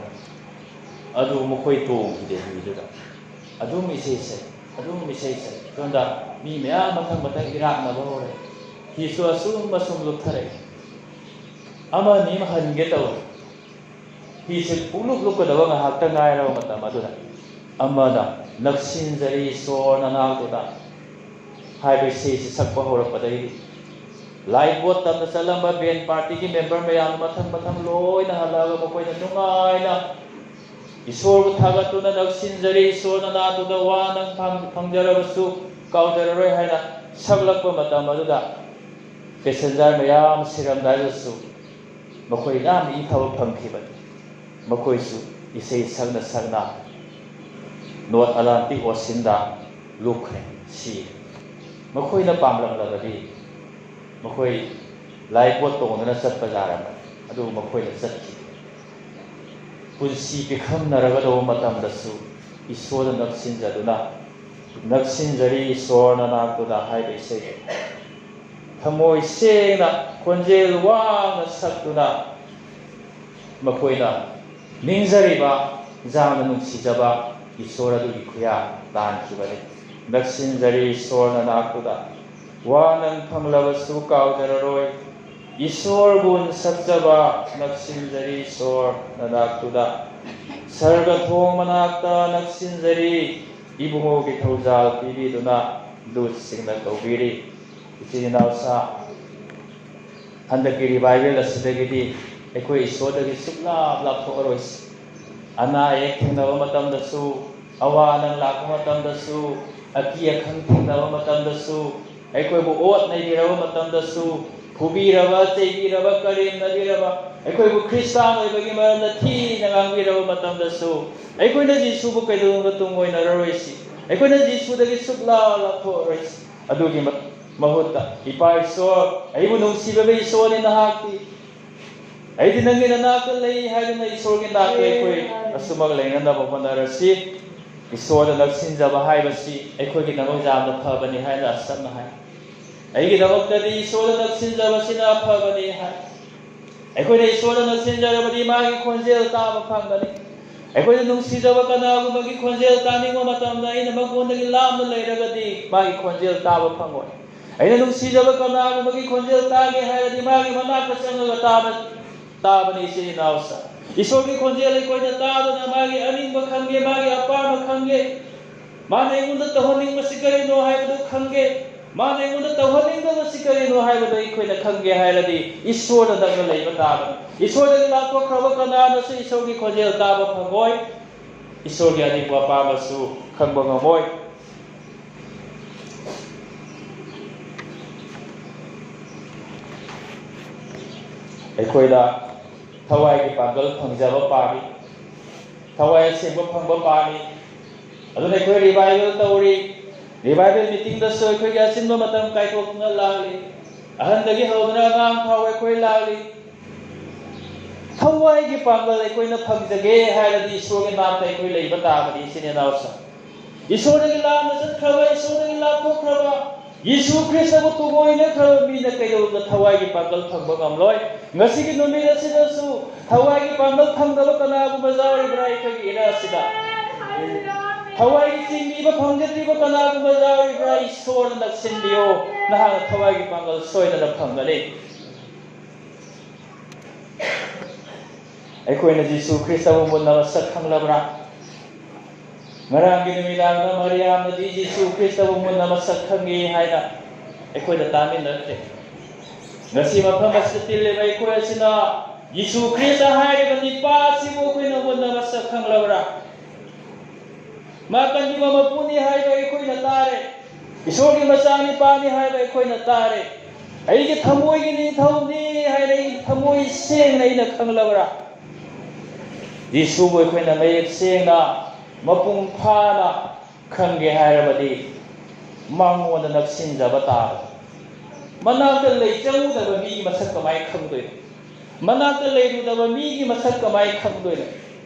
ꯑꯗꯨ ꯃꯈꯣꯏ ꯇꯣꯡꯈꯤꯗꯦ ꯍꯤꯗꯨꯗ꯫ ꯑꯗꯨꯝ ꯏꯁꯩ ꯁꯛꯏ, ꯑꯗꯨꯝ ꯏꯁꯩ ꯁꯛꯏ꯫ ꯁꯣꯝꯗ ꯃꯤ ꯃꯌꯥꯝ ꯃꯊꯪ ꯃꯊꯪ ꯏꯔꯥꯛꯅꯕ ꯍꯧꯔꯦ꯫ ꯍꯤꯁꯨ ꯑꯁꯨꯝ ꯑꯁꯨꯝ ꯂꯨꯞꯊꯔꯛꯏ꯫ ꯑꯃ ꯑꯅꯤ ꯑꯃ ꯍꯟꯒꯦ ꯇꯧꯔꯦ꯫ ꯍꯤꯁꯦ ꯄꯨꯡꯂꯨꯞ ꯂꯨꯞꯀꯗꯕ ꯉꯥꯏꯍꯥꯛꯇ ꯉꯥꯏꯔꯕ ꯃꯇꯝ ꯑꯗꯨꯗ ꯑꯃꯅ "ꯅꯛꯁꯤꯟꯖꯔꯤ ꯏꯁꯣꯔ ꯅꯅꯥꯛꯇꯨꯗ" ꯍꯥꯏꯕ ꯏꯁꯩꯁꯤ ꯁꯛꯄ ꯍꯧꯔꯛꯄꯗꯒꯤꯗꯤ ꯂꯥꯏꯐ ꯕꯣꯠ ꯇꯝꯅ ꯆꯠꯂꯝꯕ ꯕꯦꯟ ꯄꯥꯔꯇꯤꯒꯤ ꯃꯦꯝꯕꯔ ꯃꯌꯥꯝ ꯃꯊꯪ ꯃꯊꯪ ꯂꯣꯏꯅ ꯍꯜꯂꯛꯑꯒ ꯃꯈꯣꯏꯅ ꯅꯨꯡꯉꯥꯏꯅ ꯏꯁꯣꯔꯕꯨ ꯊꯥꯒꯠꯇꯨꯅ, "ꯅꯛꯁꯤꯟꯖꯔꯤ ꯏꯁꯣꯔ ꯅꯅꯥꯛꯇꯨꯗ, ꯋꯥ ꯅꯪ ꯐꯪ-, ꯐꯪꯖꯔꯕꯁꯨ ꯀꯥꯎꯖꯔꯔꯣꯏ" ꯍꯥꯏꯅ ꯁꯛꯂꯛꯄ ꯃꯇꯝ ꯑꯗꯨꯗ ꯄꯦꯁꯦꯟꯖꯔ ꯃꯌꯥꯝ ꯁꯤꯔꯝꯗꯥꯏꯗꯁꯨ ꯃꯈꯣꯏ ꯌꯥꯝꯅ ꯏꯪꯊꯕ ꯐꯪꯈꯤꯕꯅꯤ꯫ ꯃꯈꯣꯏꯁꯨ ꯏꯁꯩ ꯁꯛꯅ ꯁꯛꯅ ꯅꯣꯔꯠ ꯑꯦꯠꯂꯥꯟꯇꯤꯛ ꯑꯣꯁꯤꯟꯗ ꯂꯨꯞꯈ꯭ꯔꯦ, ꯁꯤꯔꯦ꯫ ꯃꯈꯣꯏꯅ ꯄꯥꯝꯂꯝꯂꯕꯗꯤ ꯃꯈꯣꯏ ꯂꯥꯏꯐ ꯕꯣꯠ ꯇꯣꯡꯗꯨꯅ ꯆꯠꯄ ꯌꯥꯔꯝꯕꯅꯤ, ꯑꯗꯨꯕꯨ ꯃꯈꯣꯏꯅ ꯆꯠꯈꯤꯗꯦ꯫ ꯄꯨꯟꯁꯤ ꯄꯤꯈꯝꯅꯔꯒꯗꯧꯕ ꯃꯇꯝꯗꯁꯨ ꯏꯁꯣꯔꯗ ꯅꯛꯁꯤꯟꯖꯗꯨꯅ, "ꯅꯛꯁꯤꯟꯖꯔꯤ ꯏꯁꯣꯔ ꯅꯅꯥꯛꯇꯨꯗ" ꯍꯥꯏꯕ ꯏꯁꯩ ꯊꯃꯣꯏ ꯁꯦꯡꯅ, ꯈꯣꯟꯖꯦꯜ ꯋꯥꯡꯅ ꯁꯛꯇꯨꯅ ꯃꯈꯣꯏꯅ ꯅꯤꯡꯖꯔꯤꯕ, ꯌꯥꯝꯅ ꯅꯨꯡꯁꯤꯖꯕ ꯏꯁꯣꯔ ꯑꯗꯨꯒꯤ ꯈꯨꯌꯥ ꯇꯥꯟꯈꯤꯕꯅꯤ꯫ "ꯅꯛꯁꯤꯟꯖꯔꯤ ꯏꯁꯣꯔ ꯅꯅꯥꯛꯇꯨꯗ, ꯋꯥ ꯅꯪ ꯐꯪꯂꯕꯁꯨ ꯀꯥꯎꯖꯔꯔꯣꯏ꯫ ꯏꯁꯣꯔꯕꯨ ꯁꯛꯆꯕ, ꯅꯛꯁꯤꯟꯖꯔꯤ ꯏꯁꯣꯔ ꯅꯅꯥꯛꯇꯨꯗ꯫ ꯁꯔꯒ ꯊꯣꯡ ꯃꯅꯥꯛꯇ ꯅꯛꯁꯤꯟꯖꯔꯤ, ꯏꯕꯨꯡꯉꯣꯒꯤ ꯊꯧꯖꯥꯜ ꯄꯤꯕꯤꯗꯨꯅ ꯂꯨꯠꯁꯤꯡꯅ ꯀꯧꯕꯤꯔꯤ"꯫ ꯏꯆꯤꯟ ꯏꯅꯥꯎꯁꯥ, ꯍꯟꯗꯛꯀꯤ ꯔꯤꯚꯥꯏꯕꯦꯜ ꯑꯁꯤꯗꯒꯤꯗꯤ ꯑꯩꯈꯣꯏ ꯏꯁꯣꯔꯗꯒꯤ ꯁꯨꯛꯂꯥꯞ ꯂꯥꯞꯊꯣꯛꯑꯔꯣꯏꯁꯤ꯫ ꯑꯅꯥ ꯑꯌꯦꯛ ꯊꯦꯡꯅꯕ ꯃꯇꯝꯗꯁꯨ, ꯑꯋꯥ ꯑꯅꯪ ꯂꯥꯛꯄ ꯃꯇꯝꯗꯁꯨ, ꯑꯀꯤ ꯑꯈꯪ ꯊꯦꯡꯅꯕ ꯃꯇꯝꯗꯁꯨ, ꯑꯩꯈꯣꯏꯕꯨ ꯑꯣꯠ ꯅꯩꯕꯤꯔꯕ ꯃꯇꯝꯗꯁꯨ, ꯐꯨꯕꯤꯔꯕ, ꯆꯩꯕꯤꯔꯕ, ꯀꯔꯦꯝꯅꯕꯤꯔꯕ, ꯑꯩꯈꯣꯏꯕꯨ ꯈ꯭ꯔꯤꯁꯇꯥꯟ ꯑꯣꯏꯕꯒꯤ ꯃꯔꯝꯗ ꯊꯤꯅ ꯉꯥꯡꯕꯤꯔꯕ ꯃꯇꯝꯗꯁꯨ, ꯑꯩꯈꯣꯏꯅ ꯖꯤꯁꯨꯕꯨ ꯀꯩꯗꯧꯅꯨꯡꯗ ꯇꯨꯡꯑꯣꯏꯅꯔꯔꯣꯏꯁꯤ꯫ ꯑꯩꯈꯣꯏꯅ ꯖꯤꯁꯨꯗꯒꯤ ꯁꯨꯛꯂꯥꯞ ꯂꯥꯞꯊꯣꯛꯑꯔꯣꯏꯁꯤ꯫ ꯑꯗꯨꯒꯤ ꯃ-, ꯃꯍꯨꯠꯇ, "ꯏꯄꯥ ꯏꯁꯣꯔ, ꯑꯩꯕꯨ ꯅꯨꯡꯁꯤꯕꯤꯕ ꯏꯁꯣꯔꯅꯤ ꯅꯍꯥꯛꯇꯤ꯫ ꯑꯩꯗꯤ ꯅꯪꯒꯤ ꯅꯅꯥꯛꯇ ꯂꯩ" ꯍꯥꯏꯗꯨꯅ ꯏꯁꯣꯔꯒꯤ ꯅꯥꯛꯇ ꯑꯩꯈꯣꯏ ꯑꯁꯨꯃꯛ ꯂꯩꯅꯅꯕ ꯍꯣꯠꯅꯔꯁꯤ꯫ ꯏꯁꯣꯔꯗ ꯅꯛꯁꯤꯟꯖꯕ ꯍꯥꯏꯕꯁꯤ ꯑꯩꯈꯣꯏꯒꯤꯗꯃꯛ ꯌꯥꯝꯅ ꯐꯕꯅꯤ ꯍꯥꯏꯅ ꯑꯁꯝꯅ ꯍꯥꯏ꯫ ꯑꯩꯒꯤꯗꯃꯛꯇꯗꯤ ꯏꯁꯣꯔꯗ ꯅꯛꯁꯤꯟꯖꯕꯁꯤꯅ ꯐꯕꯅꯤ ꯍꯥꯏ꯫ ꯑꯩꯈꯣꯏꯅ ꯏꯁꯣꯔꯗ ꯅꯛꯁꯤꯟꯖꯔꯕꯗꯤ ꯃꯥꯒꯤ ꯈꯣꯟꯖꯦꯜ ꯇꯥꯕ ꯐꯪꯒꯅꯤ꯫ ꯑꯩꯈꯣꯏꯅ ꯅꯨꯡꯁꯤꯖꯕ ꯀꯅꯥꯒꯨꯝꯕꯒꯤ ꯈꯣꯟꯖꯦꯜ ꯇꯥꯅꯤꯡꯕ ꯃꯇꯝꯗ ꯑꯩꯅ ꯃꯉꯣꯟꯗꯒꯤ ꯂꯥꯞꯅ ꯂꯩꯔꯒꯗꯤ ꯃꯥꯒꯤ ꯈꯣꯟꯖꯦꯜ ꯇꯥꯕ ꯐꯪꯉꯣꯏ꯫ ꯑꯩꯅ ꯅꯨꯡꯁꯤꯖꯕ ꯀꯅꯥꯒꯨꯝꯕꯒꯤ ꯈꯣꯟꯖꯦꯜ ꯇꯥꯒꯦ ꯍꯥꯏꯔꯗꯤ ꯃꯥꯒꯤ ꯃꯅꯥꯛꯇ ꯆꯪꯉꯒ ꯇꯥꯕ ꯇꯥꯕꯅꯤ, ꯏꯆꯤꯟ ꯏꯅꯥꯎꯁꯥ꯫ ꯏꯁꯣꯔꯒꯤ ꯈꯣꯟꯖꯦꯜ ꯑꯩꯈꯣꯏꯅ ꯇꯥꯗꯨꯅ ꯃꯥꯒꯤ ꯑꯅꯤꯡꯕ ꯈꯪꯒꯦ, ꯃꯥꯒꯤ ꯑꯄꯥꯝꯕ ꯈꯪꯒꯦ, ꯃꯥꯅ ꯑꯩꯉꯣꯟꯗ ꯇꯧꯍꯟꯅꯤꯡꯕꯁꯤ ꯀꯔꯤꯅꯣ ꯍꯥꯏꯕꯗꯨ ꯈꯪꯒꯦ꯫ ꯃꯥꯅ ꯑꯩꯉꯣꯟꯗ ꯇꯧꯍꯟꯅꯤꯡꯗꯕꯁꯤ ꯀꯔꯤꯅꯣ ꯍꯥꯏꯕꯗꯨ ꯑꯩꯈꯣꯏꯅ ꯈꯪꯒꯦ ꯍꯥꯏꯔꯗꯤ, ꯏꯁꯣꯔꯗ ꯅꯛꯅ ꯂꯩꯕ ꯇꯥꯕꯅꯤ꯫ ꯏꯁꯣꯔꯗꯒꯤ ꯂꯥꯞꯊꯣꯛꯈ꯭ꯔꯕ ꯀꯅꯥꯅꯁꯨ ꯏꯁꯣꯔꯒꯤ ꯈꯣꯟꯖꯦꯜ ꯇꯥꯕ ꯐꯪꯉꯣꯏ, ꯏꯁꯣꯔꯒꯤ ꯑꯅꯤꯡꯕ ꯑꯄꯥꯝꯕꯁꯨ ꯈꯪꯕ ꯉꯝꯃꯣꯏ꯫ ꯑꯩꯈꯣꯏꯗ ꯊꯋꯥꯏꯒꯤ ꯄꯥꯡꯒꯜ ꯐꯪꯖꯕ ꯄꯥꯝꯃꯤ, ꯊꯋꯥꯏ ꯑꯁꯦꯡꯕ ꯐꯪꯕ ꯄꯥꯝꯃꯤ꯫ ꯑꯗꯨꯅ ꯑꯩꯈꯣꯏ ꯔꯤꯚꯥꯏꯚꯦꯜ ꯇꯧꯔꯤ꯫ ꯔꯤꯚꯥꯏꯚꯦꯜ ꯃꯤꯇꯤꯡꯗꯁꯨ ꯑꯩꯈꯣꯏꯒꯤ ꯑꯆꯤꯟꯕ ꯃꯇꯝ ꯀꯥꯏꯊꯣꯛꯇꯨꯅ ꯂꯥꯛꯂꯤ꯫ ꯑꯍꯟꯗꯒꯤ ꯍꯧꯗꯨꯅ ꯑꯉꯥꯡ ꯐꯥꯎꯕ ꯑꯩꯈꯣꯏ ꯂꯥꯛꯂꯤ꯫ ꯊꯋꯥꯏꯒꯤ ꯄꯥꯡꯒꯜ ꯑꯩꯈꯣꯏꯅ ꯐꯪꯖꯒꯦ ꯍꯥꯏꯔꯗꯤ, ꯏꯁꯣꯔꯒꯤ ꯅꯥꯛꯇ ꯑꯩꯈꯣꯏ ꯂꯩꯕ ꯇꯥꯕꯅꯤ, ꯏꯆꯤꯟ ꯏꯅꯥꯎꯁꯤꯡ꯫ ꯏꯁꯣꯔꯗꯒꯤ ꯂꯥꯞꯅ ꯆꯠꯈ꯭ꯔꯕ, ꯏꯁꯣꯔꯗꯒꯤ ꯂꯥꯞꯊꯣꯛꯈ꯭ꯔꯕ, ꯌꯤꯁꯨ ꯈ꯭ꯔꯤꯁꯇꯕꯨ ꯇꯨꯡꯑꯣꯏꯅꯈ꯭ꯔꯕ ꯃꯤꯅ ꯀꯩꯗꯧꯅ ꯊꯋꯥꯏꯒꯤ ꯄꯥꯡꯒꯜ ꯐꯪꯕ ꯉꯝꯂꯣꯏ? ꯉꯁꯤꯒꯤ ꯅꯨꯃꯤꯠ ꯑꯁꯤꯗꯁꯨ ꯊꯋꯥꯏꯒꯤ ꯄꯥꯡꯒꯜ ꯐꯪꯗꯕ ꯀꯅꯥꯒꯨꯝꯕ ꯌꯥꯎꯔꯤꯕ꯭ꯔꯥ ꯑꯩꯈꯣꯏꯒꯤ ꯏꯔꯥ ꯑꯁꯤꯗ? ꯊꯋꯥꯏꯒꯤ ꯆꯤꯡꯕꯤꯕ ꯐꯪꯖꯗ꯭ꯔꯤꯕ ꯀꯅꯥꯒꯨꯝꯕ ꯌꯥꯎꯔꯤꯕ꯭ꯔꯥ? ꯏꯁꯣꯔꯅ ꯅꯛꯁꯤꯟꯕꯤꯌꯨ꯫ ꯅꯍꯥꯛꯅ ꯊꯋꯥꯏꯒꯤ ꯄꯥꯡꯒꯜ ꯁꯣꯏꯗꯅ ꯐꯪꯒꯅꯤ꯫ ꯑꯩꯈꯣꯏꯅ ꯖꯤꯁꯨ ꯈ꯭ꯔꯤꯁꯇꯕꯨ ꯃꯨꯟꯅ ꯃꯁꯛ ꯈꯪꯂꯕ꯭ꯔꯥ? ꯉꯔꯥꯡꯒꯤ ꯅꯨꯃꯤꯗꯥꯡꯗ ꯃꯔꯤꯌꯥꯝꯅꯗꯤ ꯖꯤꯁꯨ ꯈ꯭ꯔꯤꯁꯇꯕꯨ ꯃꯨꯟꯅ ꯃꯁꯛ ꯈꯪꯉꯤ ꯍꯥꯏꯅ ꯑꯩꯈꯣꯏꯗ ꯇꯥꯃꯤꯟꯅꯈ꯭ꯔꯦ꯫ ꯉꯁꯤ ꯃꯐꯝ ꯑꯁꯤꯗ ꯇꯤꯜꯂꯤꯕ ꯑꯩꯈꯣꯏ ꯑꯁꯤꯅ ꯖꯤꯁꯨ ꯈ꯭ꯔꯤꯁꯇ ꯍꯥꯏꯔꯤꯕ ꯅꯤꯄꯥ ꯑꯁꯤꯕꯨ ꯑꯩꯈꯣꯏꯅ ꯃꯨꯟꯅ ꯃꯁꯛ ꯈꯪꯂꯕ꯭ꯔꯥ? ꯃꯥ ꯀꯟꯕꯤꯕ ꯃꯄꯨꯅꯤ ꯍꯥꯏꯕ ꯑꯩꯈꯣꯏꯅ ꯇꯥꯔꯦ꯫ ꯏꯁꯣꯔꯒꯤ ꯃꯆꯥꯅꯤꯄꯥꯅꯤ ꯍꯥꯏꯕ ꯑꯩꯈꯣꯏꯅ ꯇꯥꯔꯦ꯫ ꯑꯩꯒꯤ ꯊꯃꯣꯏꯒꯤ ꯅꯤꯡꯊꯧꯅꯤ ꯍꯥꯏꯅ ꯑꯩꯒꯤ ꯊꯃꯣꯏ ꯁꯦꯡꯅ ꯑꯩꯅ ꯈꯪꯂꯕ꯭ꯔꯥ? ꯖꯤꯁꯨꯕꯨ ꯑꯩꯈꯣꯏꯅ ꯃꯌꯦꯛ ꯁꯦꯡꯅ ꯃꯄꯨꯡ ꯐꯥꯅ ꯈꯪꯒꯦ ꯍꯥꯏꯔꯕꯗꯤ, ꯃꯉꯣꯟꯗ ꯅꯛꯁꯤꯟꯖꯕ ꯇꯥꯕꯅꯤ꯫ ꯃꯅꯥꯛꯇ ꯂꯩ ꯆꯪꯉꯨꯗꯕ ꯃꯤꯒꯤ ꯃꯁꯛ ꯀꯃꯥꯏꯅ ꯈꯪꯗꯣꯏꯅꯣ? ꯃꯅꯥꯛꯇ ꯂꯩꯔꯨꯗꯕ ꯃꯤꯒꯤ ꯃꯁꯛ ꯀꯃꯥꯏꯅ ꯈꯪꯗꯣꯏꯅꯣ?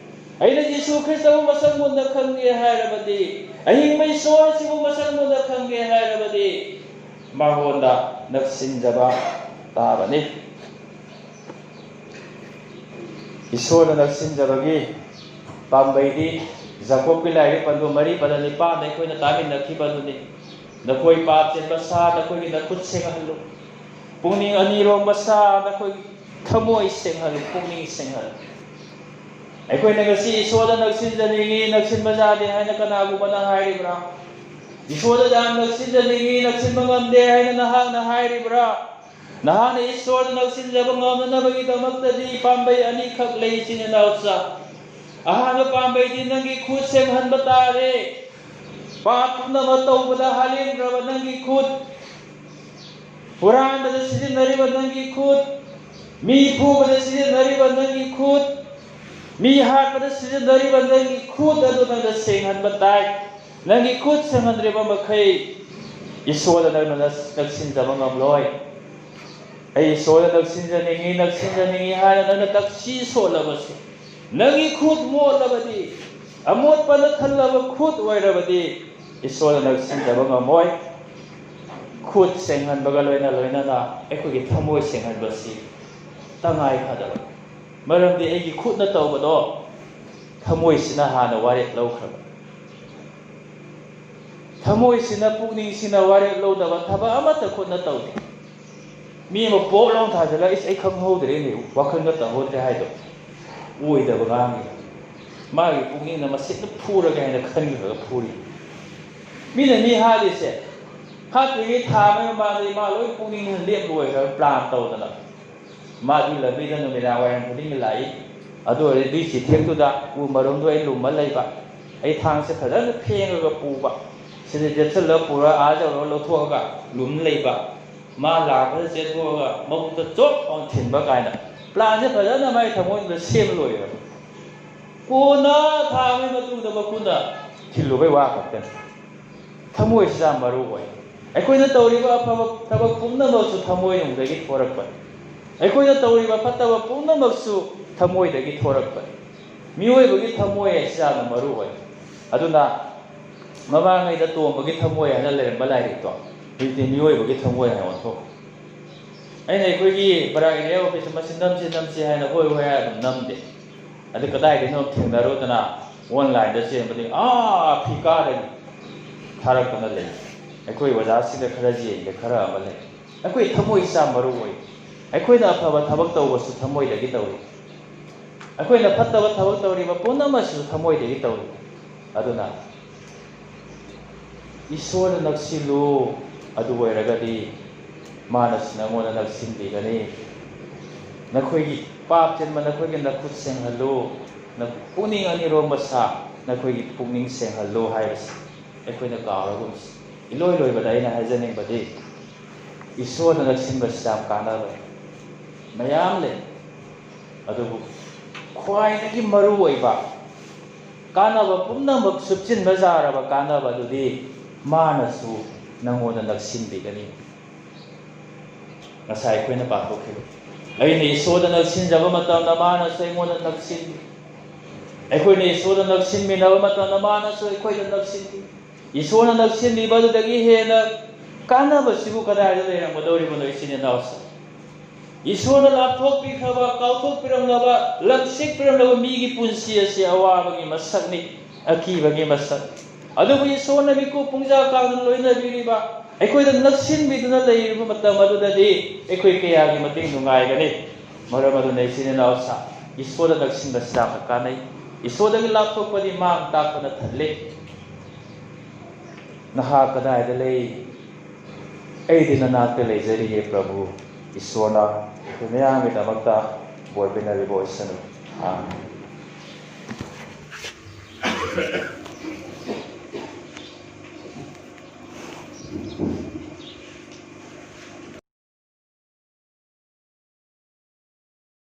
ꯑꯩꯅ ꯖꯤꯁꯨ ꯈ꯭ꯔꯤꯁꯇꯕꯨ ꯃꯁꯛ ꯃꯨꯟꯅ ꯈꯪꯒꯦ ꯍꯥꯏꯔꯕꯗꯤ, ꯑꯍꯤꯡꯕ ꯏꯁꯣꯔ ꯑꯁꯤꯕꯨ ꯃꯁꯛ ꯃꯨꯟꯅ ꯈꯪꯒꯦ ꯍꯥꯏꯔꯕꯗꯤ, ꯃꯉꯣꯟꯗ ꯅꯛꯁꯤꯟꯖꯕ ꯇꯥꯕꯅꯤ꯫ ꯏꯁꯣꯔꯗ ꯅꯛꯁꯤꯟꯖꯕꯒꯤ ꯄꯥꯝꯕꯩꯗꯤ ꯖꯥꯀꯣꯕꯀꯤ ꯂꯥꯏꯔꯤꯛ ꯄꯟꯗꯨ ꯃꯔꯤ ꯄꯗ ꯅꯤꯄꯥꯟꯗ ꯑꯩꯈꯣꯏꯅ ꯇꯥꯃꯤꯟꯅꯈꯤꯕ ꯑꯗꯨꯅꯤ꯫ "ꯅꯈꯣꯏ ꯄꯥꯞ ꯆꯦꯟꯕ ꯁꯥ, ꯅꯈꯣꯏꯒꯤ ꯅꯈꯨꯠ ꯁꯦꯡꯍꯜꯂꯨ꯫ ꯄꯨꯛꯅꯤꯡ ꯑꯅꯤꯔꯣꯝꯕ ꯁꯥ, ꯅꯈꯣꯏꯒꯤ ꯊꯃꯣꯏ ꯁꯦꯡꯍꯜꯂꯨ, ꯄꯨꯛꯅꯤꯡ ꯁꯦꯡꯍꯜꯂꯨ"꯫ ꯑꯩꯈꯣꯏꯅ ꯉꯁꯤ ꯏꯁꯣꯔꯗ ꯅꯛꯁꯤꯟꯖꯅꯤꯡꯉꯤ, ꯅꯛꯁꯤꯟꯕ ꯌꯥꯗꯦ ꯍꯥꯏꯅ ꯀꯅꯥꯒꯨꯝꯕꯅ ꯍꯥꯏꯔꯤꯕ꯭ꯔꯥ? ꯏꯁꯣꯔꯗ ꯌꯥꯝ ꯅꯛꯁꯤꯟꯖꯅꯤꯡꯉꯤ, ꯅꯛꯁꯤꯟꯕ ꯉꯝꯗꯦ ꯍꯥꯏꯅ ꯅꯍꯥꯛꯅ ꯍꯥꯏꯔꯤꯕ꯭ꯔꯥ? ꯅꯍꯥꯛꯅ ꯏꯁꯣꯔꯗ ꯅꯛꯁꯤꯟꯖꯕ ꯉꯝꯅꯅꯕꯒꯤꯗꯃꯛꯇꯗꯤ ꯄꯥꯝꯕꯩ ꯑꯅꯤꯈꯛ ꯂꯩ, ꯏꯆꯤꯟ ꯏꯅꯥꯎꯁꯥ꯫ ꯑꯍꯥꯟꯕ ꯄꯥꯝꯕꯩꯗꯤ ꯅꯪꯒꯤ ꯈꯨꯠ ꯁꯦꯡꯍꯟꯕ ꯇꯥꯔꯦ꯫ ꯄꯥꯞ ꯄꯨꯝꯅꯃꯛ ꯇꯧꯕꯗ ꯍꯥꯂꯦꯟꯈ꯭ꯔꯕ ꯅꯪꯒꯤ ꯈꯨꯠ, ꯍꯨꯔꯥꯟꯕꯗ ꯁꯤꯖꯤꯟꯅꯔꯤꯕ ꯅꯪꯒꯤ ꯈꯨꯠ, ꯃꯤ ꯐꯨꯕꯗ ꯁꯤꯖꯤꯟꯅꯔꯤꯕ ꯅꯪꯒꯤ ꯈꯨꯠ, ꯃꯤ ꯍꯥꯠꯄꯗ ꯁꯤꯖꯤꯟꯅꯔꯤꯕ ꯅꯪꯒꯤ ꯈꯨꯠ ꯑꯗꯨ ꯅꯪꯅ ꯁꯦꯡꯍꯟꯕ ꯇꯥꯏ꯫ ꯅꯪꯒꯤ ꯈꯨꯠ ꯁꯦꯡꯍꯟꯗ꯭ꯔꯤꯕ ꯃꯈꯩ ꯏꯁꯣꯔꯗ ꯅꯪꯅ ꯅꯛ-, ꯅꯛꯁꯤꯟꯖꯕ ꯉꯝꯂꯣꯏ꯫ "ꯑꯩ ꯏꯁꯣꯔꯗ ꯅꯛꯁꯤꯟꯖꯅꯤꯡꯉꯤ, ꯅꯛꯁꯤꯟꯖꯅꯤꯡꯉꯤ" ꯍꯥꯏꯅ ꯅꯪꯅ ꯇꯛꯁꯤ ꯁꯣꯜꯂꯕꯁꯨ, ꯅꯪꯒꯤ ꯈꯨꯠ ꯃꯣꯠꯂꯕꯗꯤ, ꯑꯃꯣꯠꯄꯅ ꯊꯜꯂꯕ ꯈꯨꯠ ꯑꯣꯏꯔꯕꯗꯤ, ꯏꯁꯣꯔꯅ ꯅꯛꯁꯤꯟꯖꯕ ꯉꯝꯃꯣꯏ꯫ ꯈꯨꯠ ꯁꯦꯡꯍꯟꯕꯒ ꯂꯣꯏꯅ ꯂꯣꯏꯅꯅ ꯑꯩꯈꯣꯏꯒꯤ ꯊꯃꯣꯏ ꯁꯦꯡꯍꯟꯕꯁꯤ ꯇꯉꯥꯏ ꯐꯗꯕ꯫ ꯃꯔꯝꯗꯤ ꯑꯩꯒꯤ ꯈꯨꯠꯅ ꯇꯧꯕꯗꯣ ꯊꯃꯣꯏꯁꯤꯅ ꯍꯥꯟꯅ ꯋꯥꯔꯦꯞ ꯂꯧꯈ꯭ꯔꯕ꯫ ꯊꯃꯣꯏꯁꯤꯅ, ꯄꯨꯛꯅꯤꯡꯁꯤꯅ ꯋꯥꯔꯦꯞ ꯂꯧꯗꯕ ꯊꯕꯛ ꯑꯃꯠꯇ ꯈꯨꯠꯅ ꯇꯧꯗꯦ꯫ ꯃꯤ ꯑꯃ ꯄꯣꯛ ꯂꯥꯎꯅ ꯊꯥꯖꯤꯜꯂꯒ, "ꯏꯁ, ꯑꯩ ꯈꯪꯍꯧꯗ꯭ꯔꯦꯅꯦ, ꯋꯥꯈꯜꯒ ꯇꯧꯍꯧꯗ꯭ꯔꯦ" ꯍꯥꯏꯗꯣ ꯑꯣꯏꯗꯕ ꯉꯥꯡꯉꯤ꯫ ꯃꯥꯒꯤ ꯄꯨꯛꯅꯤꯡꯅ ꯃꯁꯤꯗ ꯐꯨꯔꯒꯦ ꯍꯥꯏꯅ ꯈꯟꯈ꯭ꯔꯒ ꯐꯨꯔꯤ꯫ ꯃꯤꯅ ꯃꯤ ꯍꯥꯠꯂꯤꯁꯦ, ꯍꯥꯠꯇ꯭ꯔꯤꯉꯩ ꯊꯥ ꯑꯃꯒꯤ ꯃꯃꯥꯡꯗ ꯏꯃꯥ ꯂꯣꯏ ꯄꯨꯛꯅꯤꯡ ꯂꯦꯞ ꯂꯣꯏꯈ꯭ꯔꯒ ꯄ꯭ꯂꯥꯟ ꯇꯧꯗꯅ꯫ ꯃꯥꯗꯤ ꯂꯝꯕꯤꯗ ꯅꯨꯃꯤꯗꯥꯡ ꯋꯥꯏꯔꯝ ꯈꯨꯗꯤꯡꯒꯤ ꯂꯥꯛꯏ꯫ ꯑꯗꯨ ꯑꯣꯏꯔꯗꯤ ꯑꯗꯨꯏ ꯆꯤꯊꯦꯛꯇꯨꯗ ꯎ ꯃꯔꯨꯝꯗꯣ ꯑꯩ ꯂꯨꯝꯃ ꯂꯩꯕ, ꯑꯩ ꯊꯥꯡꯁꯦ ꯐꯖꯅ ꯐꯦꯡꯉꯒ ꯄꯨꯕ, ꯁꯤꯗ ꯌꯦꯠꯁꯜꯂꯒ ꯄꯨꯔꯒ ꯑꯥ ꯌꯧꯔꯒ ꯂꯧꯊꯣꯛꯑꯒ ꯂꯨꯝ ꯂꯩꯕ, ꯃꯥ ꯂꯥꯛꯄꯗ ꯆꯦꯟꯊꯣꯛꯑꯒ ꯃꯕꯨꯛꯇ ꯆꯣꯞ ꯂꯥꯎꯅ ꯊꯤꯟꯕ ꯀꯥꯏꯅ ꯄ꯭ꯂꯥꯟꯁꯦ ꯐꯖꯅ ꯃꯥꯏ ꯊꯃꯣꯏꯗꯨꯗ ꯁꯦꯝ ꯂꯣꯏꯔꯦꯕ꯫ ꯀꯣꯟꯅ ꯊꯥ ꯑꯃꯒꯤ ꯃꯇꯨꯡꯗ ꯃꯄꯨꯅ ꯊꯤꯜꯂꯨꯕꯩ ꯋꯥ ꯈꯛꯇꯅꯤ꯫ ꯊꯃꯣꯏꯁꯤ ꯌꯥꯝ ꯃꯔꯨ ꯑꯣꯏ꯫ ꯑꯩꯈꯣꯏꯅ ꯇꯧꯔꯤꯕ ꯑꯐꯕ ꯊꯕꯛ ꯄꯨꯝꯅꯃꯛꯁꯨ ꯊꯃꯣꯏꯅꯨꯡꯗꯒꯤ ꯊꯣꯔꯛꯄꯅꯤ꯫ ꯑꯩꯈꯣꯏꯅ ꯇꯧꯔꯤꯕ ꯐꯠꯇꯕ ꯄꯨꯝꯅꯃꯛꯁꯨ ꯊꯃꯣꯏꯗꯒꯤ ꯊꯣꯔꯛꯄꯅꯤ꯫ ꯃꯤꯑꯣꯏꯕꯒꯤ ꯊꯃꯣꯏ ꯍꯥꯏꯁꯤ ꯌꯥꯝꯅ ꯃꯔꯨ ꯑꯣꯏ꯫ ꯑꯗꯨꯅ ꯃꯃꯥꯡꯉꯩꯗ ꯇꯣꯝꯕꯒꯤ ꯊꯃꯣꯏ ꯍꯥꯏꯅ ꯂꯩꯔꯝꯕ ꯂꯥꯏꯔꯤꯛꯇꯣ ꯍꯧꯖꯤꯛꯇꯤ ꯃꯤꯑꯣꯏꯕꯒꯤ ꯊꯃꯣꯏ ꯍꯥꯏꯅ ꯑꯣꯟꯊꯣꯛꯈ꯭ꯔꯦ꯫ ꯑꯩꯅ ꯑꯩꯈꯣꯏꯒꯤ ꯕꯔꯥꯛ ꯑꯦꯔꯤꯌꯥ ꯑꯣꯐꯤꯁ ꯃꯁꯤ ꯅꯝꯁꯤ ꯅꯝꯁꯤ ꯍꯥꯏꯅ ꯍꯣꯏ ꯍꯣꯏ ꯍꯥꯏꯔ ꯑꯗꯨꯝ ꯅꯝꯗꯦ꯫ ꯑꯗꯨ ꯀꯗꯥꯏꯗꯅꯣ ꯊꯦꯡꯅꯔꯨꯗꯅ ꯑꯣꯟꯂꯥꯏꯟꯗ ꯆꯦꯟꯕꯗꯒꯤ ꯑꯥ ꯑꯐ꯭ꯔꯤꯀꯥꯗꯒꯤ ꯊꯥꯔꯛꯇꯨꯅ ꯂꯩ꯫ ꯑꯩꯈꯣꯏ ꯑꯣꯖꯥꯁꯤꯡꯗ ꯈꯔ ꯌꯦꯡꯒꯦ, ꯈꯔ ꯑꯃ ꯂꯩ꯫ ꯑꯩꯈꯣꯏ ꯊꯃꯣꯏ ꯏꯆꯥ ꯃꯔꯨ ꯑꯣꯏ꯫ ꯑꯩꯈꯣꯏꯅ ꯑꯐꯕ ꯊꯕꯛ ꯇꯧꯕꯁꯨ ꯊꯃꯣꯏꯗꯒꯤ ꯇꯧꯏ꯫ ꯑꯩꯈꯣꯏꯅ ꯐꯠꯇꯕ ꯊꯕꯛ ꯇꯧꯔꯤꯕ ꯄꯨꯝꯅꯃꯛꯁꯤꯁꯨ ꯊꯃꯣꯏꯗꯒꯤ ꯇꯧꯏ꯫ ꯑꯗꯨꯅ ꯏꯁꯣꯔꯗ ꯅꯛꯁꯤꯜꯂꯨ, ꯑꯗꯨ ꯑꯣꯏꯔꯒꯗꯤ ꯃꯥꯅꯁꯨ ꯅꯪꯉꯣꯟꯗ ꯅꯛꯁꯤꯟꯕꯤꯒꯅꯤ꯫ ꯅꯈꯣꯏꯒꯤ ꯄꯥꯞ ꯆꯦꯟꯕ ꯅꯈꯣꯏꯒꯤ ꯅꯈꯨꯠ ꯁꯦꯡꯍꯜꯂꯨ, ꯅ-, ꯄꯨꯛꯅꯤꯡ ꯑꯅꯤꯔꯣꯝ ꯃꯁꯥ ꯅꯈꯣꯏꯒꯤ ꯄꯨꯛꯅꯤꯡ ꯁꯦꯡꯍꯜꯂꯨ ꯍꯥꯏꯕꯁꯤ ꯑꯩꯈꯣꯏꯅ ꯀꯥꯎꯔꯒꯨꯝꯁꯤ꯫ ꯏꯂꯣꯏ ꯂꯣꯏꯕꯗ ꯑꯩꯅ ꯍꯥꯏꯖꯅꯤꯡꯕꯗꯤ, ꯏꯁꯣꯔꯗ ꯅꯛꯁꯤꯟꯕꯁꯤ ꯌꯥꯝ ꯀꯥꯟꯅꯕ ꯃꯌꯥꯝ ꯂꯩ, ꯑꯗꯨꯕꯨ ꯈ꯭ꯋꯥꯏꯗꯒꯤ ꯃꯔꯨ ꯑꯣꯏꯕ ꯀꯥꯟꯅꯕ ꯄꯨꯝꯅꯃꯛ ꯁꯨꯞꯆꯤꯟꯕ ꯌꯥꯔꯕ ꯀꯥꯟꯅꯕ ꯑꯗꯨꯗꯤ ꯃꯥꯅꯁꯨ ꯅꯪꯉꯣꯟꯗ ꯅꯛꯁꯤꯟꯕꯤꯒꯅꯤ꯫ ꯉꯁꯥꯏ ꯑꯩꯈꯣꯏꯅ ꯄꯥꯊꯣꯛꯈꯤꯕ, "ꯑꯩꯅ ꯏꯁꯣꯔꯗ ꯅꯛꯁꯤꯟꯖꯕ ꯃꯇꯝꯗ ꯃꯥꯅꯁꯨ ꯑꯩꯉꯣꯟꯗ ꯅꯛꯁꯤꯟꯕꯤ"꯫ ꯑꯩꯈꯣꯏꯅ ꯏꯁꯣꯔꯗ ꯅꯛꯁꯤꯟꯃꯤꯟꯅꯕ ꯃꯇꯝꯗ ꯃꯥꯅꯁꯨ ꯑꯩꯈꯣꯏꯗ ꯅꯛꯁꯤꯟꯕꯤ꯫ ꯏꯁꯣꯔꯅ ꯅꯛꯁꯤꯟꯕꯤꯕ ꯑꯗꯨꯗꯒꯤ ꯍꯦꯟꯅ ꯀꯥꯟꯅꯕꯁꯤꯕꯨ ꯀꯗꯥꯏꯗ ꯂꯩꯔꯝꯒꯗꯧꯔꯤꯕꯅꯣ, ꯏꯆꯤꯟ ꯏꯅꯥꯎꯁꯦ? ꯏꯁꯣꯔꯅ ꯂꯥꯞꯊꯣꯛꯄꯤꯈ꯭ꯔꯕ, ꯀꯥꯎꯊꯣꯛꯄꯤꯔꯝꯂꯕ, ꯂꯪꯁꯤꯛꯄꯤꯔꯝꯂꯕ ꯃꯤꯒꯤ ꯄꯨꯟꯁꯤ ꯑꯁꯤ ꯑꯋꯥꯕꯒꯤ ꯃꯁꯛꯅꯤ, ꯑꯀꯤꯕꯒꯤ ꯃꯁꯛ꯫ ꯑꯗꯨꯕꯨ ꯏꯁꯣꯔꯅ ꯃꯤꯀꯨꯞ ꯄꯨꯡꯖꯥ ꯀꯥꯡꯗꯨꯅ ꯂꯣꯏꯅꯕꯤꯔꯤꯕ, ꯑꯩꯈꯣꯏꯗ ꯅꯛꯁꯤꯟꯕꯤꯗꯨꯅ ꯂꯩꯔꯤꯕ ꯃꯇꯝ ꯑꯗꯨꯗꯗꯤ ꯑꯩꯈꯣꯏ ꯀꯌꯥꯒꯤ ꯃꯇꯤꯛ ꯅꯨꯡꯉꯥꯏꯒꯅꯤ꯫ ꯃꯔꯝ ꯑꯗꯨꯅ ꯏꯆꯤꯟ ꯏꯅꯥꯎꯁꯥ, ꯏꯁꯣꯔꯗ ꯅꯛꯁꯤꯟꯕꯁꯤ ꯌꯥꯝꯅ ꯀꯥꯟꯅꯩ꯫ ꯏꯁꯣꯔꯗꯒꯤ ꯂꯥꯞꯊꯣꯛꯄꯗꯤ ꯃꯥꯡ ꯇꯥꯛꯄꯅ ꯊꯜꯂꯤ꯫ "ꯅꯍꯥꯛ ꯀꯗꯥꯏꯗ ꯂꯩ? ꯑꯩꯗꯤ ꯅꯅꯥꯛꯇ ꯂꯩꯖꯔꯤꯌꯦ ꯄ꯭ꯔꯚꯨ꯫" ꯏꯁꯣꯔꯅ ꯑꯩꯈꯣꯏ ꯃꯌꯥꯝꯒꯤꯗꯃꯛꯇ ꯕꯣꯔ ꯄꯤꯅꯕꯤꯕ ꯑꯣꯏꯁꯅꯨ꯫ ꯑꯥꯃꯦꯟ꯫